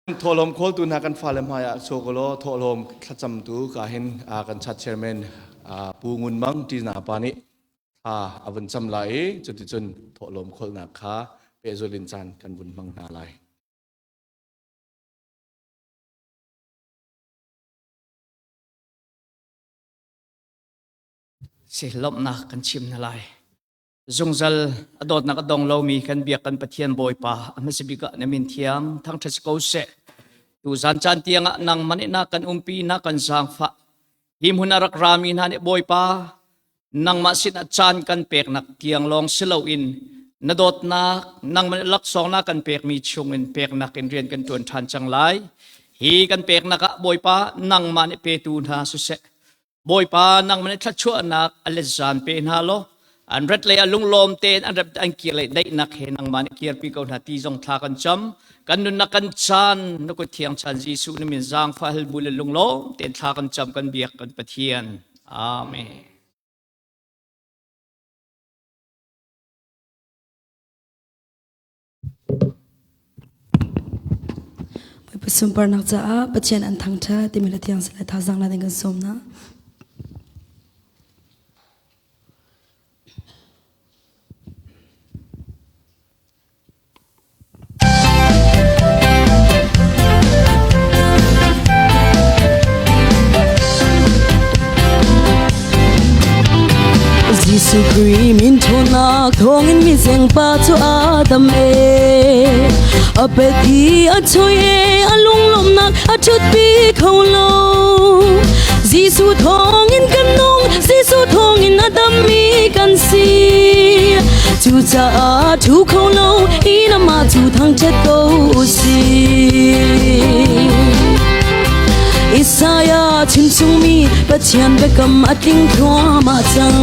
Thawhlawm khawltu hna kan fale hmai ah chuak ulaw thawhlawm thlacamtu ka hin kan chat chairman Pu Ngun Mang Ṭina pa nih thla a vun cam lai i cuticun thawhlawm khawlnak kha pehzul in caan kan vun hmang hna lai. Si lawmhnak kan chim hna lai. Zungzal a dawtnak a dong lomi kan biak kan Pathian Bawipa a hmasa bik ah na min thiang thangṭhat si ko seh. Tu zan caan tiangah nangmah nih na kan umpi na kan zaangfah. Hi hmun a rak rami hna nih Bawipa nangmah sinah caan kan peknak tiang lawng si loin na dawtnak nangmah nih laksawng na kan pekmi chungin peknak in rian kan ṭuan ṭhan cang lai. Hi kan peknak ah Bawipa nangmah nih petu hna siseh. Bawipa nangmah nih thluachuahnak a let zan pe hna law an rat lei ah lunglawm tein an rat an kir lei daihnak he nangmah nih kirpi ko hna ti zong thla kan cam. Kan nunnak kan caan na kut thiang chan Jesuh na min zaangfah hal bu le lunglawm tein thla kan cam kan biak kan Pathian. Amen. Bawipa sunparnak caah Pathian an thangṭhat timi le thiang le thazaang la ding kan sawm hna. Jesuh Khrih min ṭhawnnak thawngin mizeng pa cu a dam e. A pet i a choi e, a lunglawmhnak a ṭhutpi kho lo. Jesuh thawngin kan nung, Jesuh thawngin a dammi kan si. Cucaah ṭhu kho lo in amah cu thangṭhat ko u sih. Isaiah chimchungmi Pathian biakam a tling thluahmah cang.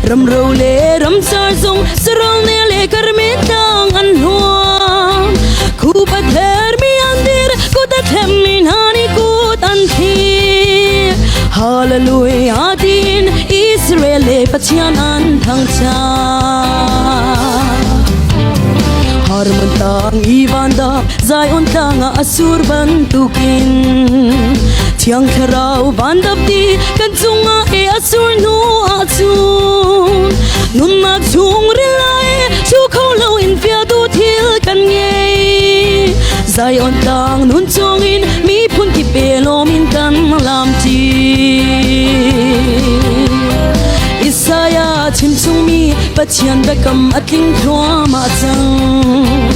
Ramro le ramcar zong saral ne le karme tlang an hluang. Khup a thermi an dir, kut a thlemmi hna nih kut an thlir. Hallelujah tiin Israel le Pathian an thangṭhat. Harmon tang i vandak Zion tlang ah a sur bantukin Thiang Thlarau vandap ti kan cungah e a sur hnu ahcun nunnak chung rilai chu kho lo in fiatu thil kan ngei. Zion tlang nun chungin miphun kip e lawm in kan lamṭi. Isaiah chimchungmi Pathian biakam a tling thluahmah cang.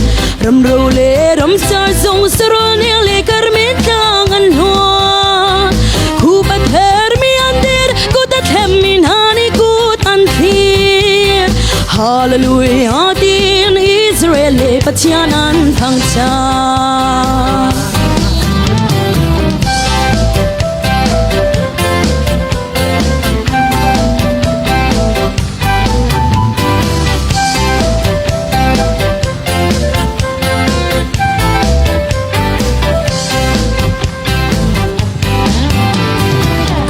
Ramro le ramcar zong saral ning le karmi tlang an hluan. Khup a thermi an dir, kut a thlemmi hna nih kut an thlir. Hallelujah tiin Israel le Pathian an thangṭhat.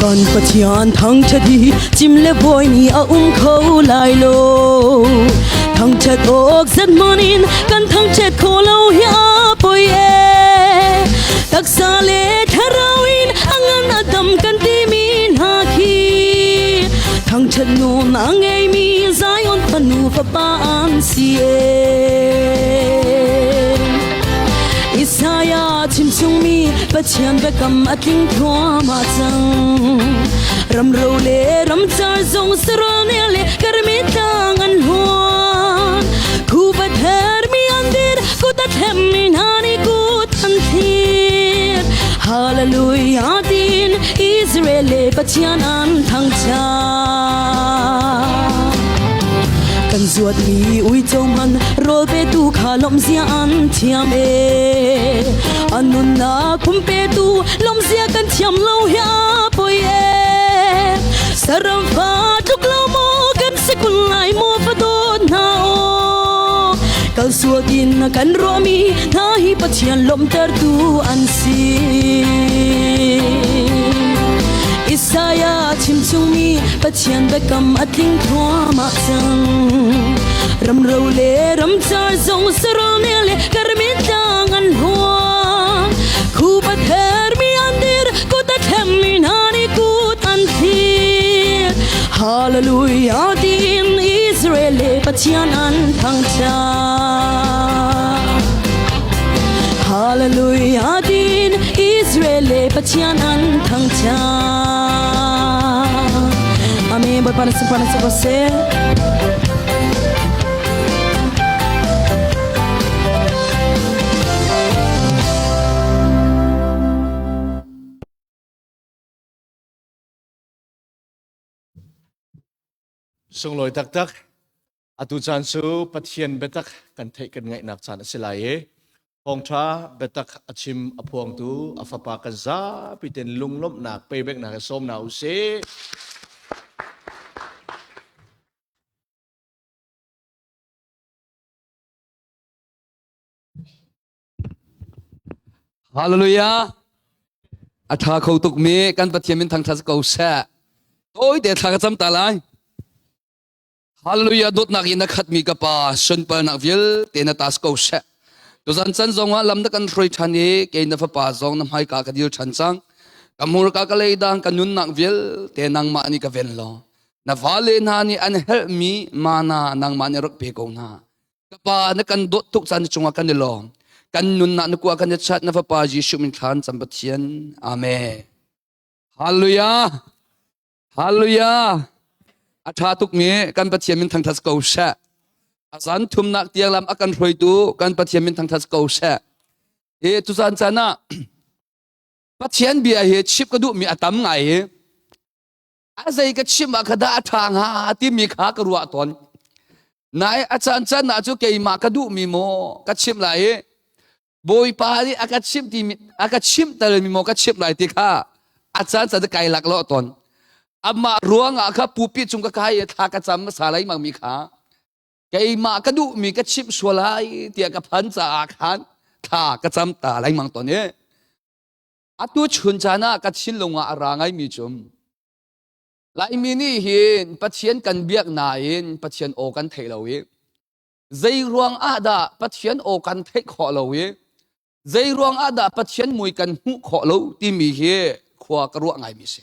Kan Pathian thangṭhat hi cim le bawi nih a um kho lai lo. Thangṭhat awk zat hmanh in kan thangṭhat kho lo hi a poi e. Taksa le thlarau in a ngan a dam kan timi hna khi thangṭhat nawn a ngeimi Zion fanu fapa an si e. Isaiah chimchungmi Pathian biakam a tling thluahmah cang. Ramro le ramcar zong saral ne le karmi tlang an hluan. Khup a thermi an dir, kut a thlemmi hna nih kut an thlir. Hallelujah tiin Israel le Pathian an thangṭhat. Kan zuatmi uico hmanh rawl petu kha lawmhzia an thiam e. An nunnak pum petu lawmhzia kan thiam lo hi a poi e. Saram fa tluk lo maw kan si kun lai maw fa dawt hna aw. Kal sual in kan ruahmi hna hi Pathian lawmhtertu an si. Isaiah chimchungmi Pathian biakam a tling thluahmah cang. Ramro le ramcar zong saral ne le karmi tlang an hluan. thangṭhat. Hallelujah din Israel le Pathian an thangṭhat. Amen. Bawipa na sunparnak si ko seh. Sunglawi taktak. Atu caan cu Pathian biatak kan theih kan ngaihnak caan a si lai i thawngṭha biatak a chim a phuangtu a fapa kan zapi ten lunglawmhnak pebeknak he sawm hna u sih. Hallelujah. A tha kho tuk mi kan Pathian min thangthat ko seh. Toi te thla ka cam ta lai. Hallelujah dawtnak in na khatmi ka pa sunparnak vialte na tas ko seh. Tuzan chan zong ah lam na kan hruai ṭhan i kei na fapa zong na hmaika ka dir ṭhan cang. Ka hmurka ka leidang ka nunnak vialte nangmah nih ka ven law. Na vale hna nih an helhmi mana nangmah nih rak pe ko hna. Ka pa na kan dawt tuk caan cungah kan i lawm. Kan nunnak na kua kan i chat na fapa Jesuh min thlan cam Pathian. Amen. Hallelujah. Hallelujah! A ṭha tukmi kan Pathian min thangṭhat ko seh. A zan thumnak tiang lam a kan hruaitu kan Pathian min thangṭhat ko seh. Hi tuzan caan ah Pathian bia hi chim ka duhmi a tam ngai hi. A zei ka chim ah kha dah a ṭha hnga timi kha ka ruah tawn. Nai a caan caan ah cu keimah ka duhmi maw ka chim lai i Bawipa nih a ka chimh timi a ka chimh talmi maw ka chimh lai ti kha a caan caan kai lak lo tawn. Amah ruangah kha pupi cung ka kai i thla ka cam hmasa lengmang mi kha keimah ka duhmi ka chimh sual lai tiah ka phan caah khan thla ka cam ta lengmang tawn i atu chun caan ah ka thinlung ah a ra ngaimi cu Laimi nih hin Pathian kan biak nain Pathian aw kan thei lo i Zei ruang ah dah Pathian aw kan theih khawh lo i zei ruang ah dah Pathian mui kan hmuh khawh lo timi hi khua ka ruah ngaimi si.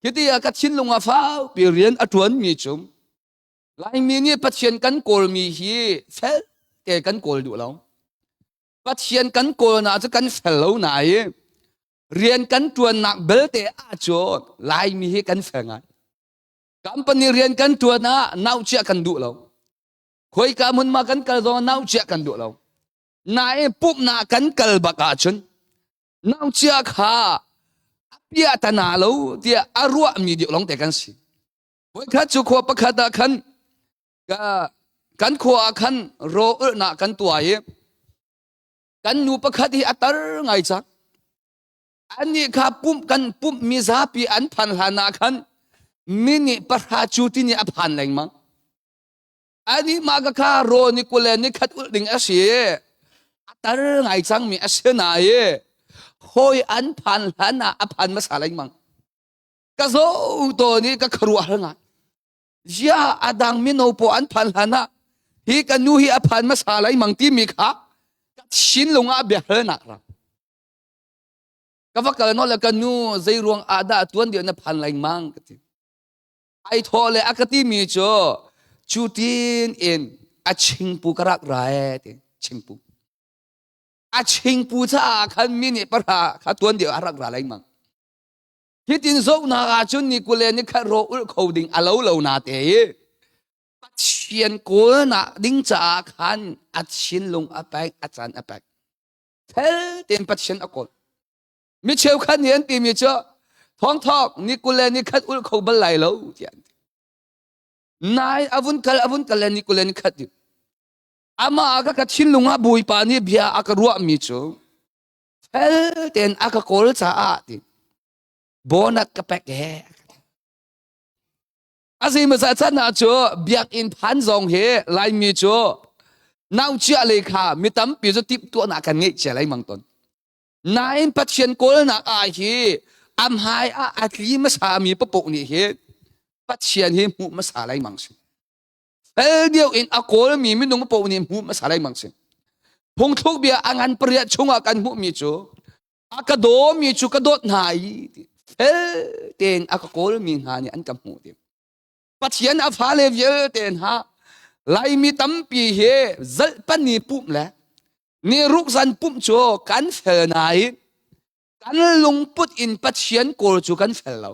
Hiti ah ka thinlung ah faupi rian a ṭuanmi cu Laimi nih Pathian kan kawlmi hi fel te kan kawl duh lo. Pathian kan kawlnak cu kan fel lo na i rian kan ṭuannak belte ahcun Laimi hi kan fel ngai. Company rian kan ṭuan ah nauchiah kan duh lo. Khoika hmunhma kan kal zong ah nauchiah kan duh lo. Nain pumhnak kan kal bak ahcun nauchiah kha a piah tana lo tiah a ruahmi deuh lawngte kan si. Voikhat cu khua pakhat ah khan kan khua ah khan raw ulhnak kan tuah i kan nu pakhat hi a tar ngai cang. Annih kha pumh kan pumh mi zapi an phan hlan ah khan minute pahra cu ti nih a phan lengmang. Anih mah ka kha raw ni kule ni khat ulh ding a si. A tar ngai cangmi a si na i hawi an phan hlan ah a phan hmasa lengmang. Ka zo to nih ka kharuah har ngai. Zia a dang mino paw an phan hlan ah hi ka nu hi a phan hmasa lengmang timi kha ka thinlung ah biahalnak ram. Ka va kal nawl le ka nu zei ruang ah dah tuan deuh na phan lengmang ka ti. Ai thawh le a ka timi cu cu tin in a chingpu ka rak ra e ti chingpu. A chingpu caah khan mi nih pahra kha tuan deuh a rak ra lengmang. Hitin zohnak ahcun ni kule ni khat ro ulh kho ding a lo lo na te i Pathian kawlnak ding caah khan a thinlung a pek a caan a pek. Fel tein Pathian a kawl. Mi cheukhat nih an timi cu thawngthawk ni kul le ni khat ulh kho bal lai lo tiah an ti. Nai a vun kal a vun kal le ni kul le ni khat ding. Amah ka ka thinlung ah Bawipa nih bia a ka ruahmi cu fel tein a ka kawl caah ti bonat ka pek he. A zeimaza can ah cu biakinn phan zong hi Laimi cu nauchiah lei kha mi tampi cu timhtuahnak kan ngeih cia lengmang tawn. Nain Pathian kawlnak ah hi a hmai ah a tli hmasami papoh nih hi Pathian hi hmuh hmasa lengmang si. Fel deuh in a kawlmi minung paoh nih hmuh hmasa lengmang si. Phungthluk bia a ngan pariat chungah kan hmuhmi cu a ka dawmi cu ka dawt hna i fel tein a ka kawlmi hna nih an ka hmuh ti. Pathian a fale vialte hna. Laimi tampi hi zalhpani pumh le ni rukzan pumh cu kan fel nain kan lungput in Pathian kawl cu kan fel lo.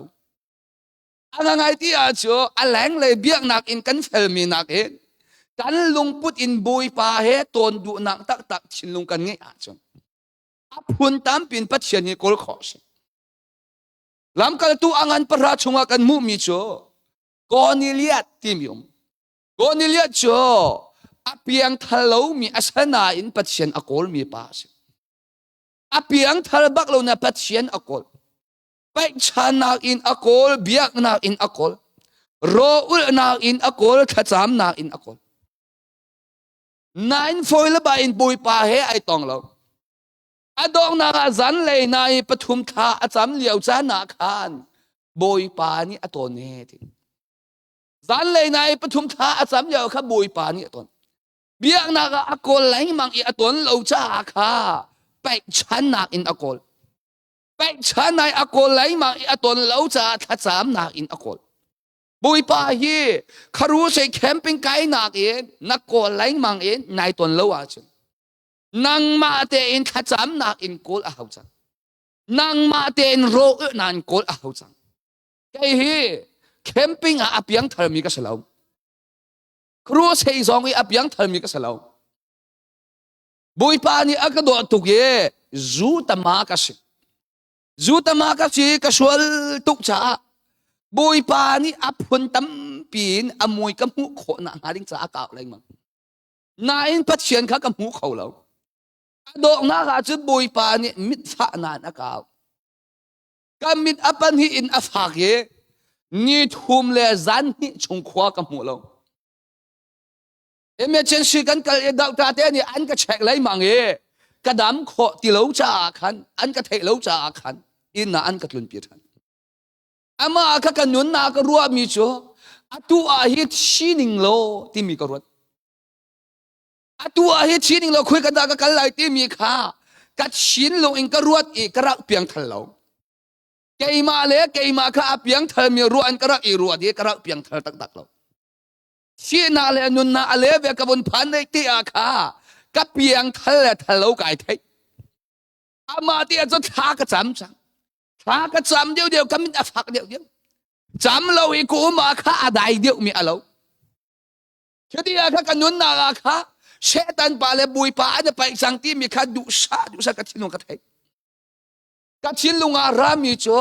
A ngai ti ah cu a lenglei biaknak in kan felmi nakin kan lungput in Bawipa he tawn duhnak taktak thinlung kan ngeih ahcun a phun tampi in Pathian hi kawl khawh a si. Lamkaltu a ngan pahra chungah kan hmuhmi cu Cornelius timi um. Cornelius cu a piangthar lomi a sanain Pathian a kawlmi pa a si. A piangthar bak lo na Pathian a kawl. Paihchannak in a kawl, biaknak in a kawl, rawulnak in a kawl, thlacamnak in a kawl. Nain fawi le ba in Bawipa he ai tong lo. A donghnak ah zanlei na i pathum thla a cam lio caan ah khan Bawipa nih a tawn e ti. Zanlei na i pathum thla a cam lio kha Bawipa nih a tawn. Biaknak ah a kawl lengmang i a tawn lo caah kha paihchannak in a kawl. Paihchan ai a kawl lengmang i a tawn lo caah thlacamnak in a kawl. Bawipa hi kharusei camping kainak in na kawl lengmang in nai tawn lo ahcun nangmah tein thlacamnak in kawl a hau cang nangmah tein rawh nan kawl a hau cang kei hi camping ah a piang tharmi ka si lo crusade zong i a piang tharmi ka si lo Bawipa nih a ka dawh tuk i zu tama ka si zu tama ka si ka sual tuk caah Bawipa nih a phun tampi in a mui ka hmuh khawh nak hnga ding caah ka au lengmang Nain Pathian kha ka hmu kho lo. A dawhnak ah cun Bawipa nih mitfah nan a kau. Ka mit a pahnih in a fak i ni thum le zan hnih chung khua ka hmu lo. Emergency kan kal i doctor te nih an ka check lengmang i ka dam khawh ti lo caah khan an ka theih lo caah khan inn ah an ka tlunpi ṭhan. Amah kha ka nunnak ka ruahmi cu atu ah hi thi ning law timi ka ruat. Atu ah hi thi ning law khoi ka dah ka kal lai timi kha ka thinlung in ka ruat i ka rak piangthal lo. Keimah le keimah kha a piangthalmi ruah in ka rak i ruat i ka rak piangthal taktak lo. Thihnak le nunnak a le ve ka vun phan dei ti ah kha ka piangthal le thal lo kai theih. Amah ti ah cun thla ka cam cang. Thla ka cam deuh deuh ka mit a fak deuh deuh. Cam lo i ka um ah kha a dai deuh mi a lo. Cuti ah kha ka nunnak ah kha Satan pa le Bawipa an i paih cang timi kha duhsah duhsah ka thinlung ka theih. Ka thinlung ah rami cu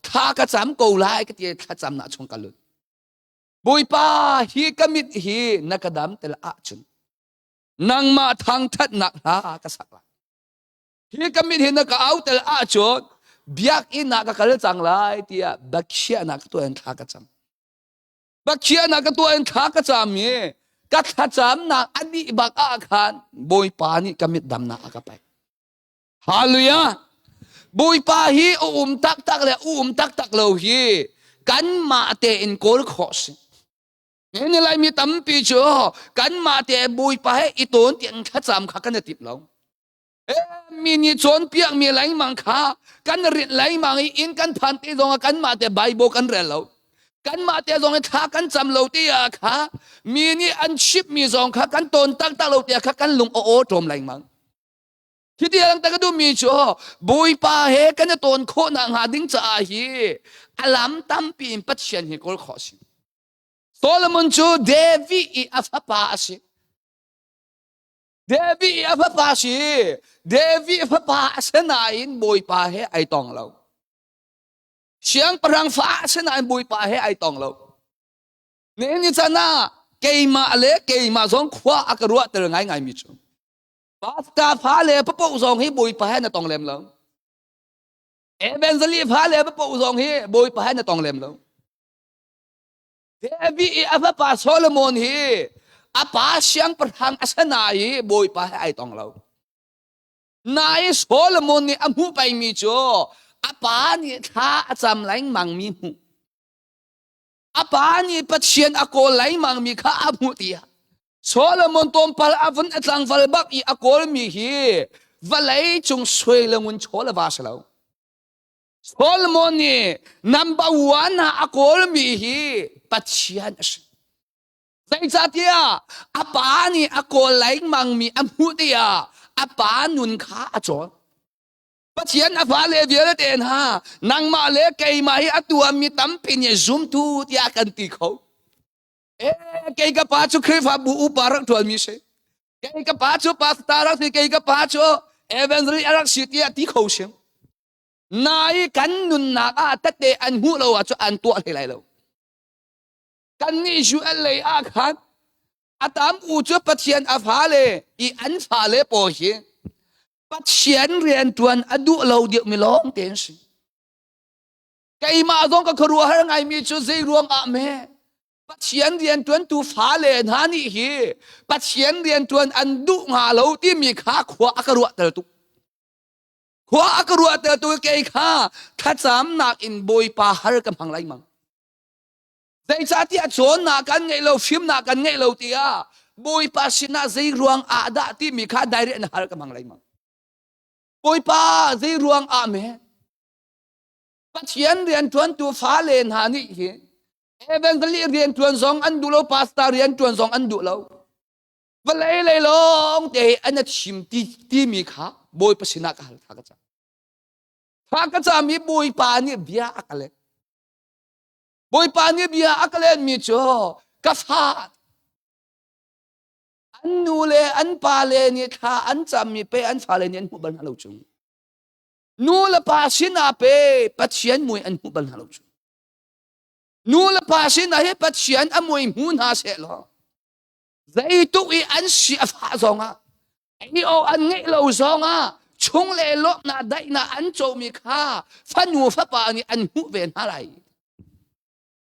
thla ka cam ko lai ka ti thlacamnak chung ka lut. Bawipa hi ka mit hi na ka dam tel ahcun nangmah thangthatnak hla ka sak lai. Hi ka mit hi na ka au tel ahcun biakinn ah ka kal cang lai tiah biakhiahnak ka tuah in thla ka cam. Biakhiahnak ka tuah in thla ka cam i ka thlacamnak a dih bak ah khan Bawipa nih ka mit damnak a ka pek. Hallelujah! Bawipa hi a um taktak le a um taktak lo hi kanmah tein kawl khawh si. Ni Laimi tampi cu kanmah te Bawipa he i tawn tiang thlacam kha kan i timh lo. Mi nih cawnpiakmi lengmang kha kan rit lengmang i inn kan phan te zong ah kanmah te Bible kan rel lo. Kanmah te zong i thla kan cam lo ti ah kha mi nih an chimhmi zong kha kan tawn taktak lo tiah kha kan lung a aw ṭawm lengmang. Hi tiang ta ka duhmi cu Bawipa he kan i tawn khawh nak hnga ding caah hi a lam tampi in Pathian hi kawl khawh a si. Solomon cu David i a fapa a si. David i a fapa si. David fapa a si nain Bawipa he ai tong lo. Siangpahrang fa a si nain Bawipa he ai tong lo. Nihin ni chan ah keimah le keimah zong khua a ka ruahter ngaingai mi cu. Pastor fa le papoh zong hi Bawipa he na tong lem lo. Evangelist fa le papoh zong hi Bawipa he na tong lem lo. David i a fapa Solomon hi a pa siangpahrang a si na i Bawipa he ai tong lo. Nai Solomon nih a hmuh pengmi cu a pa nih thla a cam lengmang mi hmuh. A pa nih Pathian a kawl lengmang mi kha a hmuh tiah Solomon tlawmpal a vun a tlangval bak i a kawlmi hi vawlei cung sui le ngun chaw le va si lo. Solomon nih number one ah a kawlmi hi Pathian a si. Zeicahtiah a pa nih a kawl lengmangmi a hmuh tiah a pa nun kha a cawn. Pathian a fale vialte hna nangmah le keimah hi a tuahmi tampi nih zumtu tiah kan ti kho. E, kei ka pa cu Khrihfabu upa rak ṭuanmi si. Kei ka pa cu pastor rak si, kei ka pa cu evangelist a rak si tiah ti kho si. Nai kan nunnak ah tette an hmuh lo ahcun an tuah hlei lai lo. Kannih Israel lei ah khan a tam u cu Pathian a fale i an fale pawl hi Pathian rianṭuan a duh lo deuhmi lawng te an si. Keimah zong ka khuaruahhar ngaimi cu zei ruang ah me Pathian rianṭuantu fale hna nih hi Pathian rianṭuan an duh hnga lo timi kha khua a ka ruahter tuk. Khua a ka ruahter tuk kei kha thlacamnak in Bawipa har ka hmang lengmang. Zeicahtiah cawnnak kan ngeih lo, fimnak kan ngeih lo tiah Bawipa sinah zei ruang ah dah timi kha direct na hal ka hmang lengmang. Bawipa zei ruang ah me? Pathian rianṭuantu fale hna nih hi evangelist rianṭuan zong an duh lo, pastor rianṭuan zong an duh lo. Vawlei lei lawng te an a chim ti timi kha Bawipa sinah ka hal thla ka cam. Thla ka cam i Bawipa nih bia a ka leh. Bawipa nih bia a ka lenmi cu ka fa an nu le an pa le nih thla an cammi pe an fale nih an hmuh bal hna lo chung. Nu le pa sinah pe Pathian mui an hmuh bal hna lo chung. Nu le pa sinah hi Pathian a mui hmu hna seh law zeituk i an si a fah zongah ei awk an ngeih lo zongah chung le lawmhnak daihnak an comi kha fanu fapa nih an hmuh ve hna lai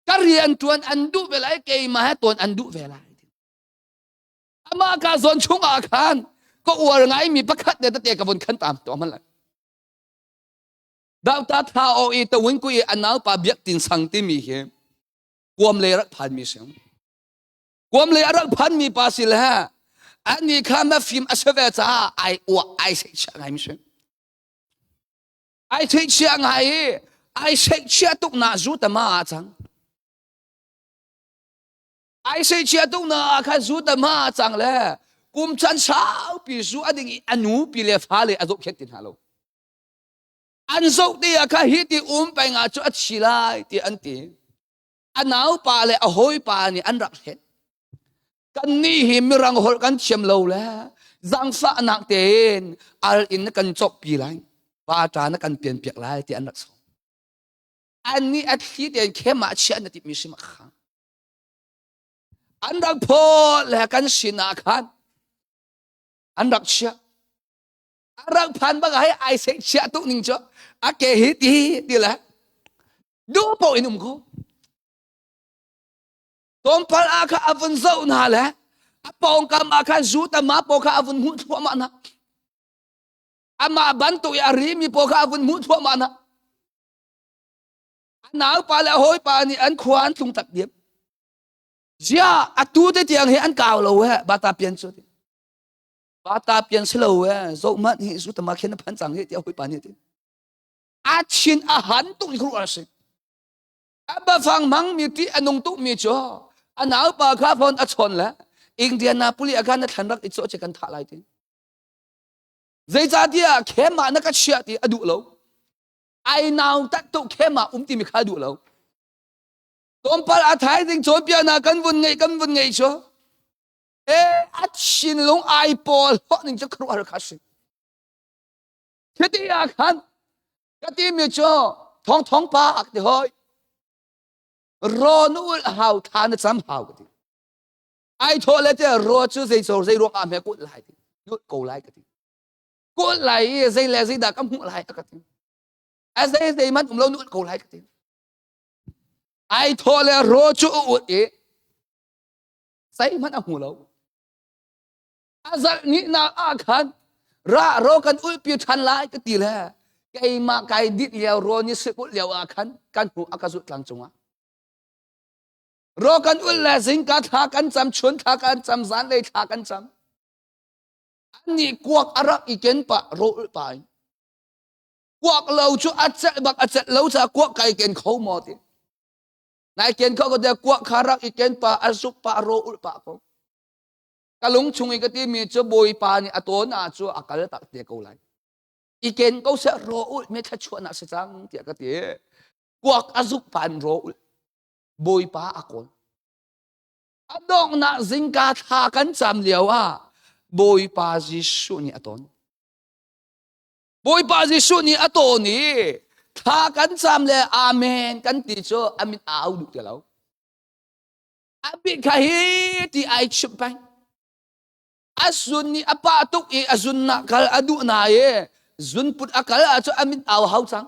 ka rian ṭuan an duh ve lai keimah he tawn an duh ve lai amah ka zawn chungah khan ka uar ngaimi pakhat le tete ka vun khan tam to man lai Doctor Tha O i tawin ku i anau pa biak tin sang timi hi kuam le rak phan mi sing Kuam lei a rak phanmi pa si le ani kha na fim a si ve caah ai uah ai seihchiah ngai mi si. Ai theihchiah ngai i ai seihchiah tuk na zu tama ah cang. Ai seihchiah tuk na ah khan zu tama ah cang le kum chan saupi zu a ding i a nu pi le fa le a zohkhenh ti hna lo. An zoh ti ah kha hi ti um peng ah cu a thi lai ti an ti. A naupa le a hawipa nih an rak hlet. Kannih hi mirang holh kan thiam lo le zaangfahnak tein al in na kan cawkpi lai, pa na kan pianpiak lai ti an rak sawm. Annih a thli tein khem ah chiah na timmi si kha. An rak phaw le kan sinah khan an rak chiah. A rak phan bak hai ai seh chiah tuk ning cu a ke hi ti ti le duh paoh in um ko tlawmpal ah kha a vun zoh hna le a pawngkam ah khan zu tama paw kha a vun hmuh thluahmah hna amah bantuk i a rimi paw kha a vun hmuh thluahmah hna a naupa le a hawipa nih an khua an tlung tak diam zia atu te tiang hi an kau lo he bata pian cu bata pian si lo he zoh manh hi zu tama khin a phan cang hi tiah hawipa nih ti a thin a han tuk i khuaruah a si a bafang hmangmi ti a nung tukmi cu a naupa kha phone a chawn le Indianapolis a khan na thlan rak i cawh che kan thah lai ti zeicahtiah khemah na ka chiah ti a duh lo ai nau tat tu khemah um timi kha a duh lo tlawmpal a thaizing cawnpiaknak kan vun ngeih kan vun ngeih cu e a thinlung ai pawl hawh ning cu khuaruahhar kha si Khiti ah khan ka timi cu thong thong pa ak ti hoi. Ro nu ul hau tha na cam hau ka ti. Ai thaw le te ro cu zei cor zei ruang ah me kut lai ti. Nut ko lai ka ti. Kut lai i zei le zei dah ka hmuh lai ka ti. A zei zei man um lo nut ko lai ka ti. Ai thaw le ro cu u ut i zei hmanh a hmu lo. A zarh hnihnak ah khan ra ro kan ulhpi ṭhan lai ka ti le keimah kai dit lio ro ni sik ulh lio ah khan kan hnu a ka zulh tlang cungah. Ro kan ulh le zingka thla kan cam, chun thla kan cam, zanlei thla kan cam. Annih kuak a rak i ken pah ro ulh pa in. Kuak lo cu a celh bak a celh lo caah kuak kai ken kho maw ti. Nai ken kho ko te kuak kha rak i ken pa a zuk pa ro ul pa ko. Ka lung chung i ka ti mi cu Bawipa nih a tawn ah cu a kal tak te ko lai. I ken ko seh ro ul me thluachuahnak si cang tiah ka ti. Kuak a zuk pa in ro ul. Bawipa a kawl. A donghnak zingka thla kan cam lio ah Bawipa Jesuh nih a tawn. Bawipa Jesuh nih a tawn i thla kan cam le amen kan ti cu a mit a au duh ti lo. A bit kha hi ti ai chimh peng. A zun nih a pah tuk i a zunnak kal a duh na i zunput a kal ahcun a mit au hau cang.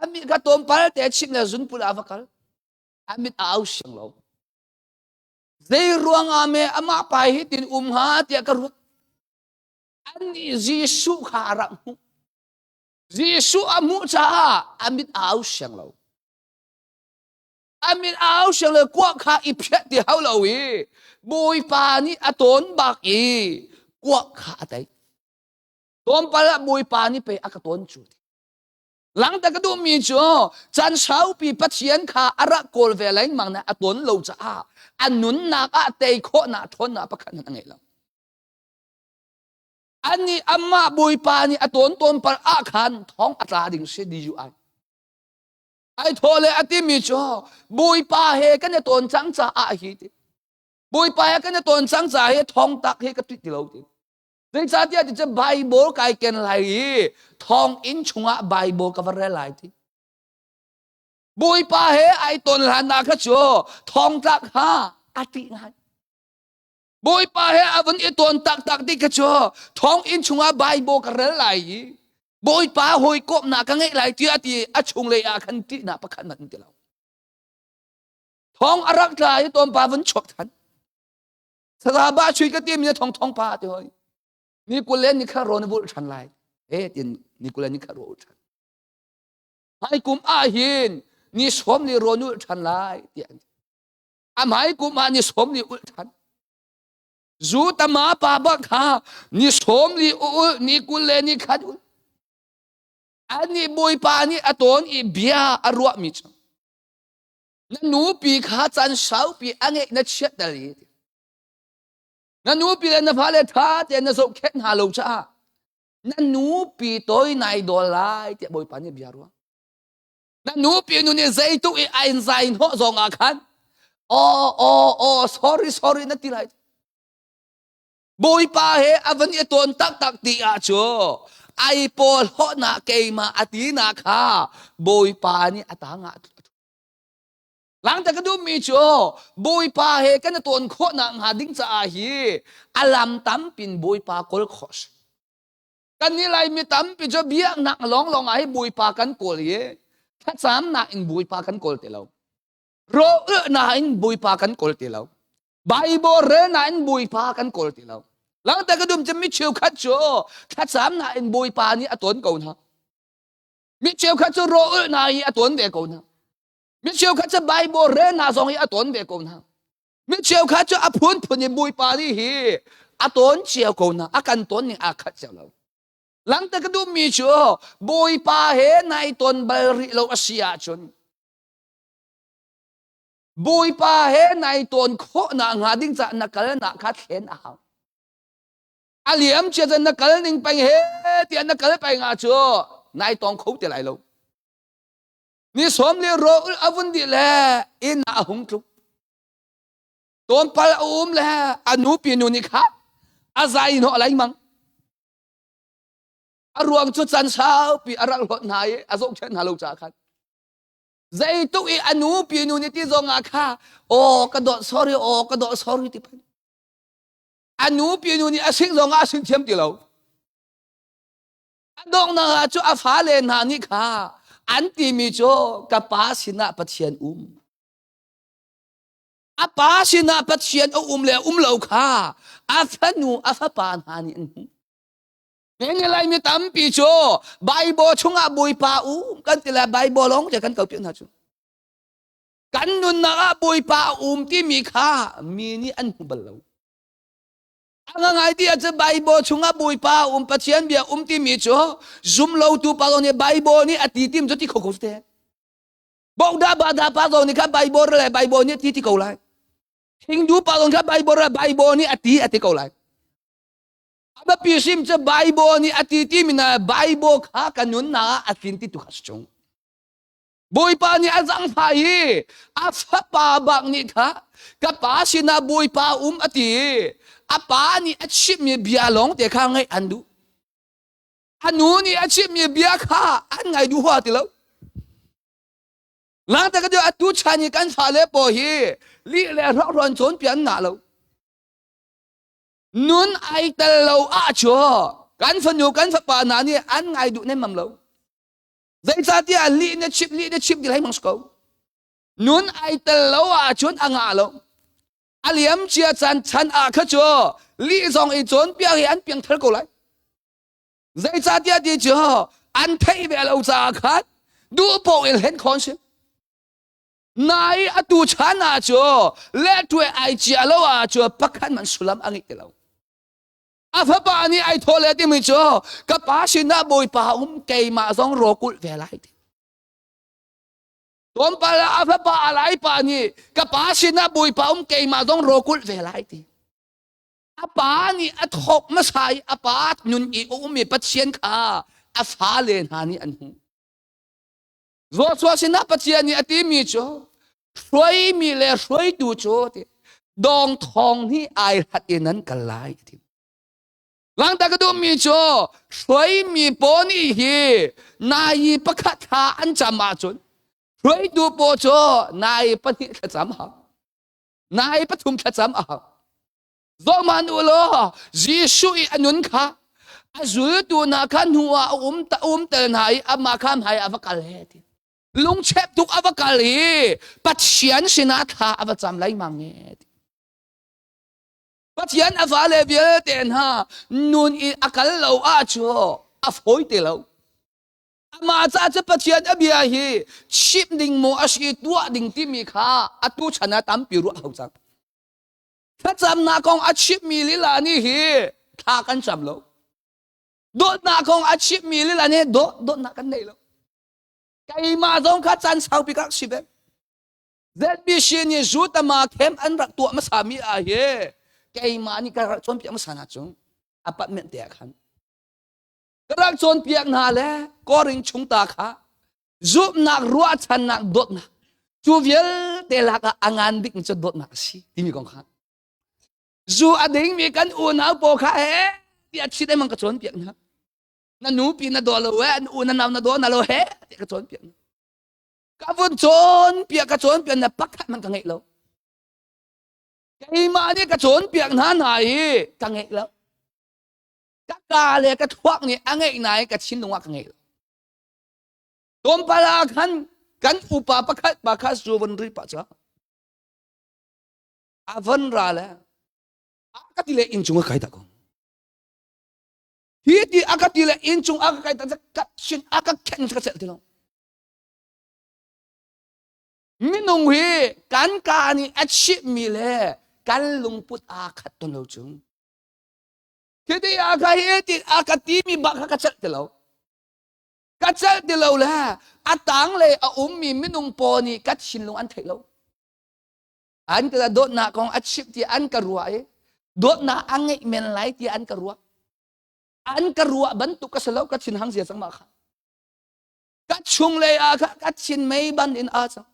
A mit kha tlawmpal te chimh le zunput ah va kal. A mit a au siang lo. Zei ruangah me amah pa hi tin um hnga tiah ka ruat. Annih Jesuh kha a rak hmuh. Jesuh a hmuh caah a mit a au siang lo. A mit a au siang lo kuah kha i phiah ti hau lo i Bawipa nih a tawn bak i kuah kha a tei. Tlawmpal ah Bawipa nih pei a ka tawn cu. Langta ka duhmi cu caan saupi Pathian kha a rak kawl ve lengmang na a tawn lo caah a nunnak ah tei khawhnak ṭhawnnak pakhat hmanh a ngei lo. Anih amah Bawipa nih a tawn tawn par ah khan thong a tla ding si DUI. Ai thaw le a timi cu Bawipa he kan i tawn cang caah hi ti. Bawipa he kan i tawn cang caah hi thong tak hi ka ṭih ti lo ti. Zeicahtiah ti cu Bible kai ken lai i thonginn chungah Bible ka va rel lai ti. Bawipa he ai ton hlan ah kha cu thongtlak kha a ṭih ngai. Bawipa he a vun i ton taktak ti kha cu thonginn chungah Bible ka rel lai i Bawipa hawikomhnak ka ngeih lai tiah ti a chunglei ah khan ṭihnak pakhat hmanh ti lo. Thong a rak tla i tonpa vun chuak than. Saraba chui ka tim ni thong thong pa ti hoi. Ni kul le ni kha ro na bulh than lai. He tin ni kul le ni kha ro ul than. Hai kum ah hin ni som ni ro ul than lai ti an. Amai kum ah ni som ni ul than. Zu tama pa ba kha ni som li ul ni kul le ni khat ul. Ani bawipa nih a tawn i bia a ruah mi cu Na nupi kha caan saupi a ngeih na chiatter i na nupi le na fale ṭha tein na zohkhenh hna lo caah na nupi toi nai dawl lai tiah Bawipa nih bia ruah. Na nupi nu nih zeituk i a in zai hnawh zong ah khan aw aw aw sorry sorry na ti lai. Bawipa he a van i tawn taktak ti ah cu ai pawl hawhnak keimah a ti na kha Bawipa nih a tang ah Langta ka duhmi cu Bawipa he kan i tawn khawhnak hnga ding caah hi a lam tampin Bawipa kawl khawh si. Kan nih Laimi tampi cu biaknak lawnglawng ah hi Bawipa kan kawl i thlacamnak in Bawipa kan kawl ti lo. Rawlnak in Bawipa kan kawl ti lo. Bible relnak in Bawipa kan kawl ti lo. Langta ka dum cu mi cheukhat cu thlacamnak in Bawipa nih a tawn ko hna. Mi cheukhat cu rawlnak hi a tawn ve ko hna. Mi cheukhat cu Bible relnak zong hi a tawn ve ko hna. Mi cheukhat cu a phunphun in Bawipa nih hi a tawn cio ko hna. A kan tawn ning aa khat cio lo. Langte ka duhmi cu Bawipa he nai tawn bal rih lo a si ahcun Bawipa he nai tawn khawhnak hnga ding caah na kalnak kha thlen a hau. A liam cia cun na kal ning peng he tiah na kal peng ah cu nai tawng kho ti lai lo. Ni sawm le rawl a vun dih le inn ah a hung tlung. Tlawmpal a um le a nupi nu nih kha a zai hnawh lengmang. A ruang cu can saupi a rak hlawt hna i a zohkhenh hna lo caah khan. Zeituk i a nupi nu nih ti zong ah kha aw ka dawt sorry aw ka dawt sorry ti phan. A nupi nu nih a sing zong ah a sing thiam ti lo. A donghnak ah cu a fale hna nih kha an timi cu ka pa sinah Pathian um. A pa sinah Pathian a um le um lo kha a fanu a fapa hna nih an hmuh. Ni Laimi tampi cu Bible chungah Bawipa um kan ti le Bible lawng te kan ko piak hna cu. Kan nunnak ah Bawipa a um timi kha mi nih an hmu bal lo. A ngai ti ahcun Bible chungah Bawipa um Pathian bia um timi cu zum lotu pa nih Bible nih a ti tim cu ti kho ko te. Boda bada pa zong nih kha Bible le Bible nih ti ti ko lai. Hindu pa zong kha Bible le Bible nih a ti a ti ko lai. A biapi sim cu Bible nih a ti ti mi na Bible kha ka nunnak ah a tlin ti tu kha si chung. Bawipa nih a zangfah i a fapa bak nih kha ka pa sinah Bawipa um a ti i a pa nih a chimhmi bia lawng te kha ngaih an duh. A nu nih a chimhmi bia kha an ngai duh hua ti lo. Langte ka atu chan i kan fale pawl hi lih le hrokhrawn cawnpiak an ngah lo. Nun ai tel lo ahcun kan fanu kan fapa hna nih an ngai duh nemmam lo. Zeicahtiah lih na chimh lih na chimh ti hlei mang si ko. Nun ai tel lo ahcun a ngah lo. A liam cia caan chan ah kha cu lih zong i cawnpiak hi an piangthar ko lai. Zeicahtiah ti cu an theih ve lo caah khan duh paoh in hlen khawn si. Nai atu chan ah cu le tuai ai cia lo ah cu pakhat man sulam a ngeih ti lo. A fapa nih ai thawh le timi cu ka pa sinah Bawipa um keimah zong rawkulh ve lai ti. Tlawmpal ah a fapa a lai pa nih ka pa sinah Bawipa um keimah zong rawkulh ve lai ti. A pa nih a thawk hmasa i a pa nun i a ummi Pathian kha a fale hna nih an hmuh. Joshua sinah Pathian nih a timi cu hruaimi le hruaitu cu ti dawng thawng hi ai hlat in an kal lai ti. Langta ka duhmi cu hruaimi paw nih hi nai pakhat thla an cam ahcun hruaitu paw cu nai pahnih thlacam hau nai pathum thlacam a hau Zohman u law Jesuh i a nun kha a zultu hna kha hnu ah a um ta um tel hna i amah kha hmai ah va kal he ti. Lungchep tuk a va kal i Pathian sinah thla a va cam lengmang e ti. Pathian a fale vialte hna nun i a kal lo ah cu a fawi te lo. Amah ca cu Pathian a bia hi chimh ding maw a si tuah ding timi kha atu chan ah tampi ruah hau cang. Thlacamnak kong a chimmi lila nih hi thla kan cam lo. Dawtnak kong a chimmi lila nih dawt dawtnak kan nei lo. Keimah zong kha caan saupi ka rak si ve. ZBC nih Zutama camp an rak tuah hmasa mi ah hi keimah nih ka rak cawnpiak hmasa hna cu apartment te ah khan ka rak cawnpiak hna le Korin chung ta kha zumhnak ruahchannak dawtnak cu vialte lakah a ngan bik cu dawtnak a si timi kong kha zu a dingmi kan unau pawl kha he tiah chit emang ka cawnpiak hna na nupi na daw lo he na u na nau na daw na lo he tiah ka cawnpiak hna ka vun cawnpiak ka cawnpiak na pakhat man ka ngeih lo keimah nih ka cawnpiak hna hna i ka ngeih lo ka ka le ka thluak nih a ngeih na i ka thinlung ah ka ngeih lo Tlawmpal ah khan kan upa pakhat pa kha zu von ri pah ca. A von ra le a ka ti le inn cung a kai ta ko. Hi ti a ka ti le inn cung a ka kai ta ka sin a ka khen ka cel ti lo. Minung hi kan ka nih a chimmi le kan lungput aa khat ton lo chung. Khi ti a ka hi ti a ka timi bak kha ka celh ti lo. Ka celh ti lo le a tanglei a ummi minung paw nih ka thinlung an theih lo. An ka dawtnak kong a chimh ti an ka ruah i dawtnak a ngeih men lai ti an ka ruah. An ka ruah bantuk ka si lo ka thin hang zia cang mah kha. Ka chunglei ah kha ka thin mei ban in aa cang.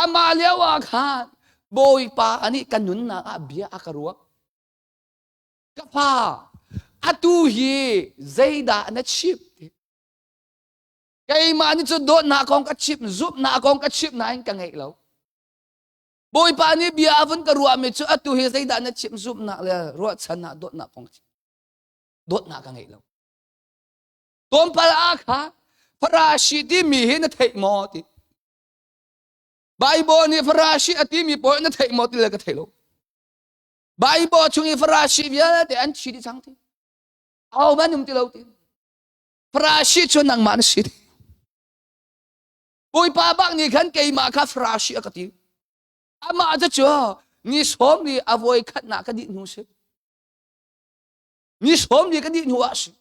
Amah lio ah khan Bawipa anih ka nunnak ah bia a ka ruah. Ka pa, atu hi zeidah na chimh? Keimah nih cun dawtnak kong ka chimh, zumhnak kong ka chimh nain ka ngeih lo. Bawipa nih bia a vun ka ruahmi cu atu hi zeidah na chimh zumhnak le ruahchannak dawtnak kong ka chimh. Dawtnak ka ngeih lo. Tlawmpal ah kha Farasi timi hi na theih maw ti. Bible nih Farasi a timi pawl na theih maw ti le ka theih lo. Bible chung i Farasi vialte an thi dih cang ti. Ahohmanh um ti lo ti. Farasi cu nangmah na si ti. Bawipa bak nih khan keimah kha Farasi a ka ti. Amah cu cu ni sawm ni a voi khatnak ka dih hnu si. Ni sawm ni ka dih hnu ah si.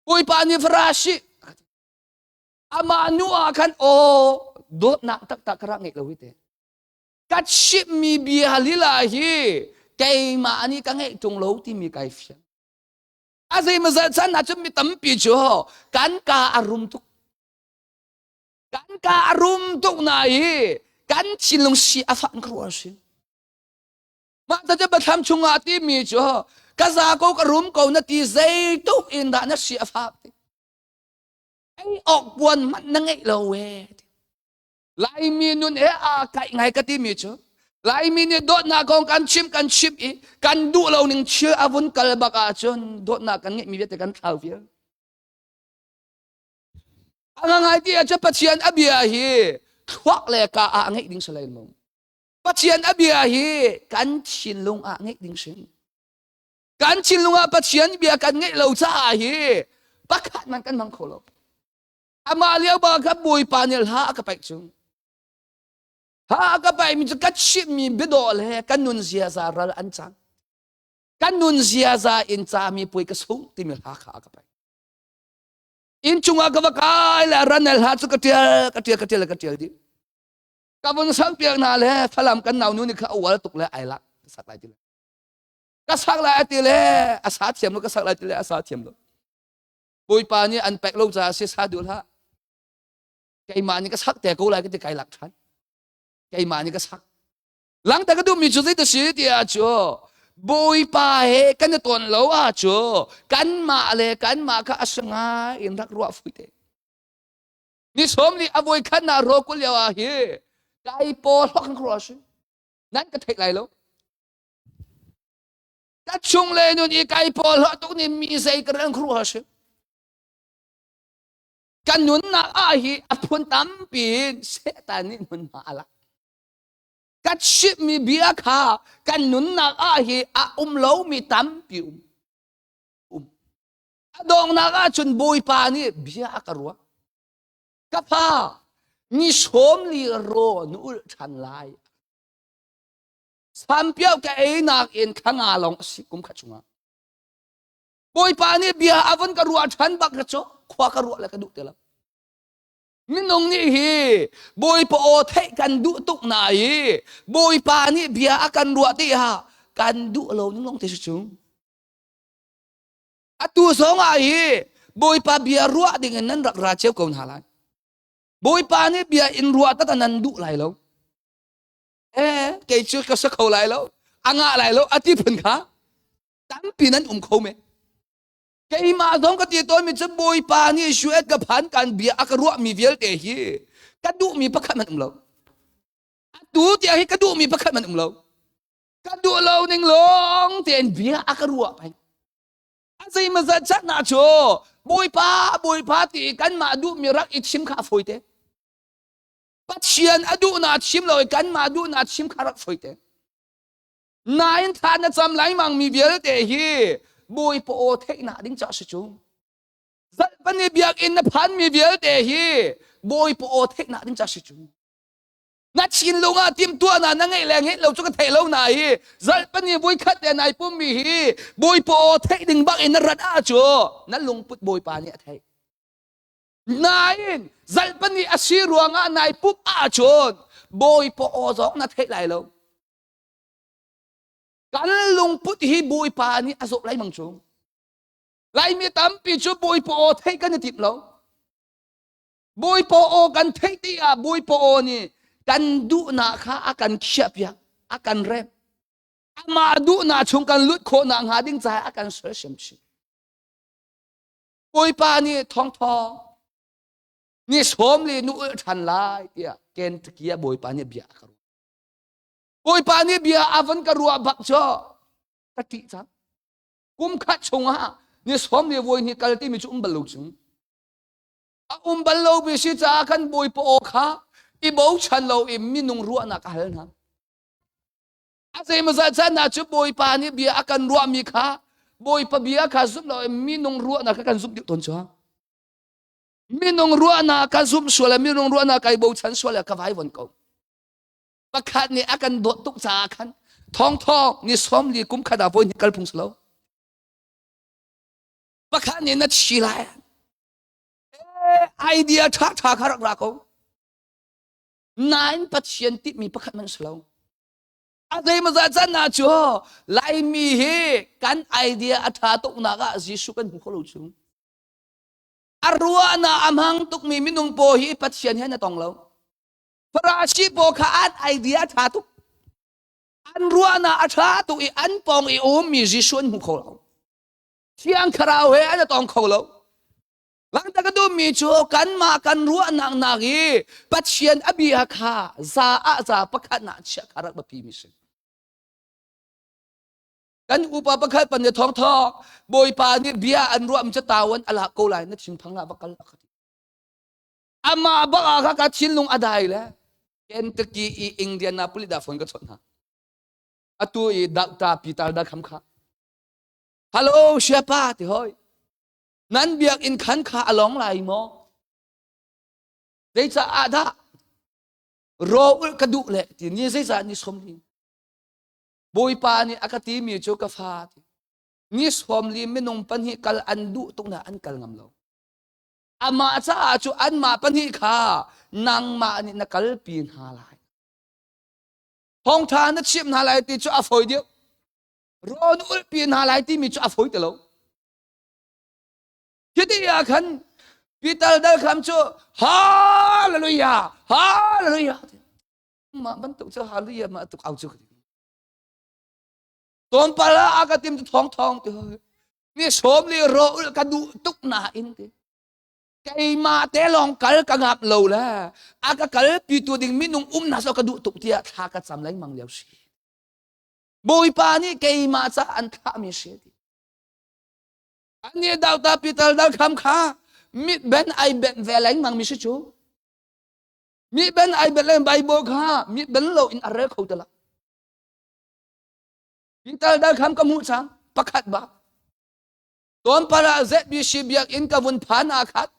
Bawipa nih Farasi a ka ti. Amah nu ah khan aw dawtnak taktak ka rak ngeih lo hi te. Ka chimmi bia lila hi keimah nih ka ngeih ṭung lo timi kai fiang. A zeimawzat chan ahcun mi tampi cu kan ka a rum tuk. Kan ka a rum tuk na i kan thinlung si a fah in ka ruah si. Mah ta cu Biathlam chungah timi cu ka za ko ka rum ko na ti zeituk in dah na si a fak ti. Ei awk puan hmanh na ngeih lo we. Laimi nun he aa kaih ngai ka timi cu Laimi nih dawtnak kong kan chim kan chim i kan duh lo ning thil a vun kal bak ahcun dawtnak kan ngeihmi vialte kan thlau vial. A ngai ti ahcun Pathian a bia hi thluak le ka ah ngeih ding si lai lo. Pathian a bia hi kan thinlung ah ngeih ding si. Kan thinlung ah Pathian bia kan ngeih lo caah hi pakhat man kan hmang kho lo. Amah lio ba kha Bawipa nih hla a ka paih cu. Ha a ka paihmi cu ka chimmi biadawh le ka nun ziaza ral an cang. Ka nun ziaza in cami puai ka sung timi hla kha a ka paih. Inn chungah ka va kai le ranel hla cu ka tial ka tial ka tial ka tial dih. Ka vun sang piak hna le Falam kan nau nu nih kha a ual tuk le ai lak ka sak lai ti le. Ka sak lai a ti le a sa thiam lo ka sak lai ti le a sa thiam lo. Bawipa nih an pek lo caah si sa duh hlah. Keimah nih ka sak te ko lai ka ti kai lak ṭhan. Keimah nih ka sak. Langta ka duhmi cu zei si tiah cu Bawipa he kan i tawn lo ah cu kanmah le kanmah kha a si ngai in rak ruah fui te. Ni sawm li a voi khat na ro kul lio ah hi kai paw hlok kan ruah si. Nan ka theih lai lo. Ka chung le nun i kai pawl hlah tuk nih mi zei ka ran khru ha si. Kan nunnak ah hi a phun tampi in Satan nih hmunhma a lak. Ka chimmi bia kha kan nunnak ah hi a um lomi tampi um. Um. A donghnak ah cun Bawipa nih bia a ka ruah. Ka fa, ni sawm li raw na ulh ṭhan lai. Sampiau ka einak in thla nga lawng a si kum khat chungah. Bawipa nih bia a vun ka ruah ṭhan bak ka cu khua ka ruah le ka duh ti lo. Minung nih hi Bawipa aw theih kan duh tuk na i Bawipa nih bia a kan ruah ti ha kan duh lo ning lawng te si cu. Atu zong ah hi Bawipa bia ruah ding in nan rak ra cio ko hna lai. Bawipa nih bia in ruah tak nan duh lai lo. Eh, kei cu ka sa kho lai lo a ngah lai lo a ti phun kha tampi nan um kho me keimah zong ka ti tawnmi cu bawipa nih suet ka phan kan bia a ka ruahmi vialte hi ka duhmi pakhat man um lo atu tiang hi ka duhmi pakhat man um lo ka duh lo ning lawng tein bia a ka ruah peng a zeimazat chat na cu bawipa bawipa ti kanmah duhmi rak i chim kha a fawi te Pathian a duhnak chim lo i kanmah duhnak chim kha rak foi te. Nain thla na cam laimang mi vialte hi Bawipa aw theihnak ding ca si cu. Zalhpani biakinn na phan mi vialte hi Bawipa aw theihnak ding ca si cu. Na thinlung ah timhtuahnak na ngeih le ngeih lo cu ka theih lo na hi zalhpani voikhat le nai pum mi hi Bawipa aw theih ding bak in na rat ah cu na lungput Bawipa nih a theih. Nain zalhpani a si ruangah nai pup ahcun Bawipa aw zong na theih lai lo. Kan lungput hi Bawipa nih a zawh lai mang cu. Laimi tampi cu Bawipa aw theih kan i tim lo. Bawipa aw kan theih ti ah Bawipa aw nih kan duhnak kha a kan khiahpiak, a kan rem. Amah duhnak chung kan lut khawhnak hnga ding caah a kan sersiam chin. Bawipa nih thawngthawng ni sawm le nu ulh ṭhan lai tiah Kentucky ah Bawipa nih bia a ka ruah. Bawipa nih bia a van ka ruah bak cu ka ṭih cang. Kum khat chungah ni sawm le voi hnih kal timi cu um bal lo chung. A um bal lo mi si caah kan Bawipa aw kha i bochan lo i minung ruahnak a hal hna. A zeimawzat caan ah cu Bawipa nih bia a kan ruahmi kha Bawipa bia kha zumh lo in minung ruahnak kha kan zumh dih tawn cu. Minung ruahnak ka zumh sual minung ruahnak kai bochan sual ka vai von ko. Pakhat nih a kan dawt tuk caah khan thong thong ni som li kum khat ah voi hnih kal phung si lo. Pakhat nih na chi lai. Idea ṭha ṭha kha rak ra ko. Nain Pathian tihmi pakhat man si lo. A zeimaw can ah cu Laimi hi kan idea a ṭha tuknak ah Jesuh kan hmu kho lo cu. A ruahnak a hmang tukmi minung paw hi Pathian he na tong lo. Farasi paw kha an idea a ṭha tuk. An ruahnak a ṭha tuk i an pawng i ummi Jesuh an hmu kho lo. Thiang Thlarau he an i tong kho lo. Langta ka duhmi cu kanmah kan ruahnak nak i Pathian a bia kha za ah za pakhat nak chiah kha rak biapi mi si. Kan upa pakhat pan ne thong thong Bawipa nih bia an ruah mi cu tawan a lak ko lai na thinphang la va kal a khat. Amah bak ah kha ka thinlung a dai le Kentucky i Indianapolis dah phone ka chawnh hna. Atu i Dr. Peter da kham kha. Hello siapa ti hoi. Nan biakinn khan kha a long lai maw? Zeicah dah rawl ka duh le ti ni zeicah ni som li? Bawipa nih a ka timi cu ka fa ti. Ni som li minung pahnih kal an duh tuk na an kal ngam lo. Amah caah cu anmah pahnih kha nangmah nih na kalpi hna lai. Thawngṭha na chimh hna lai ti cu a fawi deuh. Rawl ulhpi hna lai timi cu a fawi ti lo. Khi ah khan Peter dal kham cu Hallelujah Hallelujah mah bantuk cu Hallelujah mah tuk au cu Tlawmpal ah a ka tim thong thong ti mi sawm li ro ul ka duh tuk nain ti keimah te lawng kal ka ngap lo le a ka kal pi tu ding minung um na so ka duh tuk tiah thla ka cam lengmang lio si Bawipa nih keimah ca an thlah mi si ti Ani dauta pital dal kham kha mit ben ai ben ve lengmang mi si cu. Mi ben ai ben leng Bible kha mit ben lo in a rel kho te la. Pital dal kham ka hmuh cang pakhat ba. Tlawmpal ah ZBC biakinn ka vun phan ah khat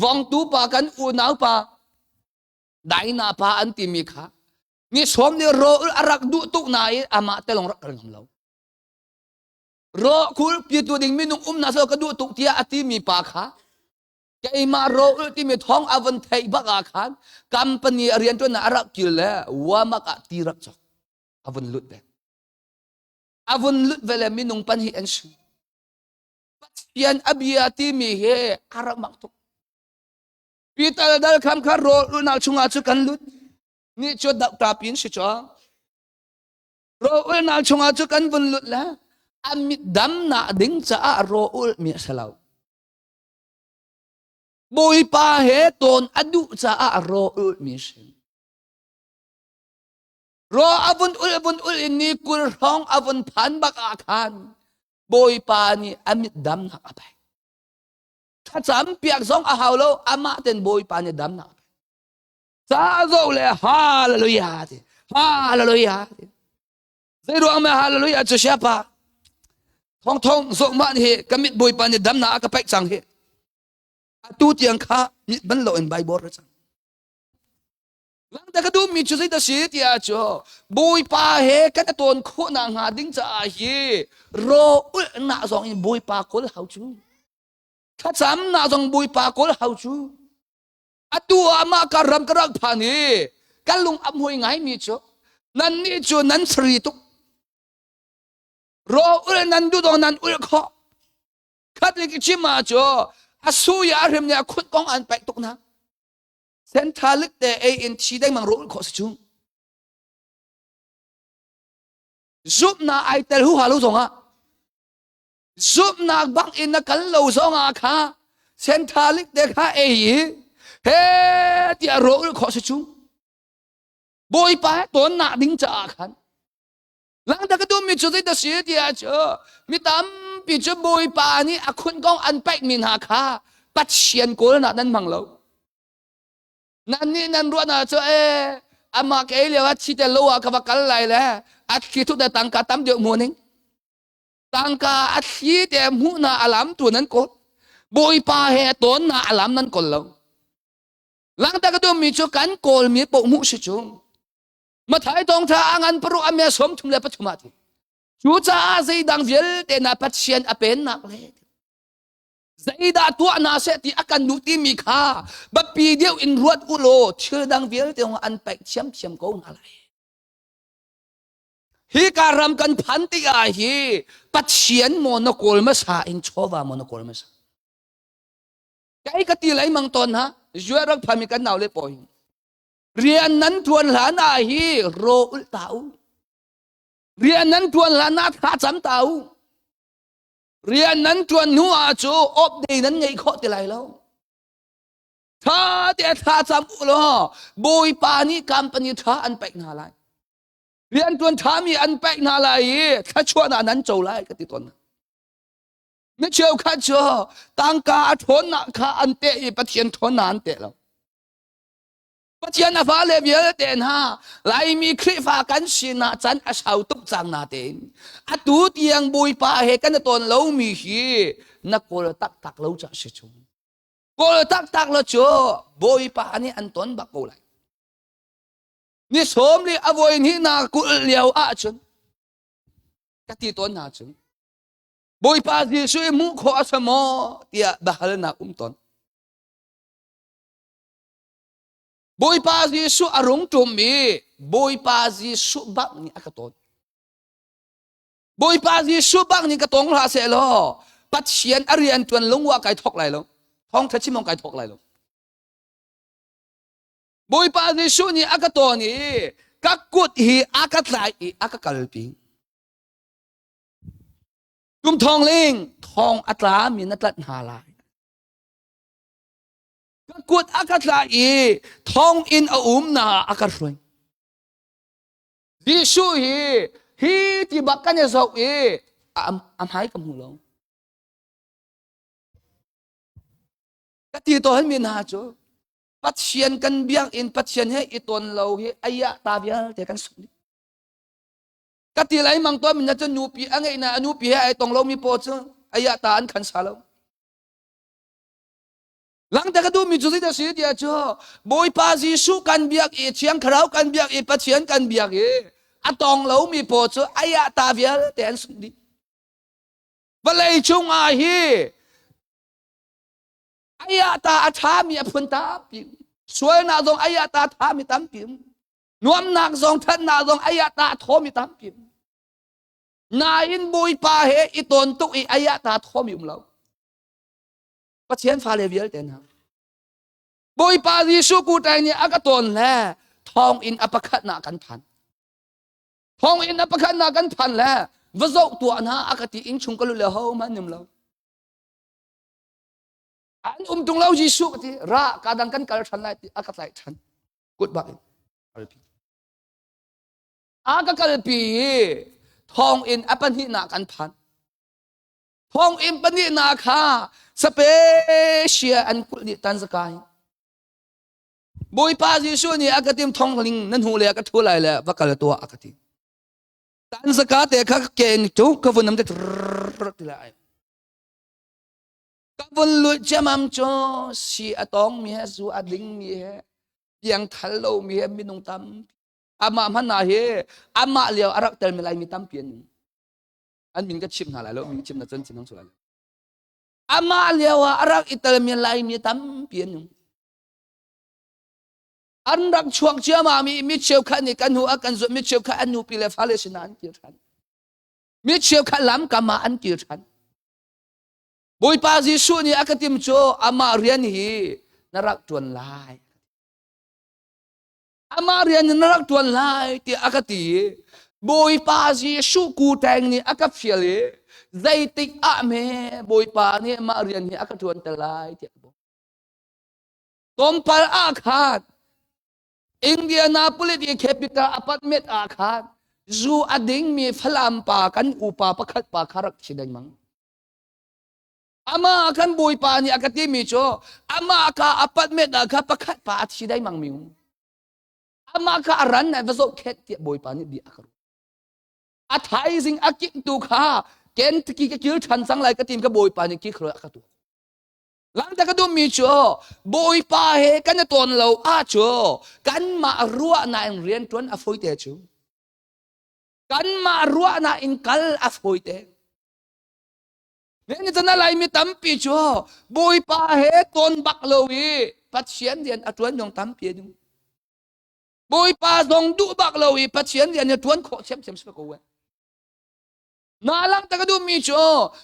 vongtu pa kan unau pa Daina pa an timi kha ni sawm ni ro a rak duh tuk nain amah te long rak kal ngam lo. Rawkhul pitu ding minung um na so ka duh tuk tiah a timi pa kha keimah rawul timi thawng a von theih bak ah khan company a riantuan a rak kil le wamak ah ti rak cok a vun lut ve a vun lut ve le minung pan hi an si Pathian a bia timi hi a rak mak tuk Peter dal kham kha rawl ulnak chungah cu kan lut ni cu dokta pin si cho Rawlnak chungah cu kan vun lut le a mit damnak ding caah rawl mi a si lo. Bawipa he tawn a duh caah rawl mi a si. Raw a vun ul vun ul in ni 20 hrawng a vun phan bak ah khan Bawipa nih a mit damnak a pek. Thlacam piak zong a hau lo amah ten Bawipa nih damnak a pek. Ca zo le hallelujah ti hallelujah ti zei ruang me hallelujah cu siapa thong thong zo ma hi ka mit bawipa nih damna a ka paih cang hi atu tiang kha mit ban lo in bible ra cang Langta ka duh mi cu zei da si tiah cu bawipa he kan tawn khawh nak hnga ding caah hi ro ulh nak zong in bawipa kawl hau cu thlacam nak zong bawipa kawl hau cu Atu ah mah ka ram ka rak phan i kan lung a hmui ngaimi cu nannih cu nan free tuk. Raw ul nan duh dong nan ul khawh. Khat le chim ah cu a su i a hrim nih a khut kong an paih tuk na. Centralic te ei in thi dengmang raw ul khawh si cu. Zumhnak ai tel hu ha lo zong ah zumhnak bak in na kal lo zong ah kha centralic te kha ei i he tiah rawl khawh si cu bawipa he tawn nak ding caah khan langta ka duhmi cu zei si tiah cu mi tampi cu bawipa nih a khun kong an paih mi hna kha pathian kawlnak nan hmang lo nan nih nan ruahnak cu e amah ka ei lio ah thi te lo ah ka va kal lai le a thli thut tangka tam deuh mu ning Tangka a thli te hmuhnak a lam tu nan kawl. Bawipa he tawnnak a lam nan kawl lo. Langta ka duhmi cu kan kawlmi poh hmuh si cu. Mathai tawngtha a ngan paru a me 33 ah ti. Cucaah zeidang vialte na Pathian a pennak le. Zeidah tuah hna seh ti a kan duh timi kha biapi deuh in ruat u law thil dang vialte an paih thiamthiam ko hna lai. Hi ka ram kan phan tikah hi Pathian maw na kawl hmasa in chawva maw na kawl hmasa? Kai ka ti lai mang tawn ha zuar rak phami kan nau le pawi. Rian nan tuan hlan ah hi ro ul ta u. Rian nan tuan hlan ah thla cam ta u. Rian nan tuan hnu ah cu op day nan ngei khawh ti lai lo. Tha te thla cam u law Bawipa nih company tha an pek hna lai. Rian tuan thami an pek hna lai i thluachuahnak nan co lai ka ti tawn. Mi cheukhat cu tangka a ṭhawnnak kha an teh i Pathian ṭhawnnak an teh lo. Pathian a fale vialte hna Laimi Khrihfa kan sinah can a sau tuk cang na tein atu tiang Bawipa he kan i tawn lomi hi na kawl taktak lo ca si cu. Kawl taktak lo cu Bawipa nih an ton bak ko lai. Ni sawm li a voi hnih na kulh lio ahcun ka ti tawn hna cu Bawipa Jesuh i hmuh khawh a si maw tiah biahalnak um tawn. Bawipa Jesuh a rung ṭum i Bawipa Jesuh bak nih a ka tawn. Bawipa Jesuh bak nih ka tong hlah seh law Pathian a rian ṭuan lungwa kai thawk lai lo. Thawngṭha chim kai thawk lai lo. Bawipa Jesuh nih a ka tawn i ka kut hi a ka tlai i a ka kalpi. Kum thong ling thong a tla mi na tlat hna lai. Ka kut a ka tla i thong in a um na a ka hruai. Jesuh hi hi ti bak kan i zoh i a a hmai ka hmu lo. Ka ti tawn mi hna cu Pathian kan biakinn Pathian he i tawn lo hi ayah ta vialte kan sung dih. Ka ti lai mang tuah min cu nupi a ngeih na a nupi he ai tong lomi paw cu ayah ta an khan sa lo. Langte ka duhmi cu zeidah si tiah cu Bawipa Jesuh kan biak i Thiang Thlarau kan biak i Pathian kan biak i a tong lomi paw cu ayah ta vialte an sung dih. Vawlei cungah hi ayah ta a ṭhami a phun tampi sualnak zong ayah ta a ṭhami tampi nuamnak zong ṭhatnak zong ayah ta a thawmi tampi nain Bawipa he i tawn tuk i ayah ta thawmi um lo. Pathian fale vialte hna Bawipa Jesuh kutai nih a ka tawn le thawng in a pakhatnak kan phan thawng in a pakhatnak kan phan le va zoh tuah hna a ka ti inn chung ka lut le ho hmanh nim lo an um tung lo Jesuh ka ti ra ka dang kan kal than lai ti a ka tlaih than kut bak in kalpi a ka kalpi i thawng in a pahnihnak kan phan Thonginn pahnihnak kha Sapesia an kulh dih tan zakai. Bawipa Jesuh nih a ka tim thongling nan hu le ka thu lai le va kal tuah a ka ti. Tan zaka te kha ken tu ka vun nam te ti lai. Ka vun lut ciamam cu si a tong mi he zu a ding mi he piang thal lo mi he minung tam amah hman ah hi amah lio a rak tel mi lai mi tampi an um. An min ka chim hna lai lo min chim na cun chin hang lai amah lio ah a rak i telmi laimi tampi an um an rak chuak ciamah mi mi cheukhat nih kan hnu a kan zulh mi cheukhat an nupi le fale sinah an kir ṭhan mi cheukhat lamkam ah an kir ṭhan Bawipa Jesuh nih a ka tim cu amah rian hi na rak ṭuan lai Amah rian na rak ṭuan lai tiah a ka ti i Bawipa Jesuh kuteng nih a ka fial i zeitik ah me Bawipa nih mah rian hi a ka ṭuan te lai tiah ka bawmh. Tlawmpal ah khan Indianapolis i capital apartment ah khan zu a dingmi Falam pa kan upa pakhat pa kha rak thi dengmang. Amah kan Bawipa nih a ka timi cu amah ka apartment ah kha pakhat pa a thi dai mang mi um. Amah kha a ran va zohkhenh tiah Bawipa nih bia a ka ruah. A thaizing a kik tu kha Kentucky ka kil ṭhan cang lai ka tim ka Bawipa nih ki khro a ka tuah. Langta ka duhmi cu Bawipa he kan i tawn lo ah cu kanmah ruahnak in rian ṭuan a fawi te cu. Kanmah ruahnak in kal a fawi te. Ni chan Laimi tampi cu Bawipa he tawn bak lo i Pathian rian a ṭuan zong tampi an um. Bawipa zong duh bak lo i Pathian rian a ṭuan khawh thiamthiam si ko. Na lang ta ka duhmi cu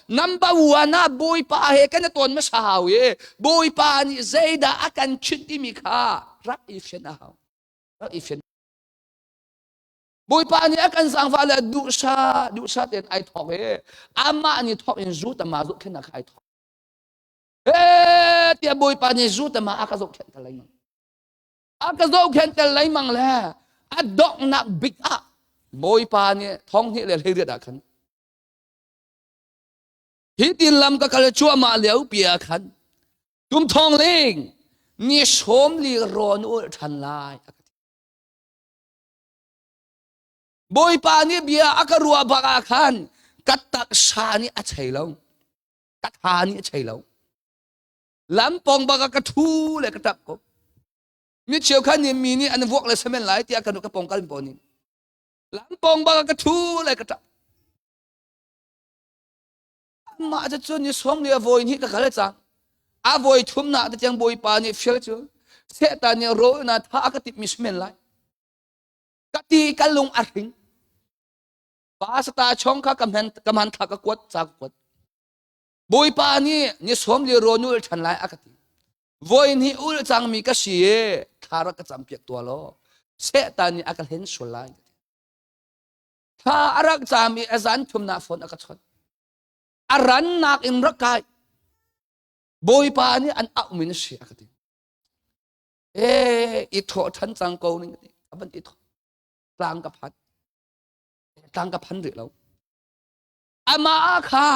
number one ah Bawipa he kan i tawn hmasa hau i Bawipa nih zeidah a kan chimh timi kha rak i fian a hau. Rak i fian. Bawipa nih a kan zaangfah le duhsah duhsah tein ai thawk i amah nih thawk in zu tama zohkhenhnak kha ai thawk. He tiah Bawipa nih zu tama a ka zohkhenh ta lengmang. A ka zohkhenh tel lengmang le a donghnak bik ah Bawipa nih thong hnih le hleiriat ah khan hi tin lam ka kal cuahmah lio pi ah khan tum thong ling ni sawm li rawn ul ṭhan lai a ka ti. Bawipa nih bia a ka ruah bak ah khan ka taksa nih a chei lo ka tha nih a chei lo lampong bak ah ka ṭhu le ka ṭap ko mi cheukhat nih mi nih an vuak le semen lai tiah ka ka pong kal pawl nih lampong bak ah ka ṭhu le ka ṭap Mah cu ni sawm li a vawi hnih ka kal cang. A vawi thum nak te tiang Bawipa nih fial cu Satan nih rawl na tha a ka tip mi simen lai. Ka ti ka lung a hring. Pa sata chong kha ka man ka man thla ka kuat ca ka kuat. Bawipa nih ni sawm li rawl nul ṭhan lai a ka ti. Voi hnih ul cangmi ka si i thla rak ka cam piak tua law Satan nih a ka hlen sual lai. Thla a rak cam i a zan thumnak phone a ka chawnh. A rannak in rak kai. Bawipa nih an auh min a si a ka ti. E i thawh ṭhan cang ko ning ka ti. A van i thawh. Tlang ka phan. Tlang ka phan rih lo. Amah kha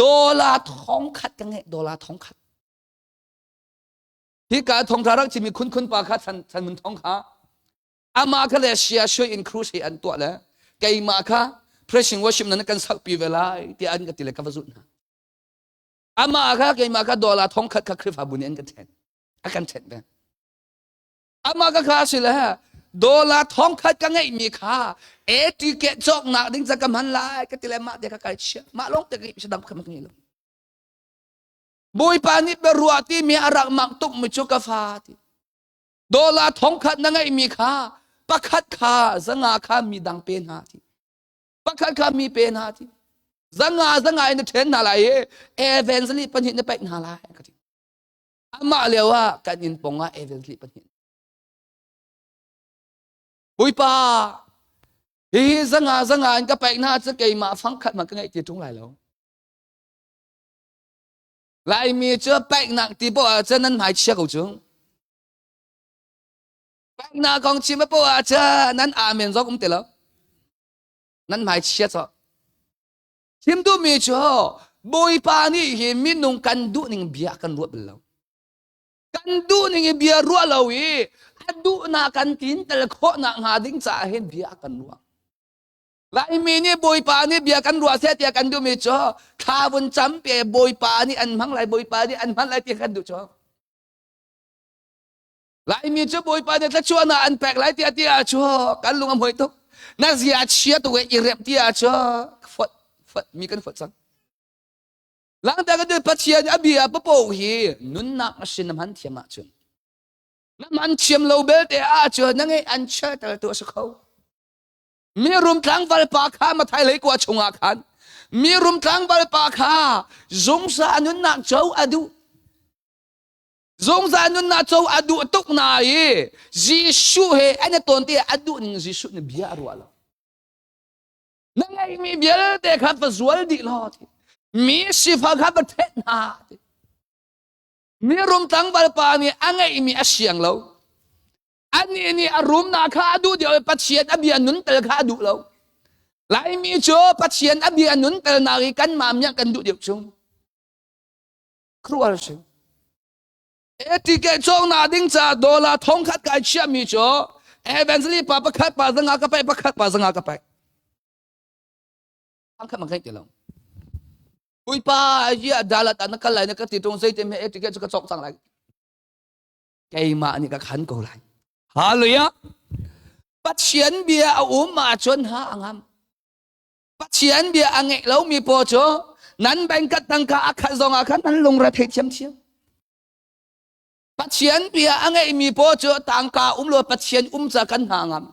dollar thong khat ka ngeih dollar thong khat. Hi ka thong tha rak chimi khun khun pa kha chan chan mun thong kha amah kha le sia shui in cruise hi an tuah le keimah kha pressing worship nan kan sakpi ve lai tiah an ka ti le ka va zulh hna amah kha keimah kha dollar thong khat kha Khrihfabu nih an kan ṭhen a kan ṭhen ve amah ka kha si le dollar thong khat ka ngeihmi kha e ticket cawknak ding ca ka hman lai ka ti le mah te ka kai chia mah lawng te ka ngeih dang ka ngei lo Bawipa nih biaruah timi a rak mak tuk mi cu ka fa ti Dollar thongkhat na ngeihmi kha pakhat kha zanga kha mi dang pe hna ti. Pakhat kha mi pe hna ti. Zanga zanga in na ṭhen hna lai i evangeli pahnih na paih hna lai ka ti. Amah lio ah kan inn pong ah evangeli pahnih. Bawipa hihi zanga zanga in ka paih hna cu keimah fangkhat ma ka ngeih ti ṭung lai lo. Laimi cu paihnak ti poah ahcun nan hmai chia ko cu. Paihnak kong chim poah ahcun nan amen zong um ti lo. Nan hmai chia cawh. Chim duhmi cu Bawipa nih hi minung kan duhning bia kan ruah bal lo. Kan duhning i bia ruah lo i a duhnak kan tintel khawhnak hnga ding caah hin bia kan ruah. Laimi nih Bawipa nih bia kan ruah seh tiah kan duhmi cu thla vun cam pe Bawipa nih an hmang lai Bawipa nih an hman lai ti kan duh cu. Laimi cu Bawipa nih thluachuahnak an pek lai tiah ti ah cu kan lung a hmuai tuk. Na zia chia tuk i rep ti ah cu fot fot mi kan fot cang. Langta kan Pathian a bia papo hi nunnak a sin na hman thiam ahcun na hman thiam lo belte ahcun na ngeih an chiater tu a si kho. Mirum tlangval pa kha Mathai leikua chungah khan mirum tlangval pa kha zungzal nunnak co a duh. Zungzal nunnak co a duh tuk na i Jesuh he an i tawn ti a duh ning Jesuh nih bia a ruah lo. Na ngeihmi vialte kha va zual dih law ti. Mi sifak kha va ṭhet hna ti. Mirum tlangval pa nih a ngeihmi a siang lo. Anih nih a rumnak kha a duh deuh i Pathian a bia nuntel kha a duh lo. Laimi cu Pathian a bia nuntelnak i kanmah miak kan duh deuh chung. Khuaruahhar si. E ticket cawknak ding caah dollar thongkhat kai chiahmi cu evangelist pa pakhat pa zanga ka paih pakhat pa zanga ka paih. Thongkhat man kai ti lo. Puipa ya dalat na kal lai na ka ti tung zei te me e ticket cu ka cawk cang lai. Keimah nih ka khan ko lai. Hallelujah. Pathian bia a um ahcun ha a ngam. Pathian bia a ngeih lomi paw cu Nan bank tangka a khat zong ah khan nan lungre thei thiamthiam. Pathian bia a ngeihmi paw cu tangka um lo Pathian um ca kan hna ngam.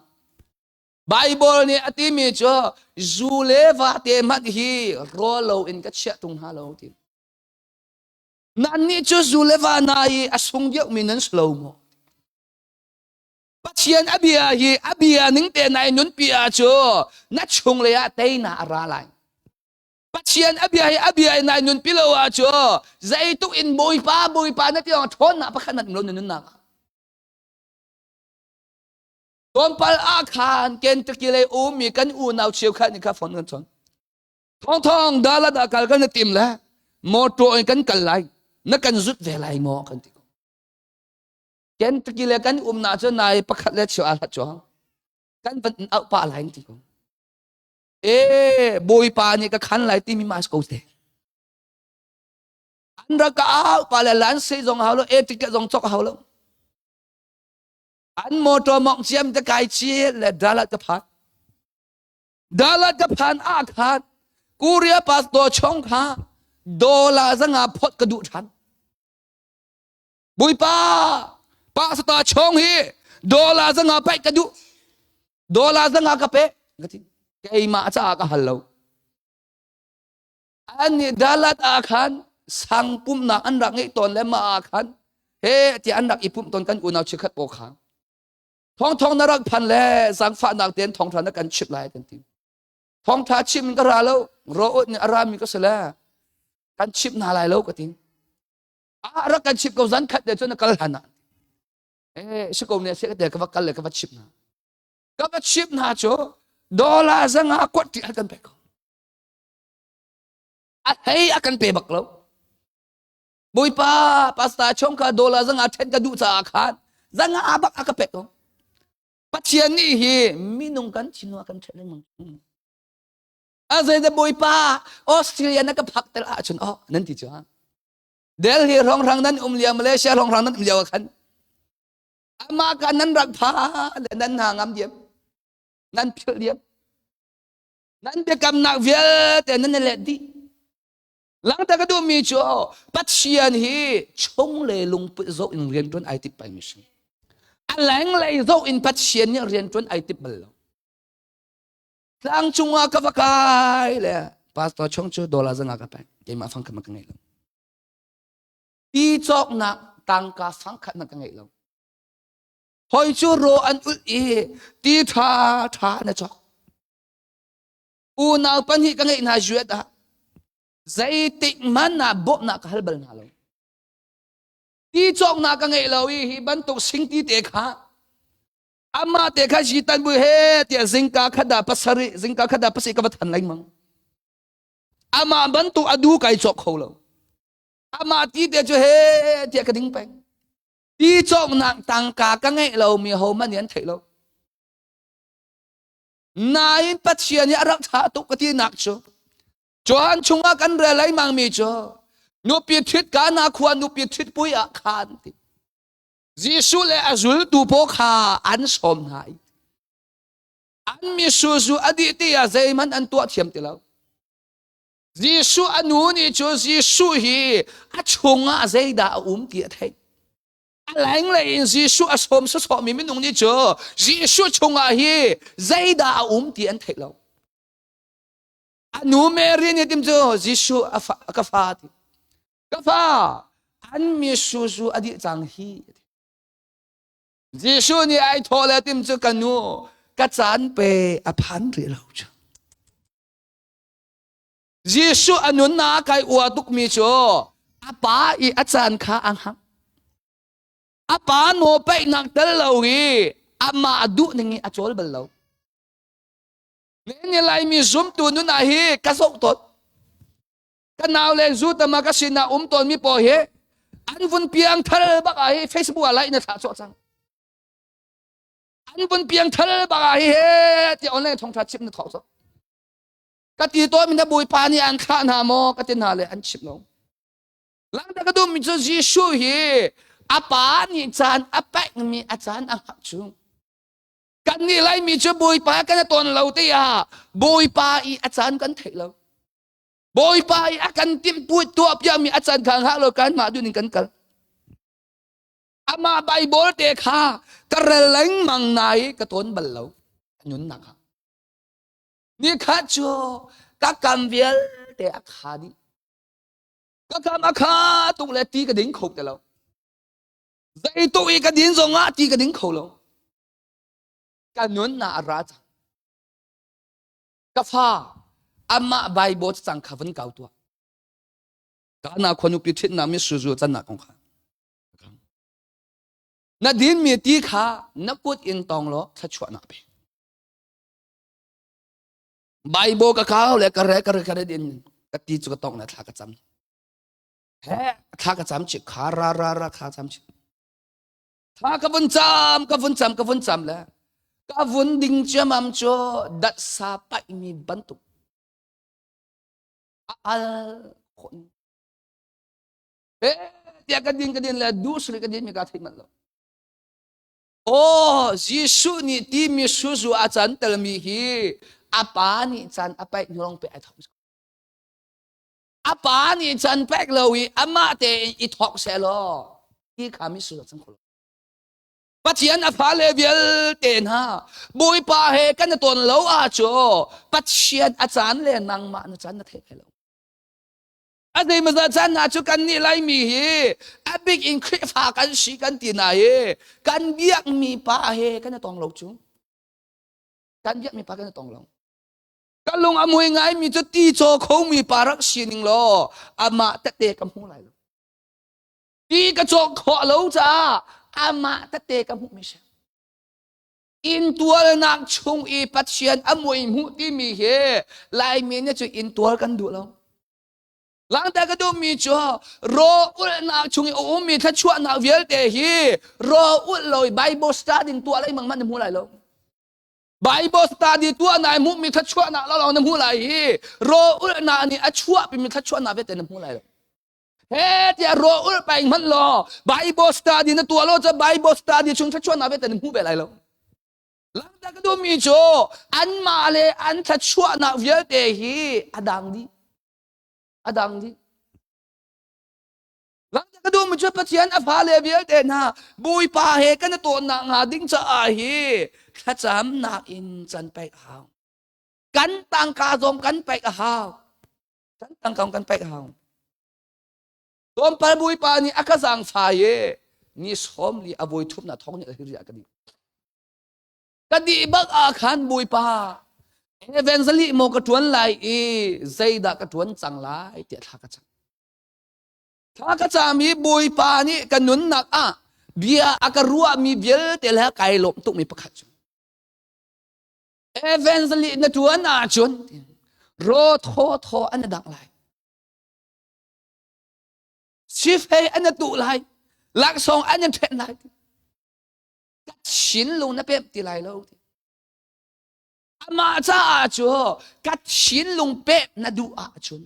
Bible nih a timi cu zu le va te hmanh hi rawl lo in ka chiah tung hna lo ti. Nannih cu zu le va na i a sung deuhmi nan si lo maw? Pathian a bia hi a bia ning te nai nunpi ah cu na chung lei ah teina a ra lai. Pathian a bia hi a bia in nai nunpi lo ah cu zeituk in Bawipa Bawipa na ti lawng ṭhawnnak pakhat nan um lo na nunnak ah. Tlawmpal ah khan Kentucky lei ummi kan unau cheukhat nih kha phone kan chawnh. Thong thong dalat ah kal kan na tim le motor in kan kal lai na kan zut ve lai maw kan ti ko. Kentucky le kan umnak cu nai pakhat le cheu aa hlat cuang. Kan van in auh pah lai ti ko. E Bawipa nih ka khan lai timi ma ko te. An rak ka au pa le lan se zong hau lo, e ticket zong chok hau lo. An motor mong chiam te kai chi le dalat ka phan. Dalat ka phan a khan Korea pastor chong kha dola zanga phot ka duh than. Bawipa pastor chong hi dola zanga paih ka duh. Dola zanga ka pe. Ka ti. Keimah caah ka hal lo. An nih dalat ah khan sang pumhnak an rak ngeih tawn le mah ah khan he ti an rak i pumh tawn kan unau chikkhat paw kha thong thong na rak phan le zangfahnak tein thongtha na kan chimh lai kan ti thongtha chim in ka ra lo ro nih a rami ka si le kan chimh hna lai lo ka ti a rak kan chimh ko zan khat te cun na kal hlan ah eh si ko ne se ka te ka va kal le ka va chimh hna ka va chimh hna cu dollar zanga kuat ti an kan pek ko a hei a kan pe bak lo Bawipa pastor chong kha dollar zanga then ka duh caah khan zanga bak a ka pek ko Pathian nih hi minung kan thinua kan ṭhen lengmang a zei Bawipa Australia na ka phak tel ahcun oh nan ti cu ha Delhi hrawnghrang nan um lio Malaysia hrawnghrang nan um lio khan ama ka nan rak pha le nan hna ngam diam nan philh diam nan biakamnak vialte nan let dih Langter ka duhmi cu Pathian hi chung le lungput zoh in rianṭuan ai tip mi si. A lenglei zoh in Pathian nih rianṭuan ai tip bal lo. Tlang cungah ka va kai le pastor chung cu dollar zanga ka pek. Keimah fang khat ka ngei lo. Ti cawknak tangka fang khat ka ngei lo. Hoi cu ro an ulh i ti ṭha ṭha na cawk. Unau pahnih ka ngeih hna zuat ah zeitik hmanh ah bawmhnak ka hal bal hna lo. Ti cawknak ka ngeih lo i hi bantuk singti te kha amah te kha zitan bu he tiah zingka khada pasarih zingka khada pasarih ka va than lengmang. Amah bantuk adu kai cawk kho lo. Amah ti te cu he tiah ka ding peng. Ti cawknak tangka ka ngeih lo mi ho man nih an theih lo. Nain Pathian hi a rak ṭha tuk ka tinak cu Johan chungah kan rel lengmang mi cu nupi ṭhit Kana khua nupi ṭhitpui ah khan ti Jesuh le a zultu pawl kha an sawm hna i an mitsur zu a dih ti ah zeihmanh an tuah thiam ti lo. Jesuh a nu nih cu Jesuh hi a chungah zeidah a um ti a theih. A lenglei in Jesuh a sawm sawsawhmi minung nih cu Jesuh chungah hi zeidah a um ti an theih lo. A nu Mary nih tim cu Jesuh a fa, ka fa ti. Ka fa, an mitsur zu a dih cang hi. Jesuh nih ai thawh le tim cu ka nu ka caan pe a phan rih lo cu. Jesuh a nunnak kai ua tukmi cu a pa i a caan kha a hngak. A pa nawlpeihnak tel lo i amah a duh ning i a cawl bal lo. Ni Laimi zumtu nun ah hi ka zoh tawn. Ka nau le zu tama ka sinah um tawnmi pawl hi an vun piang thal bak ah hi Facebook ah like na thlah cawh cang. An vun piang thal bak ah hi he ti online thawngtha chim na thawk cawh. Ka ti tawn mi na Bawipa nih an thlah hna maw ka ti hna le an chim lo. Langta ka duhmi cu Jesuh hi a pa nih caan a pekmi a caan a hngak cu. Kan nih Laimi cu Bawipa kan i tawn lo tiah Bawipa i a caan kan theih lo. Bawipa i a kan timhpuit tuah piakmi a can kha hngah lo kan mah duh ning kan kal. Amah Bible te kha ka rel lengmang na i ka tawn bal lo. Nunnak ah. Ni khat cu ka kam vialte a kha dih. Ka kam a kha tuk le ti ka ding kho te lo. Zeituk i ka din zong ah ti ka ding kho lo. Ka nunnak a ra cang. Ka fa amah Bible cang kha vun kau tuah. Kana khuanupi ṭhitnak mi suzu cannak kong kha. Na dinmi ti kha na kut in tawng law thluachuahnak pe. Bible ka kau le ka re ka re ka re din ka ti cu ka tong na thla ka cam. He thla ka cam chi kha ra ra ra thla cam chi. Thla ka vun cam ka vun cam ka vun cam le ka vun ding ciamam cu dat sa paih mi bantuk a al khon he tiah ka din ka din le duh suri ka din mi ka theih manh lo Aw, Jesuh nih timi suzu a can telmi hi a pa nih can a paih hnu pe ai thawk. A pa nih can pek lo i amah tein i thawk seh law ti kha mi suzu cang kho lo. Pathian a fale vialte hna Bawipa he kan i ton lo ahcu Pathian a caan le nangmah na caan na thei lo. A zeimawzat caan hna cu kan nih Laimi hi a bik in Khrihfa kan si kan ti na hi kan biakmi pa he kan i tong lo cu. Kan biakmi pa kan i tong lo. Ka lung a mui ngaimi cu ti caw khomi pa rak sining law amah tete ka hmu lai lo. Ti ka cawk khawh lo caah amah tete ka hmuhmi si. Intualnak chung i Pathian a mui hmuh timi hi Laimi nih cu intual kan duh lo. Langta ka duhmi cu raw ulhnak chung i a ummi thluachuahnak vialte hi raw ulh lo i Bible study tuah lei mang man na hmu lai lo. Bible study tuah na hmuhmi thluachuahnak lo na hmu lai hi raw ulhnak nih a chuahpimi thluachuahnak vialte na hmu lai lo. He tiah raw ulh peng hmanh law Bible study na tuah lo cu Bible study chung thluachuahnak vialte na hmu ve lai lo. Langta ka duhmi cu anmah le an thluachuahnak vialte hi a dang dih. A dang dih. Langta ka duhmi cu Pathian a fale vialte hna Bawipa he kan i tawnnak hnga ding caah hi thlacamnak in can pek a hau. Kan tangka zong kan pek a hau. Kan tangka zong kan pek a hau. Tlawmpal Bawipa nih a ka zaangfai i ni sawm li a voi thum na thong nih hi riah ka dih. Ka dih bak ah khan Bawipa evangelist maw ka ṭuan lai i zeidah ka ṭuan cang lai tiah thla ka cam. Thla ka cam i Bawipa nih ka nunnak ah bia a ka ruahmi vialte le kai lawm tukmi pakhat cu evangelist na ṭuan ahcun raw thaw thaw an dang lai. Sifei an tuh lai. Laksawng an ṭhen lai. Ka thinlung na pemh ti lai lo. Amah caah cu ka thinlung pemh na duh ahcun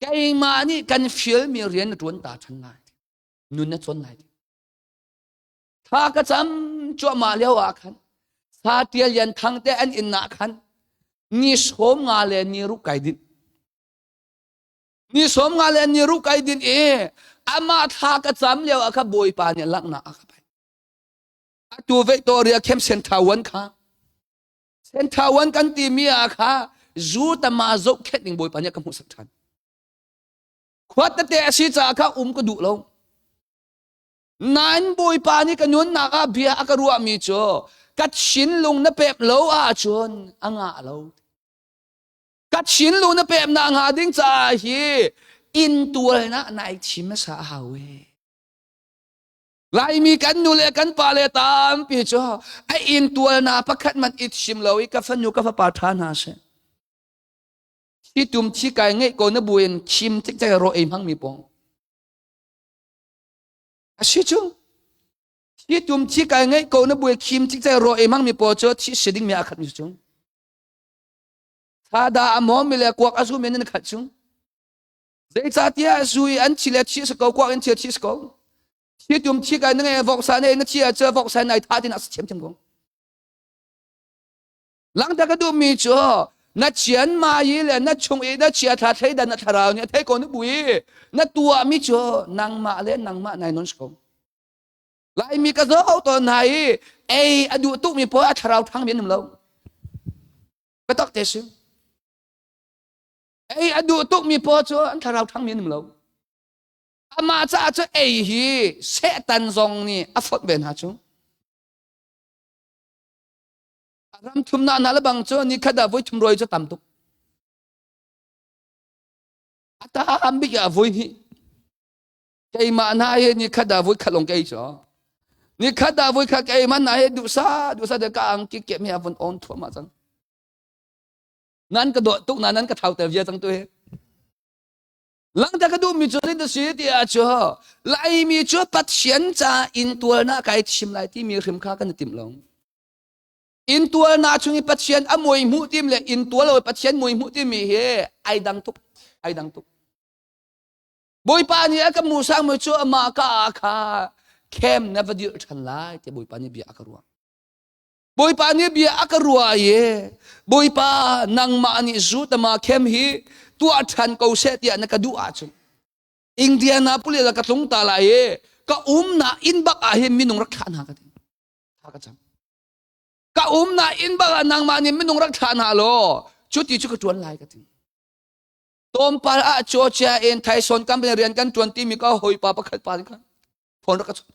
keimah nih kan fialmi rian na ṭuan ta ṭhan lai. Nun na cawn lai. Thla ka cam cuahmah lio ah khan sa tial lian thang te an inn ah khan ni sawm nga le ni ruk kai dinh. Ni sawm nga le ni ruk kai din i amah thla ka cam lio ah kha Bawipa nih langhnak a ka pek. Atu Victoria Camp Center 1 kha Center 1 kan timi ah kha zu tama zohkhenh ding Bawipa nih ka hmuhsak ṭhan. Khua tete a si caah kha um ka duh lo. Nain Bawipa nih ka nunnak ah bia a ka ruahmi cu ka thinlung na pek lo ahcun a ngah lo. Ka thinlung na pemnak hnga ding caah hi intualnak nai thim hmasa a hau e. Laimi kan nu le kan pa le tampi cu a intualnak pakhat man i thim lo i ka fanu ka fapa ṭha hna seh. Thi tum thi kai ngeih ko na buin khim cikcek ro ei hmang mi pong. A si cu. Thi tum thi kai ngeih ko na buin khim cikcek ro ei hmang mi pawl cu thi si ding mi a khat mi cu. Thada a mawmi le kuak a zumi nan khat chung. Zeicahtiah zu i an thi le thi si ko, kuak in thi thi si ko. Thi tum thi kai na nge voksa ne na thi a cu voksa nai tha tin a si thiam thiam ko. Langta ka duhmi cu Na chian ma yi le na chung i na chia thla thleidan na thlarau nih a thei ko na bui na tuah mi cu nangmah le nangmah nai non ko. Laimi ka zoh tawn hna i ei a duh tuk mi pawl a thlarau thang mi an um lo. Biatak te si. Ei a duh tuk mi pawl cu an thlarau thang mi an um lo. Amah caah cu ei hi Satan zong nih a fonh ve hna cu. Ram thumnak hna le bang cu ni khat ah voi thum rawi cu tam tuk. A tam bik ah voi hnih. Keimah hna hi ni khat ah voi khat lawng ka ei cu. Ni khat ah voi khat ka ei man hna hi duhsa duhsa de ka ang ki ke mi a vun on thuam ah cang. Nan ka dawh tuk na nan ka thau ter via cang tu hi. Langta ka duhmi cu zeidah si ti ah cu Laimi cu Pathian ca inntualnak kai chim lai timi hrim kha kan i timh lo. Inntualnak chung i Pathian a mui hmuh tim le inntual lo Pathian mui hmuh timi hi ai dang tuk, ai dang tuk. Bawipa nih a ka musang mi cu amah ka ah kha khem na va dirh ṭhan lai ti Bawipa nih bia a ka ruah. Bawipa nih bia a ka ruah i Bawipa nangmah nih zutama khem hi tuah ṭhan ko seh tiah na ka duh ahcun Indianapolis ah ka tlung ta lai i ka umnak inn bak ah hin minung rak thlah hna ka ti. Thla ka cam. Ka umnak inn bak ah nangmah nih minung rak thlah hna law cuti cu ka ṭuan lai ka ti. Tlawmpal ah Georgia in Tyson company rian kan ṭuan timi ka hawipa pakhat pa nih khan phone rak ka chawnh.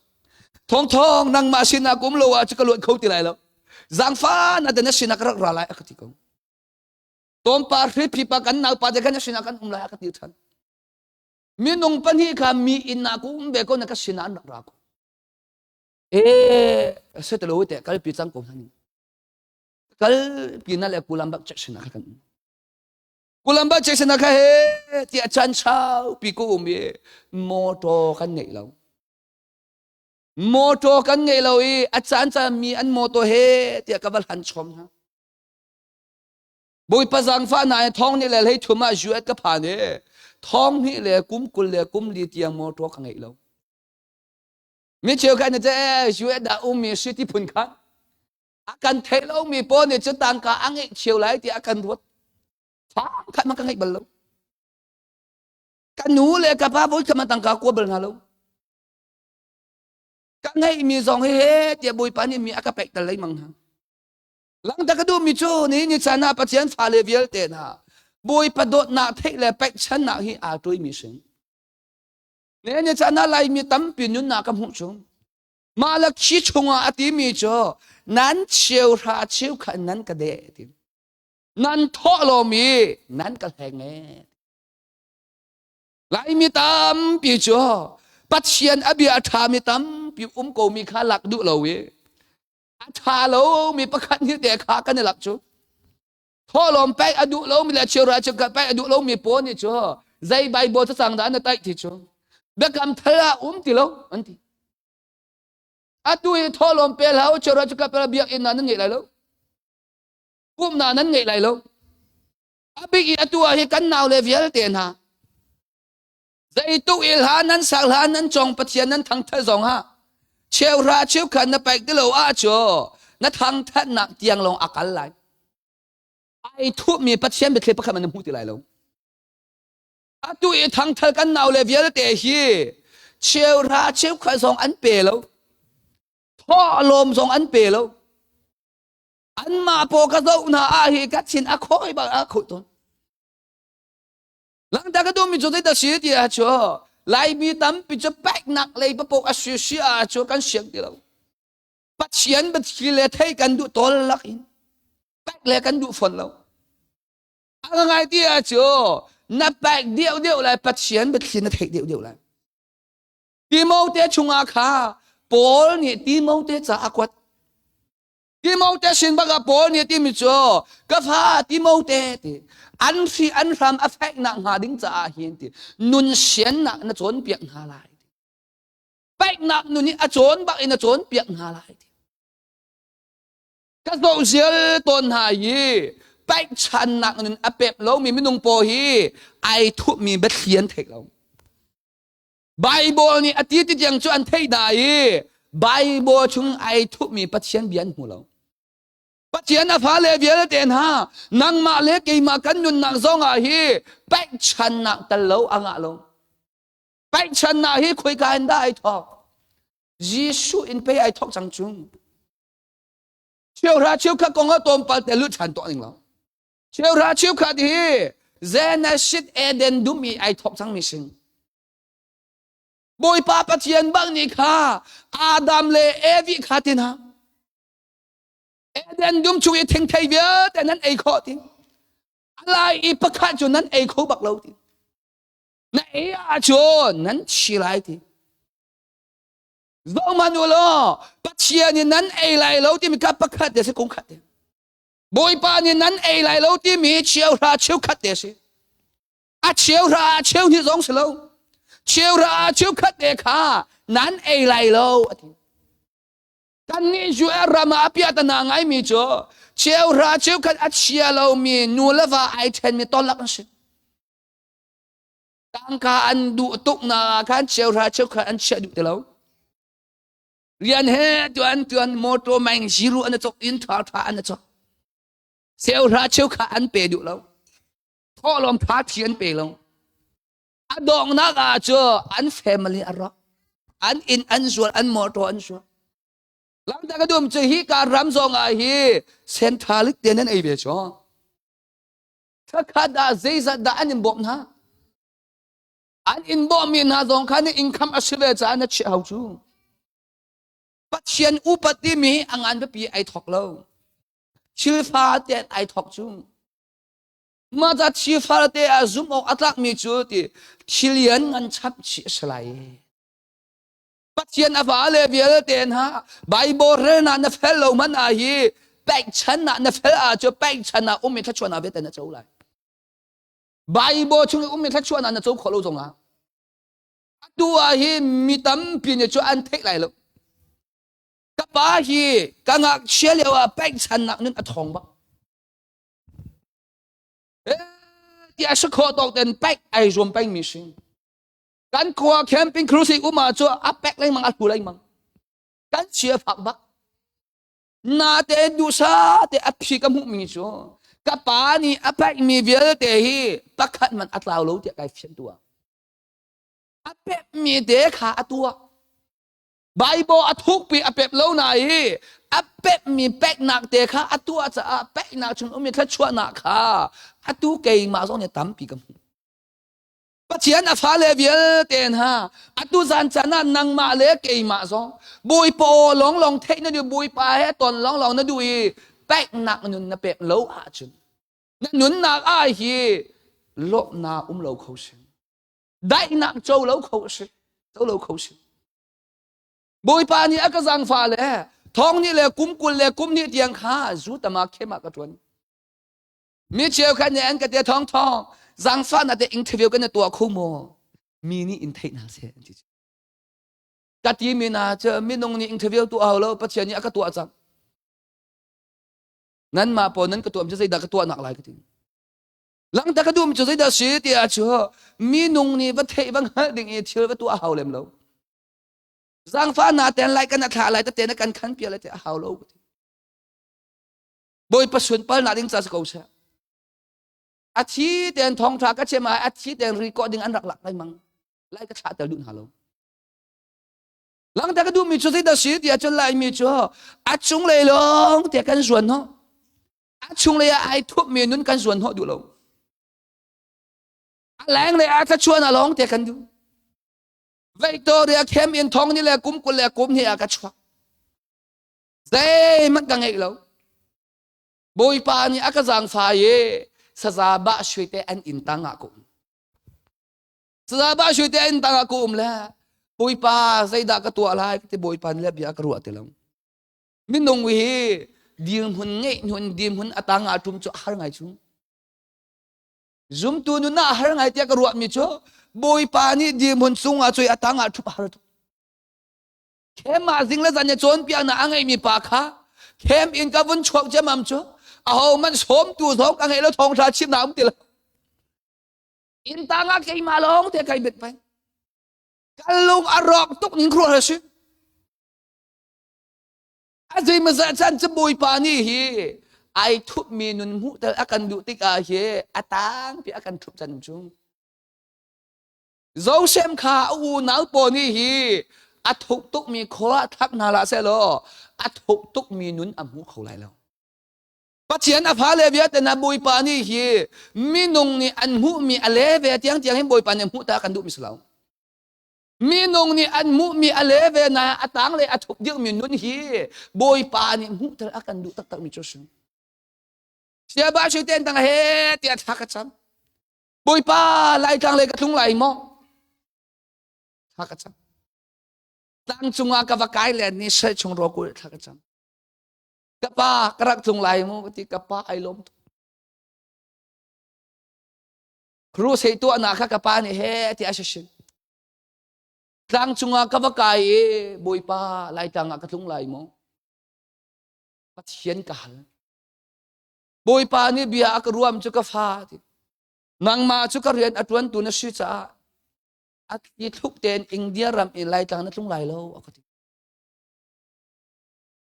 Thawng thawng nangmah sinah kum lo ah cu ka luat kho ti lai lo. Zaangfa na na sinah ka rak ra lai a ka ti ko. Tlawmpal hriphi pa kan naupa te khan na sinah kan um lai a ka ti ṭhan. Minung pahnih kha mi inn ah ku um ve ko na ka sinah an rak ra ko. Eh, setelo te kalpi cang ko hna ning. Kalpi na le kulam bak check sinah kha kan um. Kulamba Jackson kha he tiah chan saupi ku um i motor kan ngeih lo. Motor kan ngeih lo i a caan caan mi an motor he tiah ka va hlan chom hna. Bawipa zaangfah na thong ni le hlei thum ah US ka phan i thong hnih le kum 20 le kum li tiang motor ka ngeih lo. Mi cheu khan ne US dah ummi city phun khan a kan theih lomi pawl nih cu tangka a ngeih cheu lai tiah a kan ruat fang khat man ka ngeih bal lo ka nu le ka pa voi khat tangka kua bal hna lo ka ngeihmi zong hi he tiah bawipa nih mi a ka pek tal lengmang hna langta ka duhmi cu ni ni caan ah Pathian fale vialte hna bawipa dawtnak theih le pekchannak hi aa tuimi sin ne ni caan ah laimi tampi nunnak ka hmuh chung Mah le khi chungah a timi cu nan cheuhra cheukhat nan ka deh ti. Nan thawh lomi nan ka hleng e. Laimi tampi cu Pathian a bia a ṭhami tampi um komi kha lak duh lo i a ṭha lomi pakhat nih te kha kan i lak cu. Thawhlawm pek a duh lomi le cheuhra cheukhat pek a duh lomi pawl nih cu zei Bible cacang dah na taih ti cu biakam thar ah um ti lo an ti. Atu hi thawhlawm pe hlah u cheuhra cheukhat pe biakinn ah nan ngei lai lo. Pumhnak nan ngei lai lo. A bik i atu ah hi kan nau le vialte hna Zeituk i hla nan sak hla nan cong Pathian nan thangthat zong ah cheuhra cheukhat na paik ti lo ah cu na thangthatnak tiang lawng a kal lai. Ai thuhmi Pathian biathli pakhat man na hmu ti lai lo. Atu i thangthal kan nau le vialte hi cheuhra cheukhat zong an pe lo. Thawhlawm zong an pe lo. Anmah paw ka zoh hna ah hi ka thin a khoi bak a khoi tawn. Langta ka duhmi cu zeidah si ti ah cu Laimi tampi cu peknak lei papok a si si ah cu kan siang ti lo. Pathian biathli le thei kan duh tawl lak in pek le kan duh fawn lo. A ngai ti ah cu na pek deuh deuh lai Pathian biathli na theih deuh deuh lai. Timote chungah kha Paul nih Timote ca a kuat. Timote sin bak ah Paul nih a timi cu ka fa Timote ti an hri an hram a fek nak hnga ding caah hin ti nun siannak na cawnpiak hna lai ti paihnak nun hi a cawn bak in a cawnpiak hna lai ti ka zoh zial tawn hna hi paihchannak nun a pek lomi minung paw hi ai thupmi biathli an theih lo Bible nih a ti ti tiang cu an theih dah i Bible chung ai thupmi Pathian bia an hmu lo. Pathian a fale vialte hna nangmah le keimah kan nunnak zong ah hi pekchannak tal lo a ngah lo. Pekchannak hi khoika in dah ai thawk? Jesuh in pei ai thawk cang cu. Cheuhra cheukhat kong ah tlawmpal te lut ṭhan tuah ning lo. Cheuhra cheukhat hi Genesis Eden dum i ai thawk cangmi sing. Bawipa Pathian bang nih kha Adam le Evi kha ti hna. Eden dum chung i thingthei vialte nan ei khawh ti. A lai i pakhat cu nan ei kho bak lo ti. Na ei ahcun nan thi lai ti. Zohhmanh u law Pathian nih nan ei lai lo timi kha pakhat te si kung khat te. Bawipa nih nan ei lai lo timi cheuhra cheukhat te si. A cheuhra ah cheu hnih zong si lo. Cheuhra ah cheukhat te kha nan ei lai lo a ti. Kannih US ram ah a piahtana ngaimi cu cheuhra cheukhat a chia lomi nu le va ai ṭhenmi tolak an si. Tangka an duh tuk na ah khan cheuhra cheukhat an chiah duh ti lo. Rian he tuan tuan motor meng zero an cok in ṭha ṭha an cok. Cheuhra cheukhat an pe duh lo. Thawhlawm ṭha thi an pe lo. A donghnak ah cu an family a rawk. An inn an zual, an motor an zual. Lamta ka dum cu hi ka ram zong ah hi centralic te nan ei ve cho. Thakhat ah zeizat dah an in bawmh hna? An in bawmhmi hna zong kha na income a si ve caah na chiah hau cu. Pathian upat timi a ngan biapi ai thawk lo. Thilfa te ai thawk cu. Mah ca thilfa te ah zumh awk a tlakmi cu ti thilian ngan chap chih a si lai. Pathian a va le vialte hna Bible rel na na fel lo man ah hi pekchan ah na fel ah cu pekchan ah ummi thluachuah na vialte na co lai. Bible chung i ummi thluachuah na na co khawh lo zong ah atu ah hi mi tampi nih cu an theih lai lo. Ka pa hi ka ngakchia lio ah pekchannak nun a thawng bak. Eh, ti a si khawh tawk ten pek ai zuam pengmi si. Kan khua camping cruise um ah cu a pek lengmang a hlu lengmang. Kan chia fak bak. Na te duhsa te a phi ka hmuh mi cu ka pa nih a pek mi vialte hi pakhat man a tlau lo tiah kai fian tuah. A pek mi te kha a tuah. Bible a thukpi a pep lo na i a pek mi peknak te kha a tuah caah peknak chung ummi thluachuahnak kha atu keimah zong nih tampi ka hmuh. Pathian a fale vialte hna atu zan caan ah nangmah le keimah zong Bawipa aw lawnglawng theih na duh Bawipa he ton lawnglawng na duh i peknak nun na pek lo ahcun na nunnak ah hi lawmhnak um lo kho si daihnak co lo kho si co lo kho si Bawipa nih a ka zaangfah le thong nih le kum kul le kum hnih tiang kha zu tama khem ah ka ṭuan Mi cheukhat nih an ka te thawng thawng zaangfahnak te interview kan tuah kho maw? Mi nih in theih hna seh an ti. Ka ti mi na cu minung nih interview tuah hau lo Pathian nih a ka tuah cang. Nanmah pawl nan ka tuah cu zeidah ka tuah nak lai ka ti. Langta ka duh cu zeidah si tiah cu minung nih va theih va hngalh ding i thil va tuah hau lem lo. Zaangfahnak ten lai kan a thlah lai tete na kan khan pia lai te a hau lo ka ti. Bawipa sunparnak ding ca si ko seh. A thi tein thawngṭha ka chim ah a thi tein ri kawh ding an rak lak lengmang. Lai ka thlah ter duh hna lo. Langta ka duhmi cu zeidah si tiah cun Laimi cu a chunglei lawng te kan zuan hnawh. A chunglei ah ai thupmi nun kan zuan hnawh duh lo. A lenglei ah thlachuan a lawng te kan duh. Victoria camp in thong ni le kum kul le kum hnih ah ka chuak. Zeihmanh ka ngeih lo. Bawipa nih a ka zaangfah i saza bah sui te an inn tang ah ka um. Saza bah sui te an inn tang ah ka um le Bawipa zeidah ka tuah lai ti Bawipa nih le bia ka ruah ti lo. Minung hi dirhmun ngeih hnun dirhmun a tang ah ṭum cu a har ngai cu. Zumtu nun ah a har ngai tiah ka ruahmi cu Bawipa nih dirhmun cungah cui a tang ah ṭhup a har tuk. Khem ah zing le zan i cawnpiaknak a ngeimi pa kha khem in ka vun chuak ciammam cu aho man sawmtu zong ka ngei lo thawngṭha chimnak um ti lo. Inn tang ah keimah lawng te kai bet peng. Ka lung a rawk tuk ning khuaruah si. A zei maza chan cu Bawipa nih hi Ai thupmi nun hmuh tel a kan duh tikah hi a tangpi a kan thup can cu. Joseph kha a unau pawl nih hi a thuk tukmi khua thlak hna hlah sehlaw a thuk tukmi nun a hmu kho lai lo. Pathian a fale vialte na Bawipa nih hi minung nih an hmuhmi a le ve tiang tiang hin Bawipa nih hmuh ta kan duhmi si lo. Minung nih an hmuhmi a le ve na a tang le a thuk deuhmi nun hi Bawipa nih hmuhter a kan duh taktakmi cu si. Siaba sui ten tang he tiah thla ka cam. Bawipa Laitlang lei ka tlung lai maw? Thla ka cam. Tlang cungah ka va kai len ni sel chung rawkul thla ka cam. Ka pa ka rak tlung lai mu ka ti ka pa ai lawm tuk. Crusade tuahnak kha ka pa nih he ti a shin. Tlang cungah ka va kai i Bawipa Laitlang ah ka tlung lai maw? Pathian ka hal. Bawipa nih bia a ka ruam cu ka fa ti. Nangmah cu ka rian a ṭuantu na si caah a ti thluk tein India ram in Laitlang na tlung lai lo a ka ti.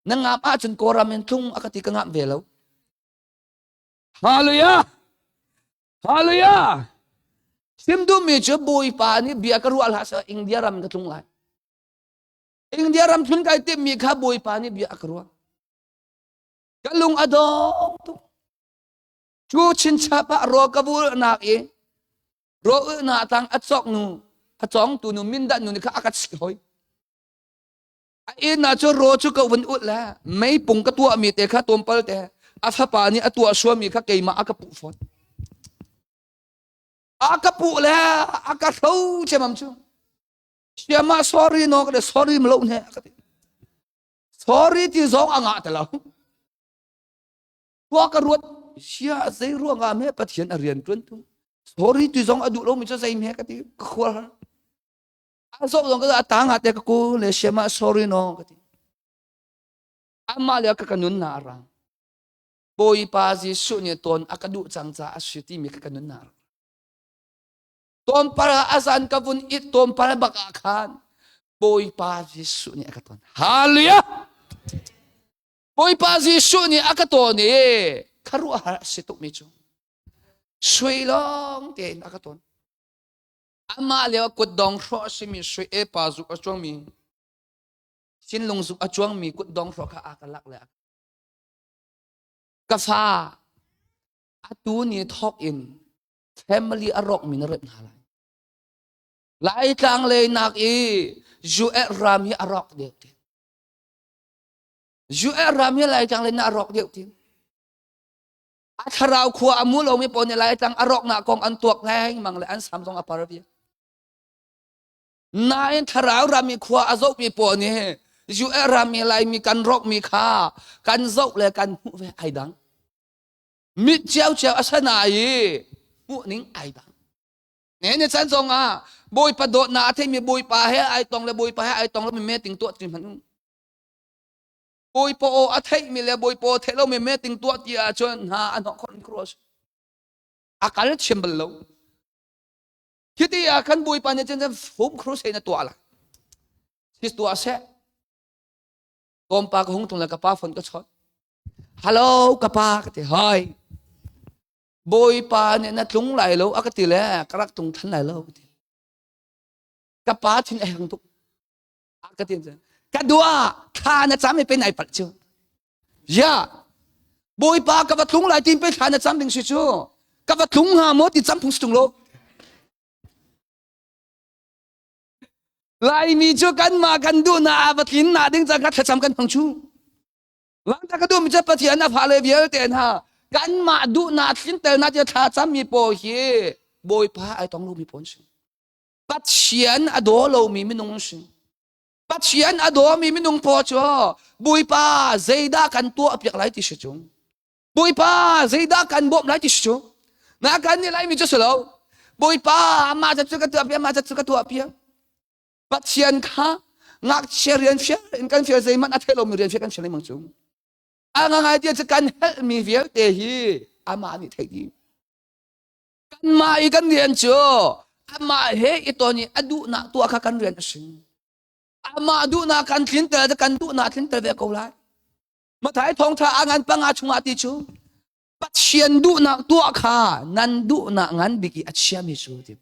Na ngap ahcun Kawlram in tlung a ka ti ka ngap ve lo. Hallelujah! Hallelujah! Sim duhmi cu Bawipa nih bia ka ruah hlah seh India ram ka tlung lai. India ram tlun kai timmi kha Bawipa nih bia a ka ruah. Ka lung a dong tuk. Cu chinchap ah raw ka vulnak i raw ulnak tang a cawk nu a cawngtu nu mindat nu nih kha a ka chih hoi. A inn ah cun raw cu ka vun ulh le meipung ka tuahmi te kha tlawmpal te a fapa nih a tuah suami kha keimah a ka puh fawn. A ka puh le a ka hro ciamam cu. Siamah sorry no ka ti sorry mlo ne ka ti. Sorry ti zong a ngah ti lo. Tua ka ruat sia zei ruangah me Pathian a rian tuan tu. Sorry ti zong a duh lomi cu zei me ka ti ka khual har. A zawh zong ka a tang ah te ka ku le siama sorry no ka ti. Amah le ka ka nun na rang. Bawipa Jesuh nih tawn a ka duh cang ca a si timi ka ka nun na rang. Tawn par ah azan ka vun it tawn par bak ah khan Bawipa Jesuh nih a ka ton. Hallelujah! Bawipa Jesuh nih a ka ton i kharuahhar a si tukmi cu sui lawng tein a ka ton. Amah lio kutdong hrawh a simi sui e pa zuk a cuangmi thinlung zuk a cuangmi kutdong hrawh kha a ka lak le ka fa atu ni thawk in family a rawkmi na remh hna lai. Laitlang lei nak i US ram hi a rawk deuh ti. US ram hi Laitlang lei na a rawk deuh ti. A thlarau khua a mu lomi pawl nih Laitlang a rawknak kong an tuak lengmang le an sam zong a par vial. Nain thlarau ram i khua a zohmi pawl nih US ram i Laimi kan rawkmi kha kan zoh le kan hmuh ve ai dang. Mit ciaocio a sana i hmuh ning ai dang. Ne ne chan zong ah Bawipa dawtnak a theimi Bawipa he ai tong le Bawipa he ai tong lomi meeting tuah ti hmanh Bawipa aw a theihmi le Bawipa aw theih lomi meeting tuah ti ahcun hna a hnawh khawh in cross. A kal thiam bal lo. Hiti ah khan Bawipa nih cun home crusade na tuah la. Sis tuah seh. Kawmpa ka hung tung le ka pa phone ka chawt. Hello ka pa ka ti hoi. Bawipa nih na tlung lai lo a ka ti le ka rak tlung than lai lo ka ti. Ka pa thin a hang tuk. Ka ti ka dua thla na cam i pen ai palh cu. Ya Bawipa ka va tlung lai tin pe thla na cam ding si cu. Ka va tlung hnga maw ti cam phung si tung lo. Laimi cu kanmah kan duhnak a va tlin nak ding ca kha thlacam kan hmang cu. Langta ka duhmi cu Pathian a fale vialte hna kanmah duhnak tlinternak tiah thla cammi pawl hi Bawipa ai tong lomi pawl an si. Pathian a daw lomi minung an si. Pathian a dawmi minung pawl cu Bawipa zeidah kan tuah piak lai ti si cu. Bawipa zeidah kan bawmh lai ti si cu. Na kan nih laimi cu si lo. Bawipa amah cu ka tuah piak, amah cu ka tuah piak. Pathian kha ngakchia rian fial in kan fial zeihmanh a theih lomi rian fial kan fial lengmang cu. A ngangai ti cu kan helhmi vialte hi amah nih theih dih. Kanmah i kan rian cu amah he i ton i a duhnak tuah kha kan rian a si. Amah duhnak kan tlinter kan duhnak tlinter ve ko lai. Mathai thawngtha a ngan panga chungah ti cu Pathian duhnak tuah kha nan duhnak ngan bik i a chiami cu ti.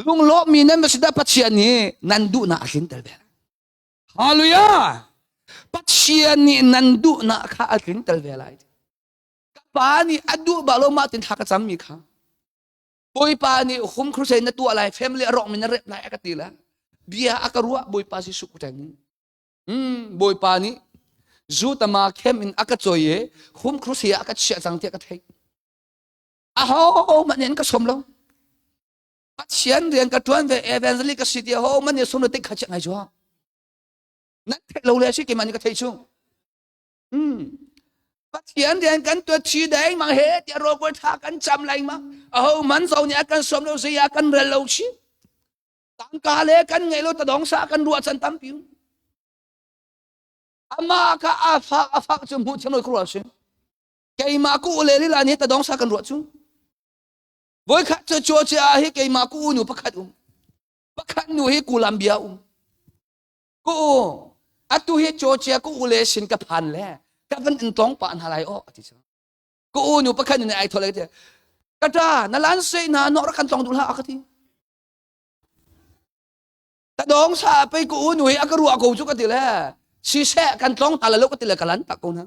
Lunglawmmi nan va si dah Pathian nih nan duhnak a tlinter ve. Hallelujah! Pathian nih nan duhnak kha a tlinter ve lai. Ka pa nih a duh bak lo mah tin thla ka cammi kha. Bawipa nih home crusade na tuah lai, family a rawkmi na rep lai a ka ti la. Bia a ka ruah Bawipa Jesuh teng. Bawipa nih Zutama camp in a ka choi i home crusade ah a ka chiah cang tiah ka theih. Aho hmanh nih an ka sawm lo. Pathian rian ka ṭuan ve evangelist ka si ti aho hmanh nih sawm lo tik kha chiah ngai cu. Nan theih lo le a si keimah nih ka theih cu. Pathian rian kan tuat thi deng mang he tiah rawl tha kan cam lai ma. Aho man zo nih a kan sawm lo zei a kan rel lo chi. Tangka le kan ngei lo tadong sa kan ruah chan tampi. Amah kha a fak a fak cu hmuh thiam lo ka ruah si. Keimah ku le lila nih tadong sa kan ruah cu. Voikhat cu Georgia hi keimah ku nu pakhat um. Pakhat nu hi Columbia um. Ku atu hi Georgia ku ule sin ka phan le ka van in tong pa hna lai o ati cu. Ku u nu pakhat nih ai thole ti. Ka ta na lan sei na no ra kan tong duh hlah ka ti. Ka dong sa pei ku u nu hi a ka ruah ko cu ka ti le. Si seh kan tlong hna la lo ka ti le ka lan tak ko na.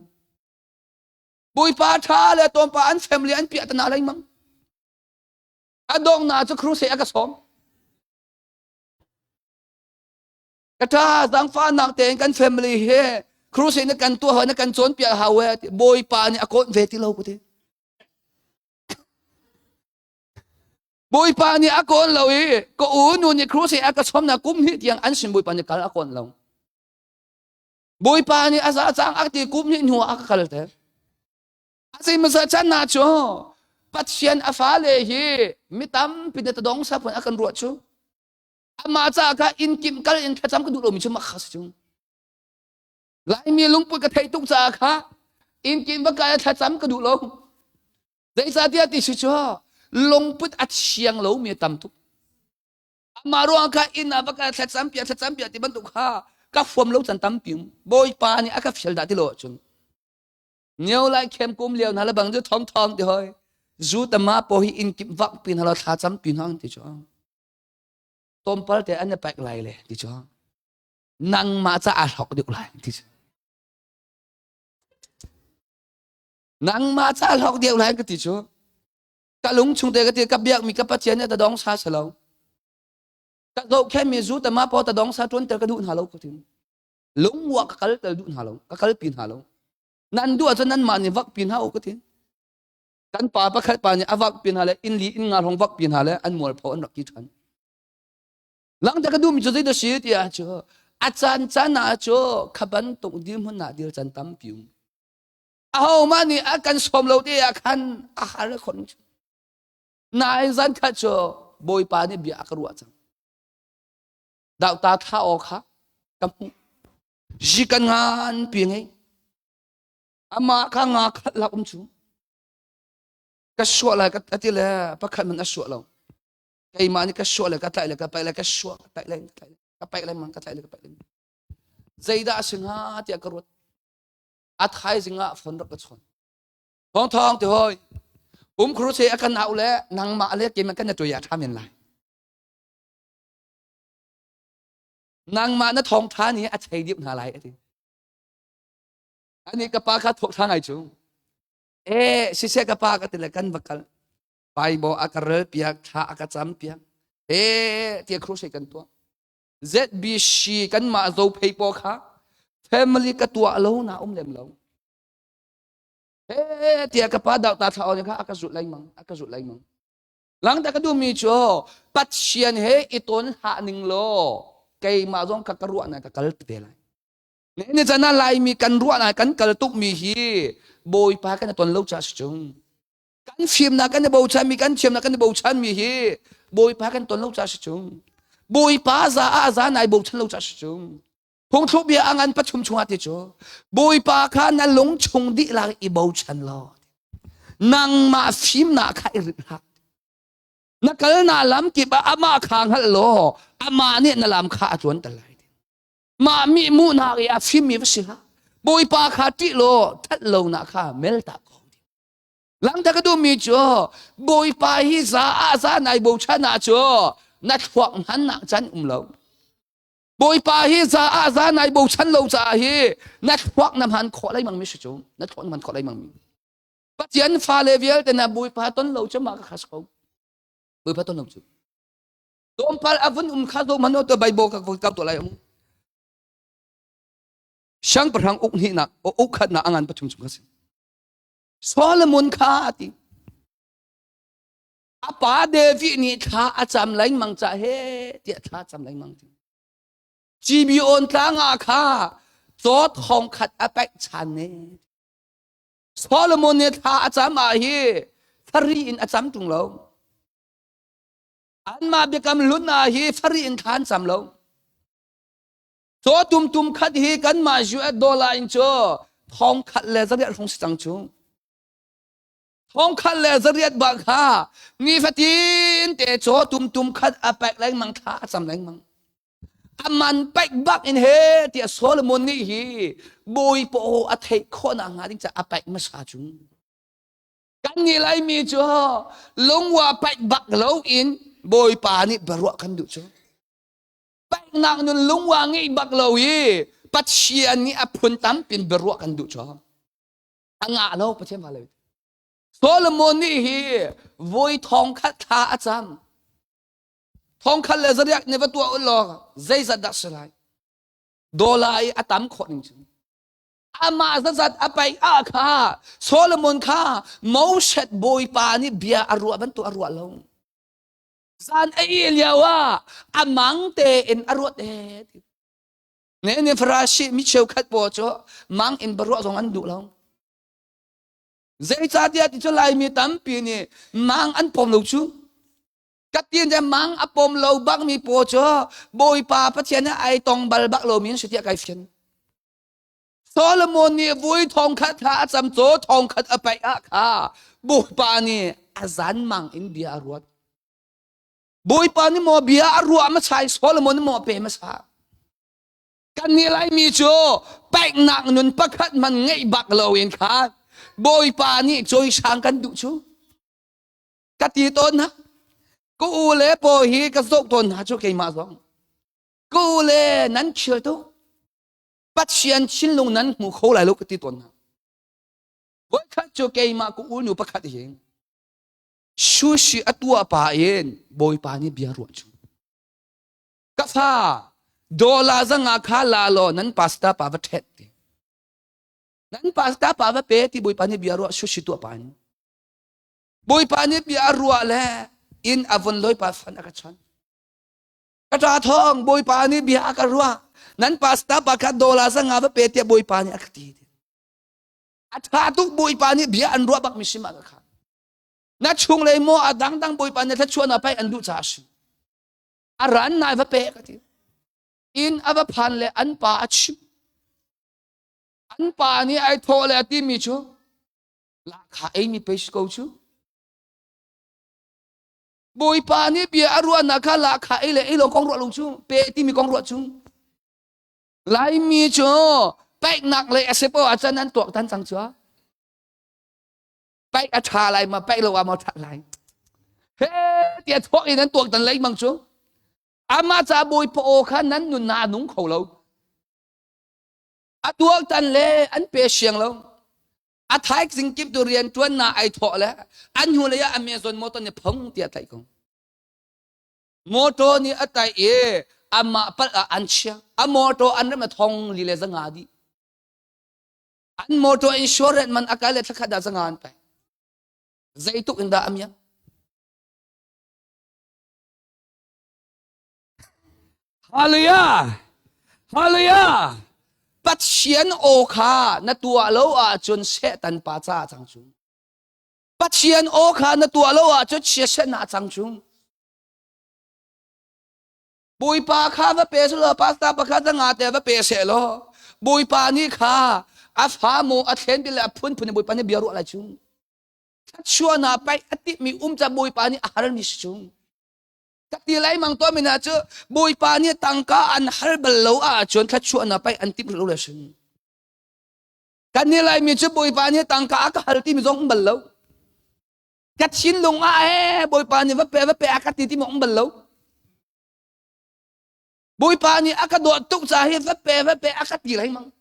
Bawipa tha le tawmpa an family an piah tana lengmang. A dong na cu crusade a ka sawm. Ka ṭa zaangfahnak tein kan family he crusade na kan tuah na kan cawnpiak hau e Bawipa nih a kawt ve ti lo ku ti. Bawipa nih a kawn lo i ka u nu nih crusade a ka sawm na kum hnih tiang an sin Bawipa nih kal a kawn lo. Bawipa nih a za cang a ti kum hnih hnu ah a ka kal ter. A zei masa chan na cu Pathian a fale hi mi tampi na tadong sa phun a kan ruah cu. Amah ca kha inn kim kal in thlacam ka duh lomi cu mak kha si cu. Laimi lungput ka theih tuk caah kha inn kim va kai thlacam ka duh lo. Zeicahtiah ti si cu lungput a thiang lomi a tam tuk. Amah ruang kha inn ah va kal thlacam piah thlacam piah ti bantuk kha ka huam lo can tampi um. Bawipa nih a ka fial dah ti lo ahcun. Nio lai khem kum lio hna le bang cu thong thong ti hoi. Zu tama po hi inn kip vak pi hna lo thlacam pi hna ti cu. Tompal te an paik lai le ti cu nangmah ca aa hlok deuh lai ti cu nangmah ca hlok deuh lai ka ti cu ka lung chung te ka ti ka biak mi ka pathian nih ta dong sa si lo ka zohkhen mi zu tama po ta dong sa tuan ter ka duh hna lo ka ti lungwa ka kal tel duh hna lo ka kal pi hna lo nan duh ahcun nanmah nih vak pi hna u ka ti Kan pa pakhat pa nih a vak pi hna le inn li inn nga hrawng vak pi hna le an mualpho an rak ti ṭhan. Langta ka duhmi cu zeidah si tiah cu a caan caan ah cu kha bantuk dirhmun ah dir can tampi um. Ahohmah nih a kan sawm lo te ah khan a har khon cu. Nain zan khat cu Bawipa nih bia a ka ruah cang. Dauta tha aw kha ka hmuh. Zi kan ngan pi ngei. Amah kha nga khat lak um cu. Ka suah lai ka ti le pakhat man a suah lo. Keimah nih ka suah le ka tlaih le ka paih le ka suah ka tlaih le ka paih le ka tlaih le ka paih le. Zeidah a si hnga tiah ka ruat. A thaizing ah phone rak ka chawn. Thawng thawng ti hoi. Um khru se a kan au le nangmah le keimah kan na tuya tha men lai. Nangmah na thawng tha nih a chei dip hna lai a ti. Ani ka pa kha thawk tha ngai cu. E siseh ka pa ka ti le kan va kal. Bible a ka rel piak, thla a ka cam piak. E tia crusade kan tuah. ZBC kan mah zo phei po kha family ka tuah lo na um lem lo. E tia ka pa dau ta thla on kha a ka zut lengmang, a ka zut lengmang. Lang ta ka duh mi cu Pathian he i ton hlah ning law keimah zong ka ka ruah na ka kal te lai. Ni chan ah Laimi kan ruahnak kan kal tukmi hi Bawipa kan i ton lo caah si cung. Kan fimnak kan i bochanmi kan thiamnak kan i bochanmi hi Bawipa kan ton lo caah si cung. Bawipa za ah za nai bochan lo caah si cung. Phungthluk bia a ngan pathum chungah ti cu Bawipa kha na lung chung dihlak i bochan law nangmah fimnak kha i rit hlah. Na kalnak lam kip ah amah kha hngalh law amah nih na lam kha a tluanter lai. Mah mi muhnak i a fimmi va si hlah. Bawipa kha ṭih law ṭhat lonak kha mel ta ko. Langta ka duhmi cu Bawipa hi za ah za nai bochan ah cu na thluak hman nak can um lo. Bawipa hi za ah za nai bochan lo caah hi na thluak na hman khawh lengmang mi si cu na thluak na hman khawh lengmang mi. Pathian fale vialte na Bawipa ton lo cu mah ka khas ko. Bawipa ton lo cu. Tlawmpal a vun um kha zo man to Bible ka kau to lai um. Siangpahrang uk hnihnak uk khatnak a ngan pathum chung kha si. Solomon kha a ti. A pa David nih thla a cam lengmang ca he tiah thla a cam lengmang ti. Gibeon tlang ah kha caw thong khat a paih chan ne. Solomon nih thla a cam ah hi fari in a cam tung lo. Anmah biakam hlun ah hi fari in thla an cam lo. Caw tum tum khat hi kanmah US dollar in cu thong khat le zariat hlong si cang cu. Thong khat le zariat bak kha nifatin te caw tum tum khat a pek lengmang thla a cam lengmang. A man paik bak in he tiah Solomon nih hi bawipa aw a theih khawh nak hnga ding ca a paik hmasa cu. Kan nih Laimi cu lungwa paih bak lo in Bawipa nih biaruah kan duh cu. Paihnak nun lungwa ngeih bak lo i Pathian nih a phun tampin biaruah kan duh cu. A ngah lo Pathian fa lo. Solomon nih hi voi thong khat thla a cam. Thong khat le zariak ne va tuah u law zeizat dah si lai? Dollar i a tam khawh ning cu. Amah zazat a paih ah kha Solomon kha Moses bawipa nih bia a ruah bantuk a ruah lo. Zan a ih lio ah a mang tein a ruat e. Ne ne Farasi mi cheukhat pawl cu mang in baruah zong an duh lo. Zeicahtiah ti cu Laimi tampi nih mang an pom lo cu. Ka tin le mang a pom lo bak mi pawl cu Bawipa Pathian he ai tong bal bak lo mi an si tiah kai fian. Solomon nih vui thong khat kha a cam caw thong khat a paih ah kha Bawipa nih a zan mang in bia a ruat. Bawipa nih maw bia a ruah hmasa i Solomon nih maw a pe hmasa. Kan nih Laimi cu paihnak nun pakhat man ngeih bak loin khan Bawipa nih cawisang kan duh cu. Ka ti tawn hna. Ka u le paw hi ka zoh tawn hna cu keimah zong. Ka u le nan chial tuk. Pathian thinlung nan hmu kho lai lo ka ti tawn hna. Voikhat cu keimah ka unu pakhat hi sushi a tuah pa in Bawipa nih bia ruah cu. Ka fa dollar zanga kha la law nan pastor pa va ṭhet ti. Nan pastor pa va pe ti Bawipa nih bia ruah sushi tuah pa in. Bawipa nih bia a ruah le inn a von loi pa fan a ka chon. Ka ṭa thawng Bawipa nih bia a ka ruah. Nan pastor pa kha dollar zanga va pe tiah Bawipa nih a ka ti. A ṭha tuk Bawipa nih bia an ruah bak mi sim ah ka kha. Na chunglei maw a dangdang Bawipa nih thluachuah na pai an duh caah a si. A ran nai va pe ka ti. Inn a va phan le an pa a chim. An pa nih ai thawh le a timi cu lahkhah ei mi pei si ko cu. Bawipa nih bia a ruahnak kha lahkhah ei le ei lo kong ruah lo cu pe timi kong ruah cu. Laimi cu paihnak le a si poah ahcun an tuak tan cang cu. Paih a ṭha lai ma paih lo ah maw ṭhat lai. He tiah thuak in an tuak tan lengmang cu. Amah ca Bawipa aw kha nan nunnak a nung kho lo. A tuak tan le an pe siang lo. A thaik zingkip tu rian ṭuan na ai thawh le an hnu lei ah Amazon motor nih phung tiah tlaih ko. Motor nih a tlaih i amah palh ah an chia. A motor an rem a thong li le zanga dih. An motor insurance man a kai le thlakhat dah zanga an pek. Zeituk in dah a miak? Hallelujah! Hallelujah! Pathian aw kha na tuah lo ahcun Satan pa ca cang cu. Pathian aw kha na tuah lo ahcun chiaset na cang cu. Bawipa kha va pe selaw pastor pakhat nga te va pe seh law Bawipa nih kha a fa maw a thlen bil le a phunphun in Bawipa nih bia ruah lai cu. Thluachuahnak paih a timhmi um ca Bawipa nih a harmi si cu. Ka ti lai mang to mina cu Bawipa nih tangka an hal bal lo ahcun thluachuahnak paih an timh lo le sin. Kan nih Laimi cu Bawipa nih tangka a ka hal timi zong um bal lo. Ka thinlung ah ee Bawipa nih va pe va pe a ka ti timi um bal lo. Bawipa nih a ka dawt tuk ca hi va pe va pe a ka ti lengmang.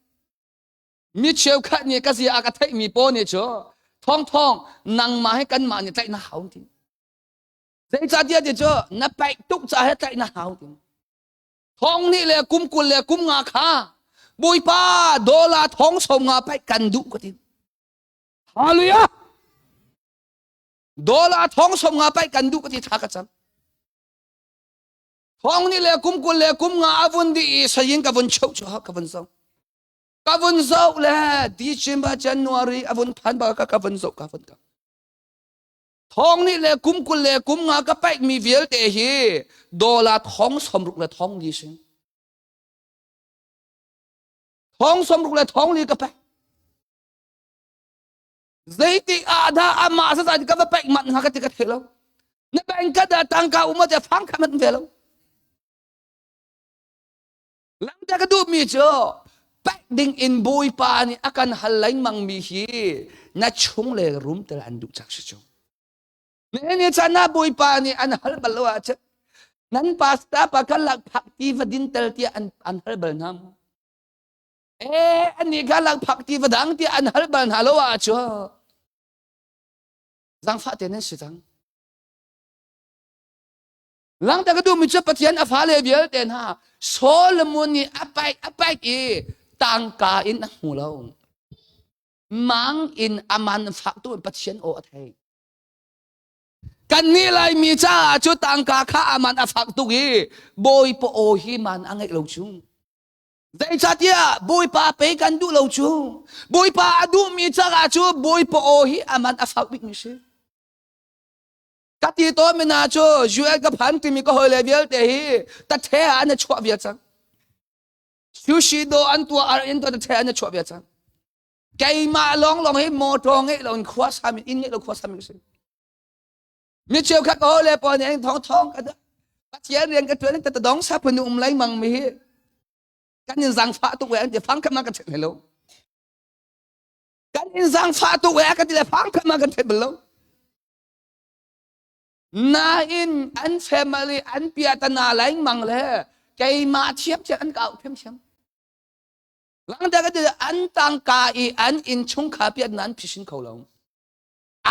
Mi cheukhat nih ka zia a ka theihmi paw nih cu thong thong nangmah hi kanmah nih tlaih na hau ti. Zeicahtiah ti cu na paih tuk ca he tlaih na hau ti. Thong nih le kum 20 le kum nga kha Bawipa dollar thong som nga paih kan duh ka ti. Hallelujah! Dollar thong som nga paih kan duh ka ti tha ka cam. Thong nih le kum 20 le kum nga a vun dih i sayin ka vun cheuh chu ka vun zoh. Ka vun zoh le December January a vun phan ba ka ka vun zoh ka vun ka. Thong nih le kum 20 le kum nga ka paih mi vialte hi dollar thong 60 le thong li sing. Thong 60 le thong li ka paih. Zeiti ah dah amah sa ka va paih man hnga ka ti ka thei lo. Na bank ka da tangka um te fang kha man ve lo. Lamta ka duhmi cu paih ding in Bawipa nih a kan hal lengmang mi hi na chung le rum tel an duh cak si cu. Nihin ni caan ah Bawipa nih an hal bal lo ahcun nan pastor pa kan lakphak ti va din tel tiah an, an hal bal hna maw? Eh, annih kha lakphak ti va dang tiah an hal bal hna lo ahcun zaangfah te nan si cang. Langter ka duhmi cu Pathian a fale vialte hna Solomon nih a paih a paih i tangka in a hmu lo. Mang in a man fak tu in Pathian aw a thei. Kannih Laimi caah cu tangka kha a man a fak tuk i Bawipa aw hi man a ngeih lo cu. Zeicahtiah Bawipa pe kan duh lo cu. Bawipa a duhmi caah cu Bawipa aw hi a man a fak bikmi si. Ka ti tawn mi hna cu US ka phan timi ka hawile vialte hi tathe ah an i chuah vial cang. Sushi do an tuah ar in tuah tathe an i chuah vial cang. Keimah lawnglawng hi motor ngeih lo in khua sami inn ngeih lo khua sami ka si. Mi cheukhat ka hawile pawl nih thong thong ka Pathian rian ka tuan ta dong sa phun um lai mang mi hi kan in zangfah tuk we an ti fang khat ma ka theih lo. Kan in zangfah tuk we ka ti le fang khat ma kan theih bal lo. Nain an family an piatana lengmang le keimah thiamthiam an ka auh thiamthiam. Langta ka ti an tangka i an inn chungkhar piatna an phisin kho lo.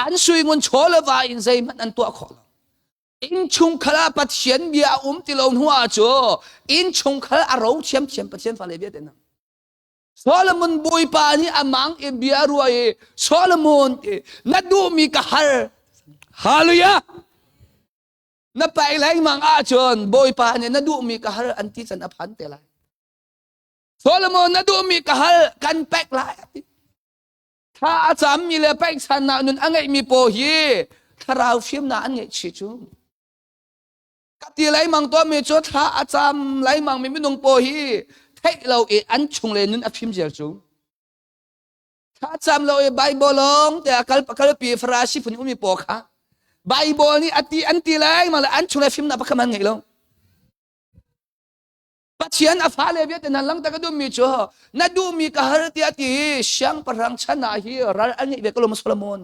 An suingun chaw le va in zeihmanh an tuah khawh lo. Inn chungkhar ah Pathian bia a um ti lo hnu ah cu inn chungkhar a ro thiamthiam Pathian fale bia te na. Solomon Bawipa nih a mang i bia rua i Solomon na duhmi ka hal. Hallelujah! Na paih lengmang ahcun Bawipa nih na duhmi ka hal an ti can a phan te lai. Solomon na duhmi ka hal kan pek lai a ti. Thla a cammi le pekchannak nun a ngeihmi paw hi thlarau fimnak an ngeih chih cu. Ka ti lengmang tuahmi cu thla a cam lengmang mi minung paw hi theih lo i an chung le nun a fim ziar cu. Thla cam lo i Bible lawng te a kal kalpi Farasi phun ummi paw kha Bible nih a ti an ti lengmang le an chung le fimnak pakhat an ngei lo. Pathian a fale vialte hna langter ka duhmi cu na duhmi ka hal tiah ti siangpahrang chan ah hi ral an ngeih ve ko lo Solomon.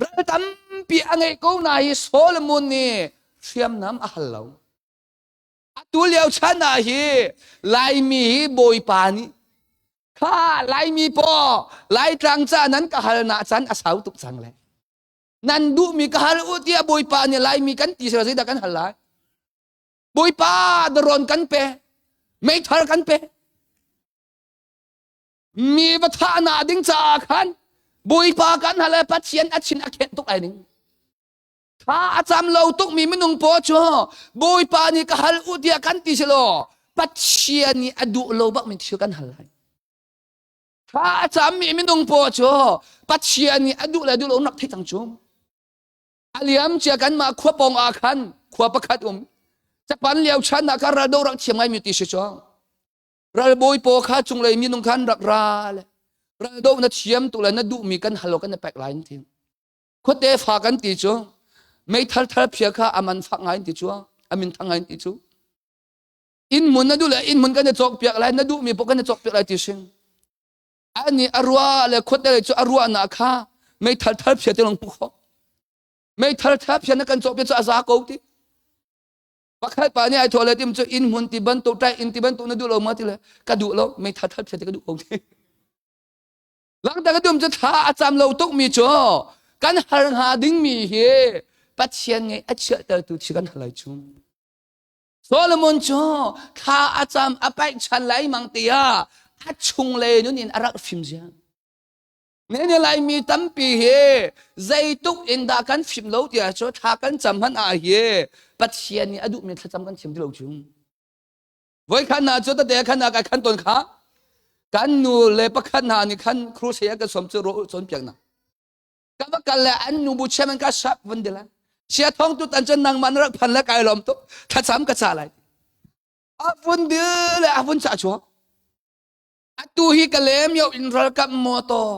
Ral tampi a ngeih ko na hi Solomon nih hriamnam a hal lo. Atu lio chan ah hi Laimi hi Bawipa nih kha Laimi paw Laitlang ca nan ka hal na chan a sau tuk cang le. Nan duhmi ka hal u tiah Bawipa nih Laimi kan ti sila zeidah kan hal lai? Bawipa daron kan pe, meithal kan pe. Mi va thahnak ding caah khan Bawipa kan hal le Pathian a chin a khenh tuk ai ning. Thla a cam lo tuk mi minung paw cu Bawipa nih ka hal u tiah kan ti si law Pathian nih a duh lo bak mi thil kan hal lai. Thla a cam mi minung paw cu Pathian nih a duh le duh lo nak thei cang cu. A liam cia kanmah khua pawng ah khan khua pakhat um. Japan lio chan ah khan raldo rak thiam ngai mi ti si cu. Ralbawi paw kha cunglei minung khan rak ra le raldo na thiam tuk le na duhmi kan hal kan na pek lai ti. Khuate fa kan ti cu meithal thal phia kha aman fak ngai ti cu amin thang ngai ti cu. Inn mun na duh le inn mun kan na cawk piak lai na duhmi paoh kan na cawk piak lai ti sing. Ani a ruah le khuate le cu a ruahnak kha meithal thal phia te long hmu kho. Meithal thal phia na kan cawh pia cu a za ko ti. Pakhat pa nih ai thawh le tim cu inn hmun ti bantuk tai inn ti bantuk na duh lo ma ti le ka duh lo meithal thal phia te ka duh ko ti. Langta ka dum cu thla a cam lo tuk mi cu kan har hnga ding mi hi Pathian ngei a chiahtertu thi kan halai chung. Solomon cu thla a cam a paih chan lai mang tiah a chung le nun in a rak fim zia. Ne ne Laimi tampi hi zeituk in dah kan fim lo tiah cu thla kan cam hmanh ah hi Pathian nih a duhmi thlacam kan thiam ti lo chung. Voikhat hna cu tete khan kai khan tawn kha kan nu le pakhat hna nih khan crusade an kan sawm cu ro cawnpiak na. Ka va kal le an nu bu chiam an ka sap vun dila. Sia thong tu tan cun nangmah na rak phan le kai lawm tuk thlacam ka ca lai. A vun dil le a vun ca chuak. Atu hi ka lem yo in ralkap motor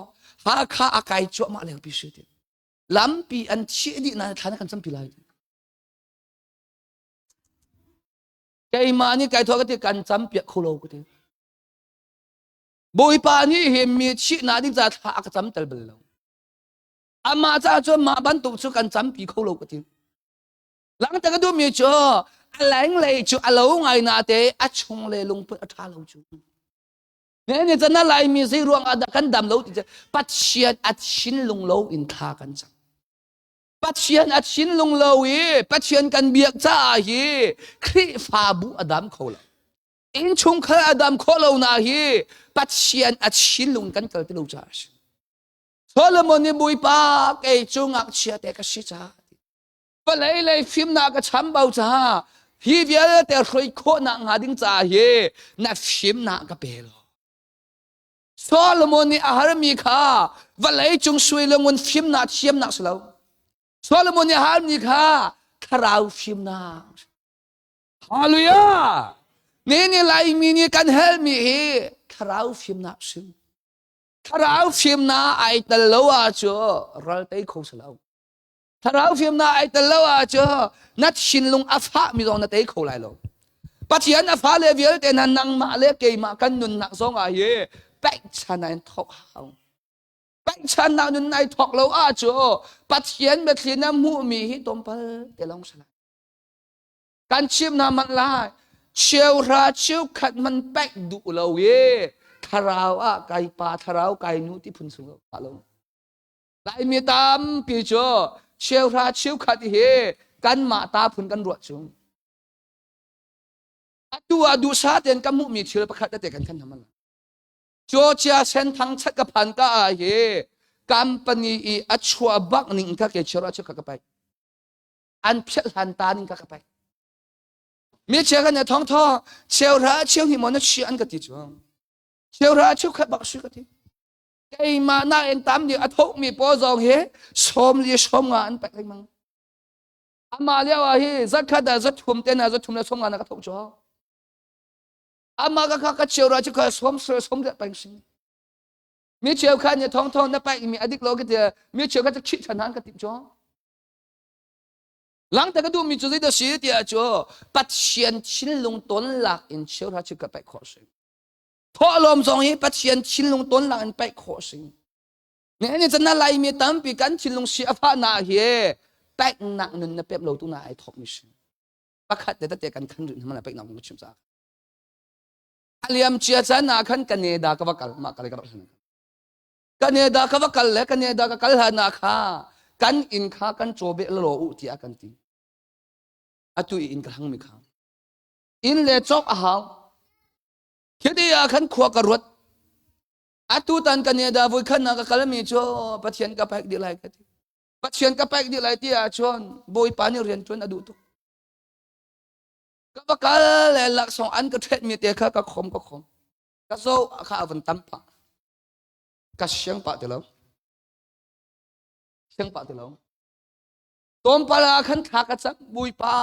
Hakha a kai cuahmah leng pi si ti. Lampi an chih dih na thla na kan campi lai. Keimah nih kai thawh ka ti kan cam piak kho lo ka ti. Bawipa nih hi mi chihnak ding ca thla a ka cam tel bal lo. Amah caah cun mah bantuk cu kan campi kho lo ka ti. Langta ka duhmi cu a lenglei cu a lo ngai na te a chung le lungput a ṭha lo cu. Ne ni chan na Laimi zei ruang ah dah kan dam lo ti cu Pathian a thinlung lo in thla kan cam. Pathian a thinlung lo i Pathian kan biak caah hi Khrihfabu a dam kho lo. Innchungkhar a dam khawh lo na hi Pathian a thinlung kan kal ti lo caah a si. Solomon nih Bawipa kei cu ngakchia te ka si caah vawlei lei fimnak ka chambau caah hi vialte hruai khawhnak hnga ding caah hi na fimnak ka pe law Solomon nih a harmi kha vawlei cung sui le ngun fimnak thiamnak si lo. Solomon nih a harmi kha thlarau fimnak. Hallelujah! Ni ni Laimi nih kan helmi hi thlarau fimnak si. Thlarau fimnak ai tel lo ahcun ral tei kho si lo. Thlarau fimnak ai tel lo ahcun na thinlung a fahmi zong na tei kho lai lo. Pathian a fale vialte hna nangmah le keimah kan nunnak zong ah hi pekchan in thawk hau. Pekchannak nun nai thawk lo ahcun Pathian biathli na hmuhmi hi tlawmpal te lawng si lai. Kan chim hna manh lai. Cheuhra cheukhat man pek duh lo i thlarau ah kai pa thlarau kai nu ti phun sung lo. Laimi tampi cu cheuhra cheukhat hi kanmah ta phun kan ruah chung. Atu ah duhsah tein ka hmuhmi thil pakhat tete kan kan hamal. Georgia senthang chat ka phan ka ah hi company i a chuah bak ning ka ke chero chu ka ka pai. An phiat hlan ta ning ka ka pai. Mi chia kan thong tho cheuhra cheu hi mo na chi an ka ti chu. Cheuhra cheukhat bak su ka ti. Keimah nain tam nih a thawkmi pawl zong hi sawm li sawm nga an pek lengmang. Amah lio ah hi zakhat ah zathum te na zathum le sawm nga na ka thawk cu. Amah ka kha ka cheu ra cu ka sawm sel sawm le peng si. Mi cheu kha nih thong thong na paih mi adik lo ka ti mi cheu kha cu khih than han ka tim cu. Langta ka duh mi cu zeidah si tiah cu Pathian thinlung ton lak in cheu ra cu ka paih khawh si. Thawhlawm zong hi Pathian thinlung tonlang in paih khawh si. Ni chan na Laimi tampi kan thinlung si a fahnak hi paihnak nun na pep lo tu na ai thawk mi si. Pakhat te tete kan khan rih hmana paihnak ka chim ca. Aliam cia chan ah khan Canada ka va kal ma kal ka rak Canada ka va kal le Canada ka kal hlan ah kha kan inn kha kan caw beh lo u tiah kan ti. Atu i inn ka hlang mi kha. Inn le cawk a hau. Khiti ah khan khua ka ruat. Atu tan Canada voi khan ka kalmi cu Pathian ka pek dih lai ka ti. Pathian ka pek dih lai ti ahcun Bawipa nih rian ṭuan a duh tuk. Ka va kal le laksawng an ka ṭhetmi te kha ka khom ka khom. Ka zoh kha a van tam pah. Ka siang pah ti lo. Siang pah ti lo. Tlawmpal ah khan thla ka cam. Bawipa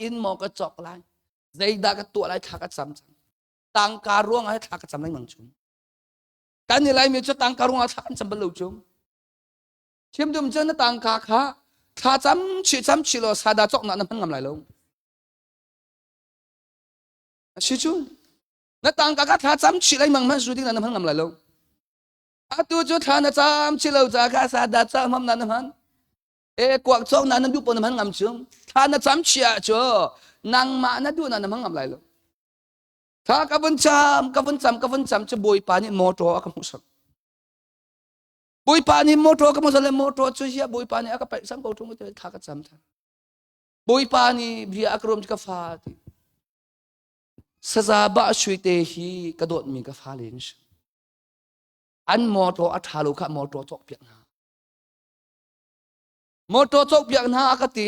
inn maw ka cawk lai. Zeidah ka tuah lai thla ka cam cang. Tangka ruang ah thla ka cam lengmang chung. Kan i Laimi cu tangka ruang ah thla kan cam bal lo chung. Chim dum cu na tangka kha thla cam chih cam chih law sada cawknak na hman ngam lai lo. A si cu. Na tangka kha thla cam chih lengmang hman su ding na hman ngam lai lo. Atu cu thla na cam chi lo ca kha sa da ca hmam na na hman. E kuak cawk na na duh pon na hman ngam chung. Thla na cam chia cu nangmah na duh na na hmang ngam lai lo. Thla ka vun cam, ka vun cam, ka vun cam cu Bawipa nih motor a ka hmuhsak. Bawipa nih motor ka hmuhsak le motor cu hiah Bawipa nih a ka paih sang ko ṭung te thla ka cam than. Bawipa nih bia a ka rum cu ka fa ti. Saza bah sui te hi ka dawtmi ka fale an si. An motor a ṭha lo kha motor cawkpiak hna. Motor cawkpiak hna a ka ti.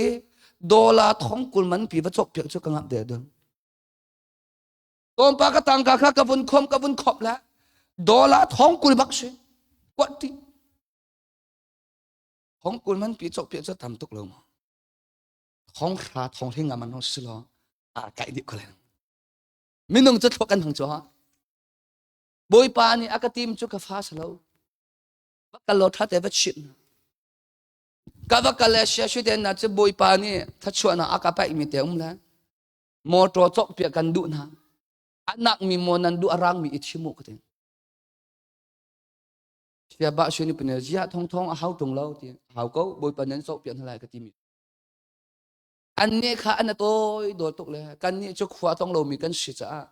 Dollar thong kul man pi va cawkpiak cu ka ngap de dun. Tlawmpa ka tangka kha ka vun khom ka vun khop la. Dollar thong kul bak si. Kuat ti. Thong kul man pi cawkpiak cu tam tuk lo maw? Thong hra thong hling man hong si lo. A kai dih ko le. Minung cu thluak kan hang cu ha. Bawipa nih a ka tim cu ka fa si lo. Va kal law ṭha te va chimh hna. Ka va kal le sia shu te na cu Bawipa nih thachuahnak a ka paih mi te um le motor cawkpiak kan duh hna. A nak mi maw nan duh a rang mi i thim u ka ti. Sia ba shu ni pine zia thong thong a hau tung lo ti hau ko Bawipa nan cawkpiak hna lai ka ti mi. An nih kha an a tawi dawt tuk le kan nih cu khua tong lomi kan si caah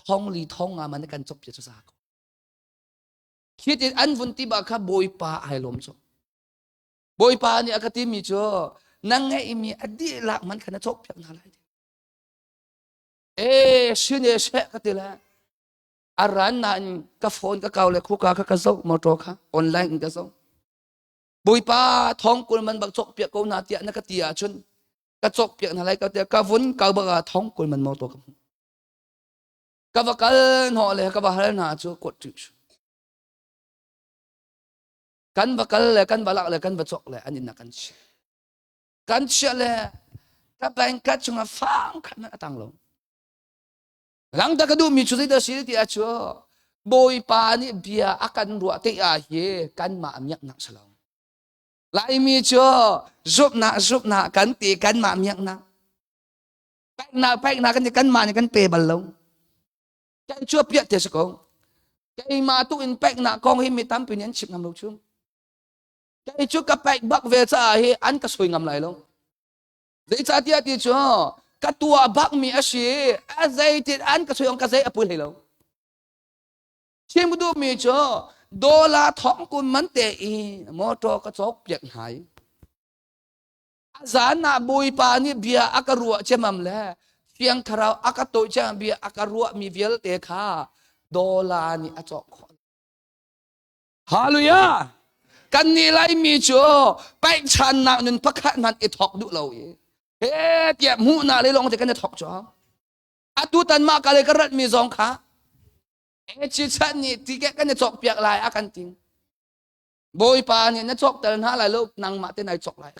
thong li thong nga man kan cawk piak cu za ko. Khi tin an vun ti ba kha Bawipa ai lawm cu. Bawipa nih a ka timi cu na ngeihmi a dihlak man kha na cawk piak hna lai. E sin e she ka ti le a ran nain ka phone ka kau le khuka kha ka zoh motor kha online in ka zoh. Bawipa thong kul man bak cawk piak ko na tiah na ka ti ahcun ka cawk piak hna lai ka tiah ka vun kau bak ah thong kul man motor ka hmuh. Ka va kal hnawh le ka va hal hna cu kuat ṭih Kan va kal le kan va lak le kan va cawk le an inn ah kan chiah. Kan chiah le ka bank card chungah fang khat hmanh a tang lo. Langta ka duhmi cu zeidah si ti ah cu Bawipa nih bia a kan ruah te ah hi kanmah miaknak si lo. Laimi cu zumhnak zumhnak kan ti kanmah miaknak. Peknak peknak kan ti kanmah nih kan pe bal lo. Kan cu piah te si ko. Keimah tu in peknak kong hi mi tampi nih an chim ngam lo chung. Kei cu ka pek bak ve caah hi an ka soi ngam lai lo. Zeicahtiah ti cu ka tuah bakmi a si a zeitin an ka soi ka zei a pui hlei lo. Chim duhmi cu dollar thong kun man te i motor ka cawk piak hna i a zan ah Bawipa nih bia a ka ruah ciamam le Thiang Thlarau a ka tawih ciamam bia a ka ruahmi vialte kha dollar nih a cawk khawh. Hallelujah! Kan nih Laimi cu paihchannak nun pakhat hmanh i thawk duh lo i he tiah hmuhnak le lawng te kan i thawk cu. Atu tan mah ka le ka ratmi zong kha e chan nih tiket kan i cawk piak lai a kan ting. Bawipa nih na cawk tel hna lai lo nangmah te nai cawk lai.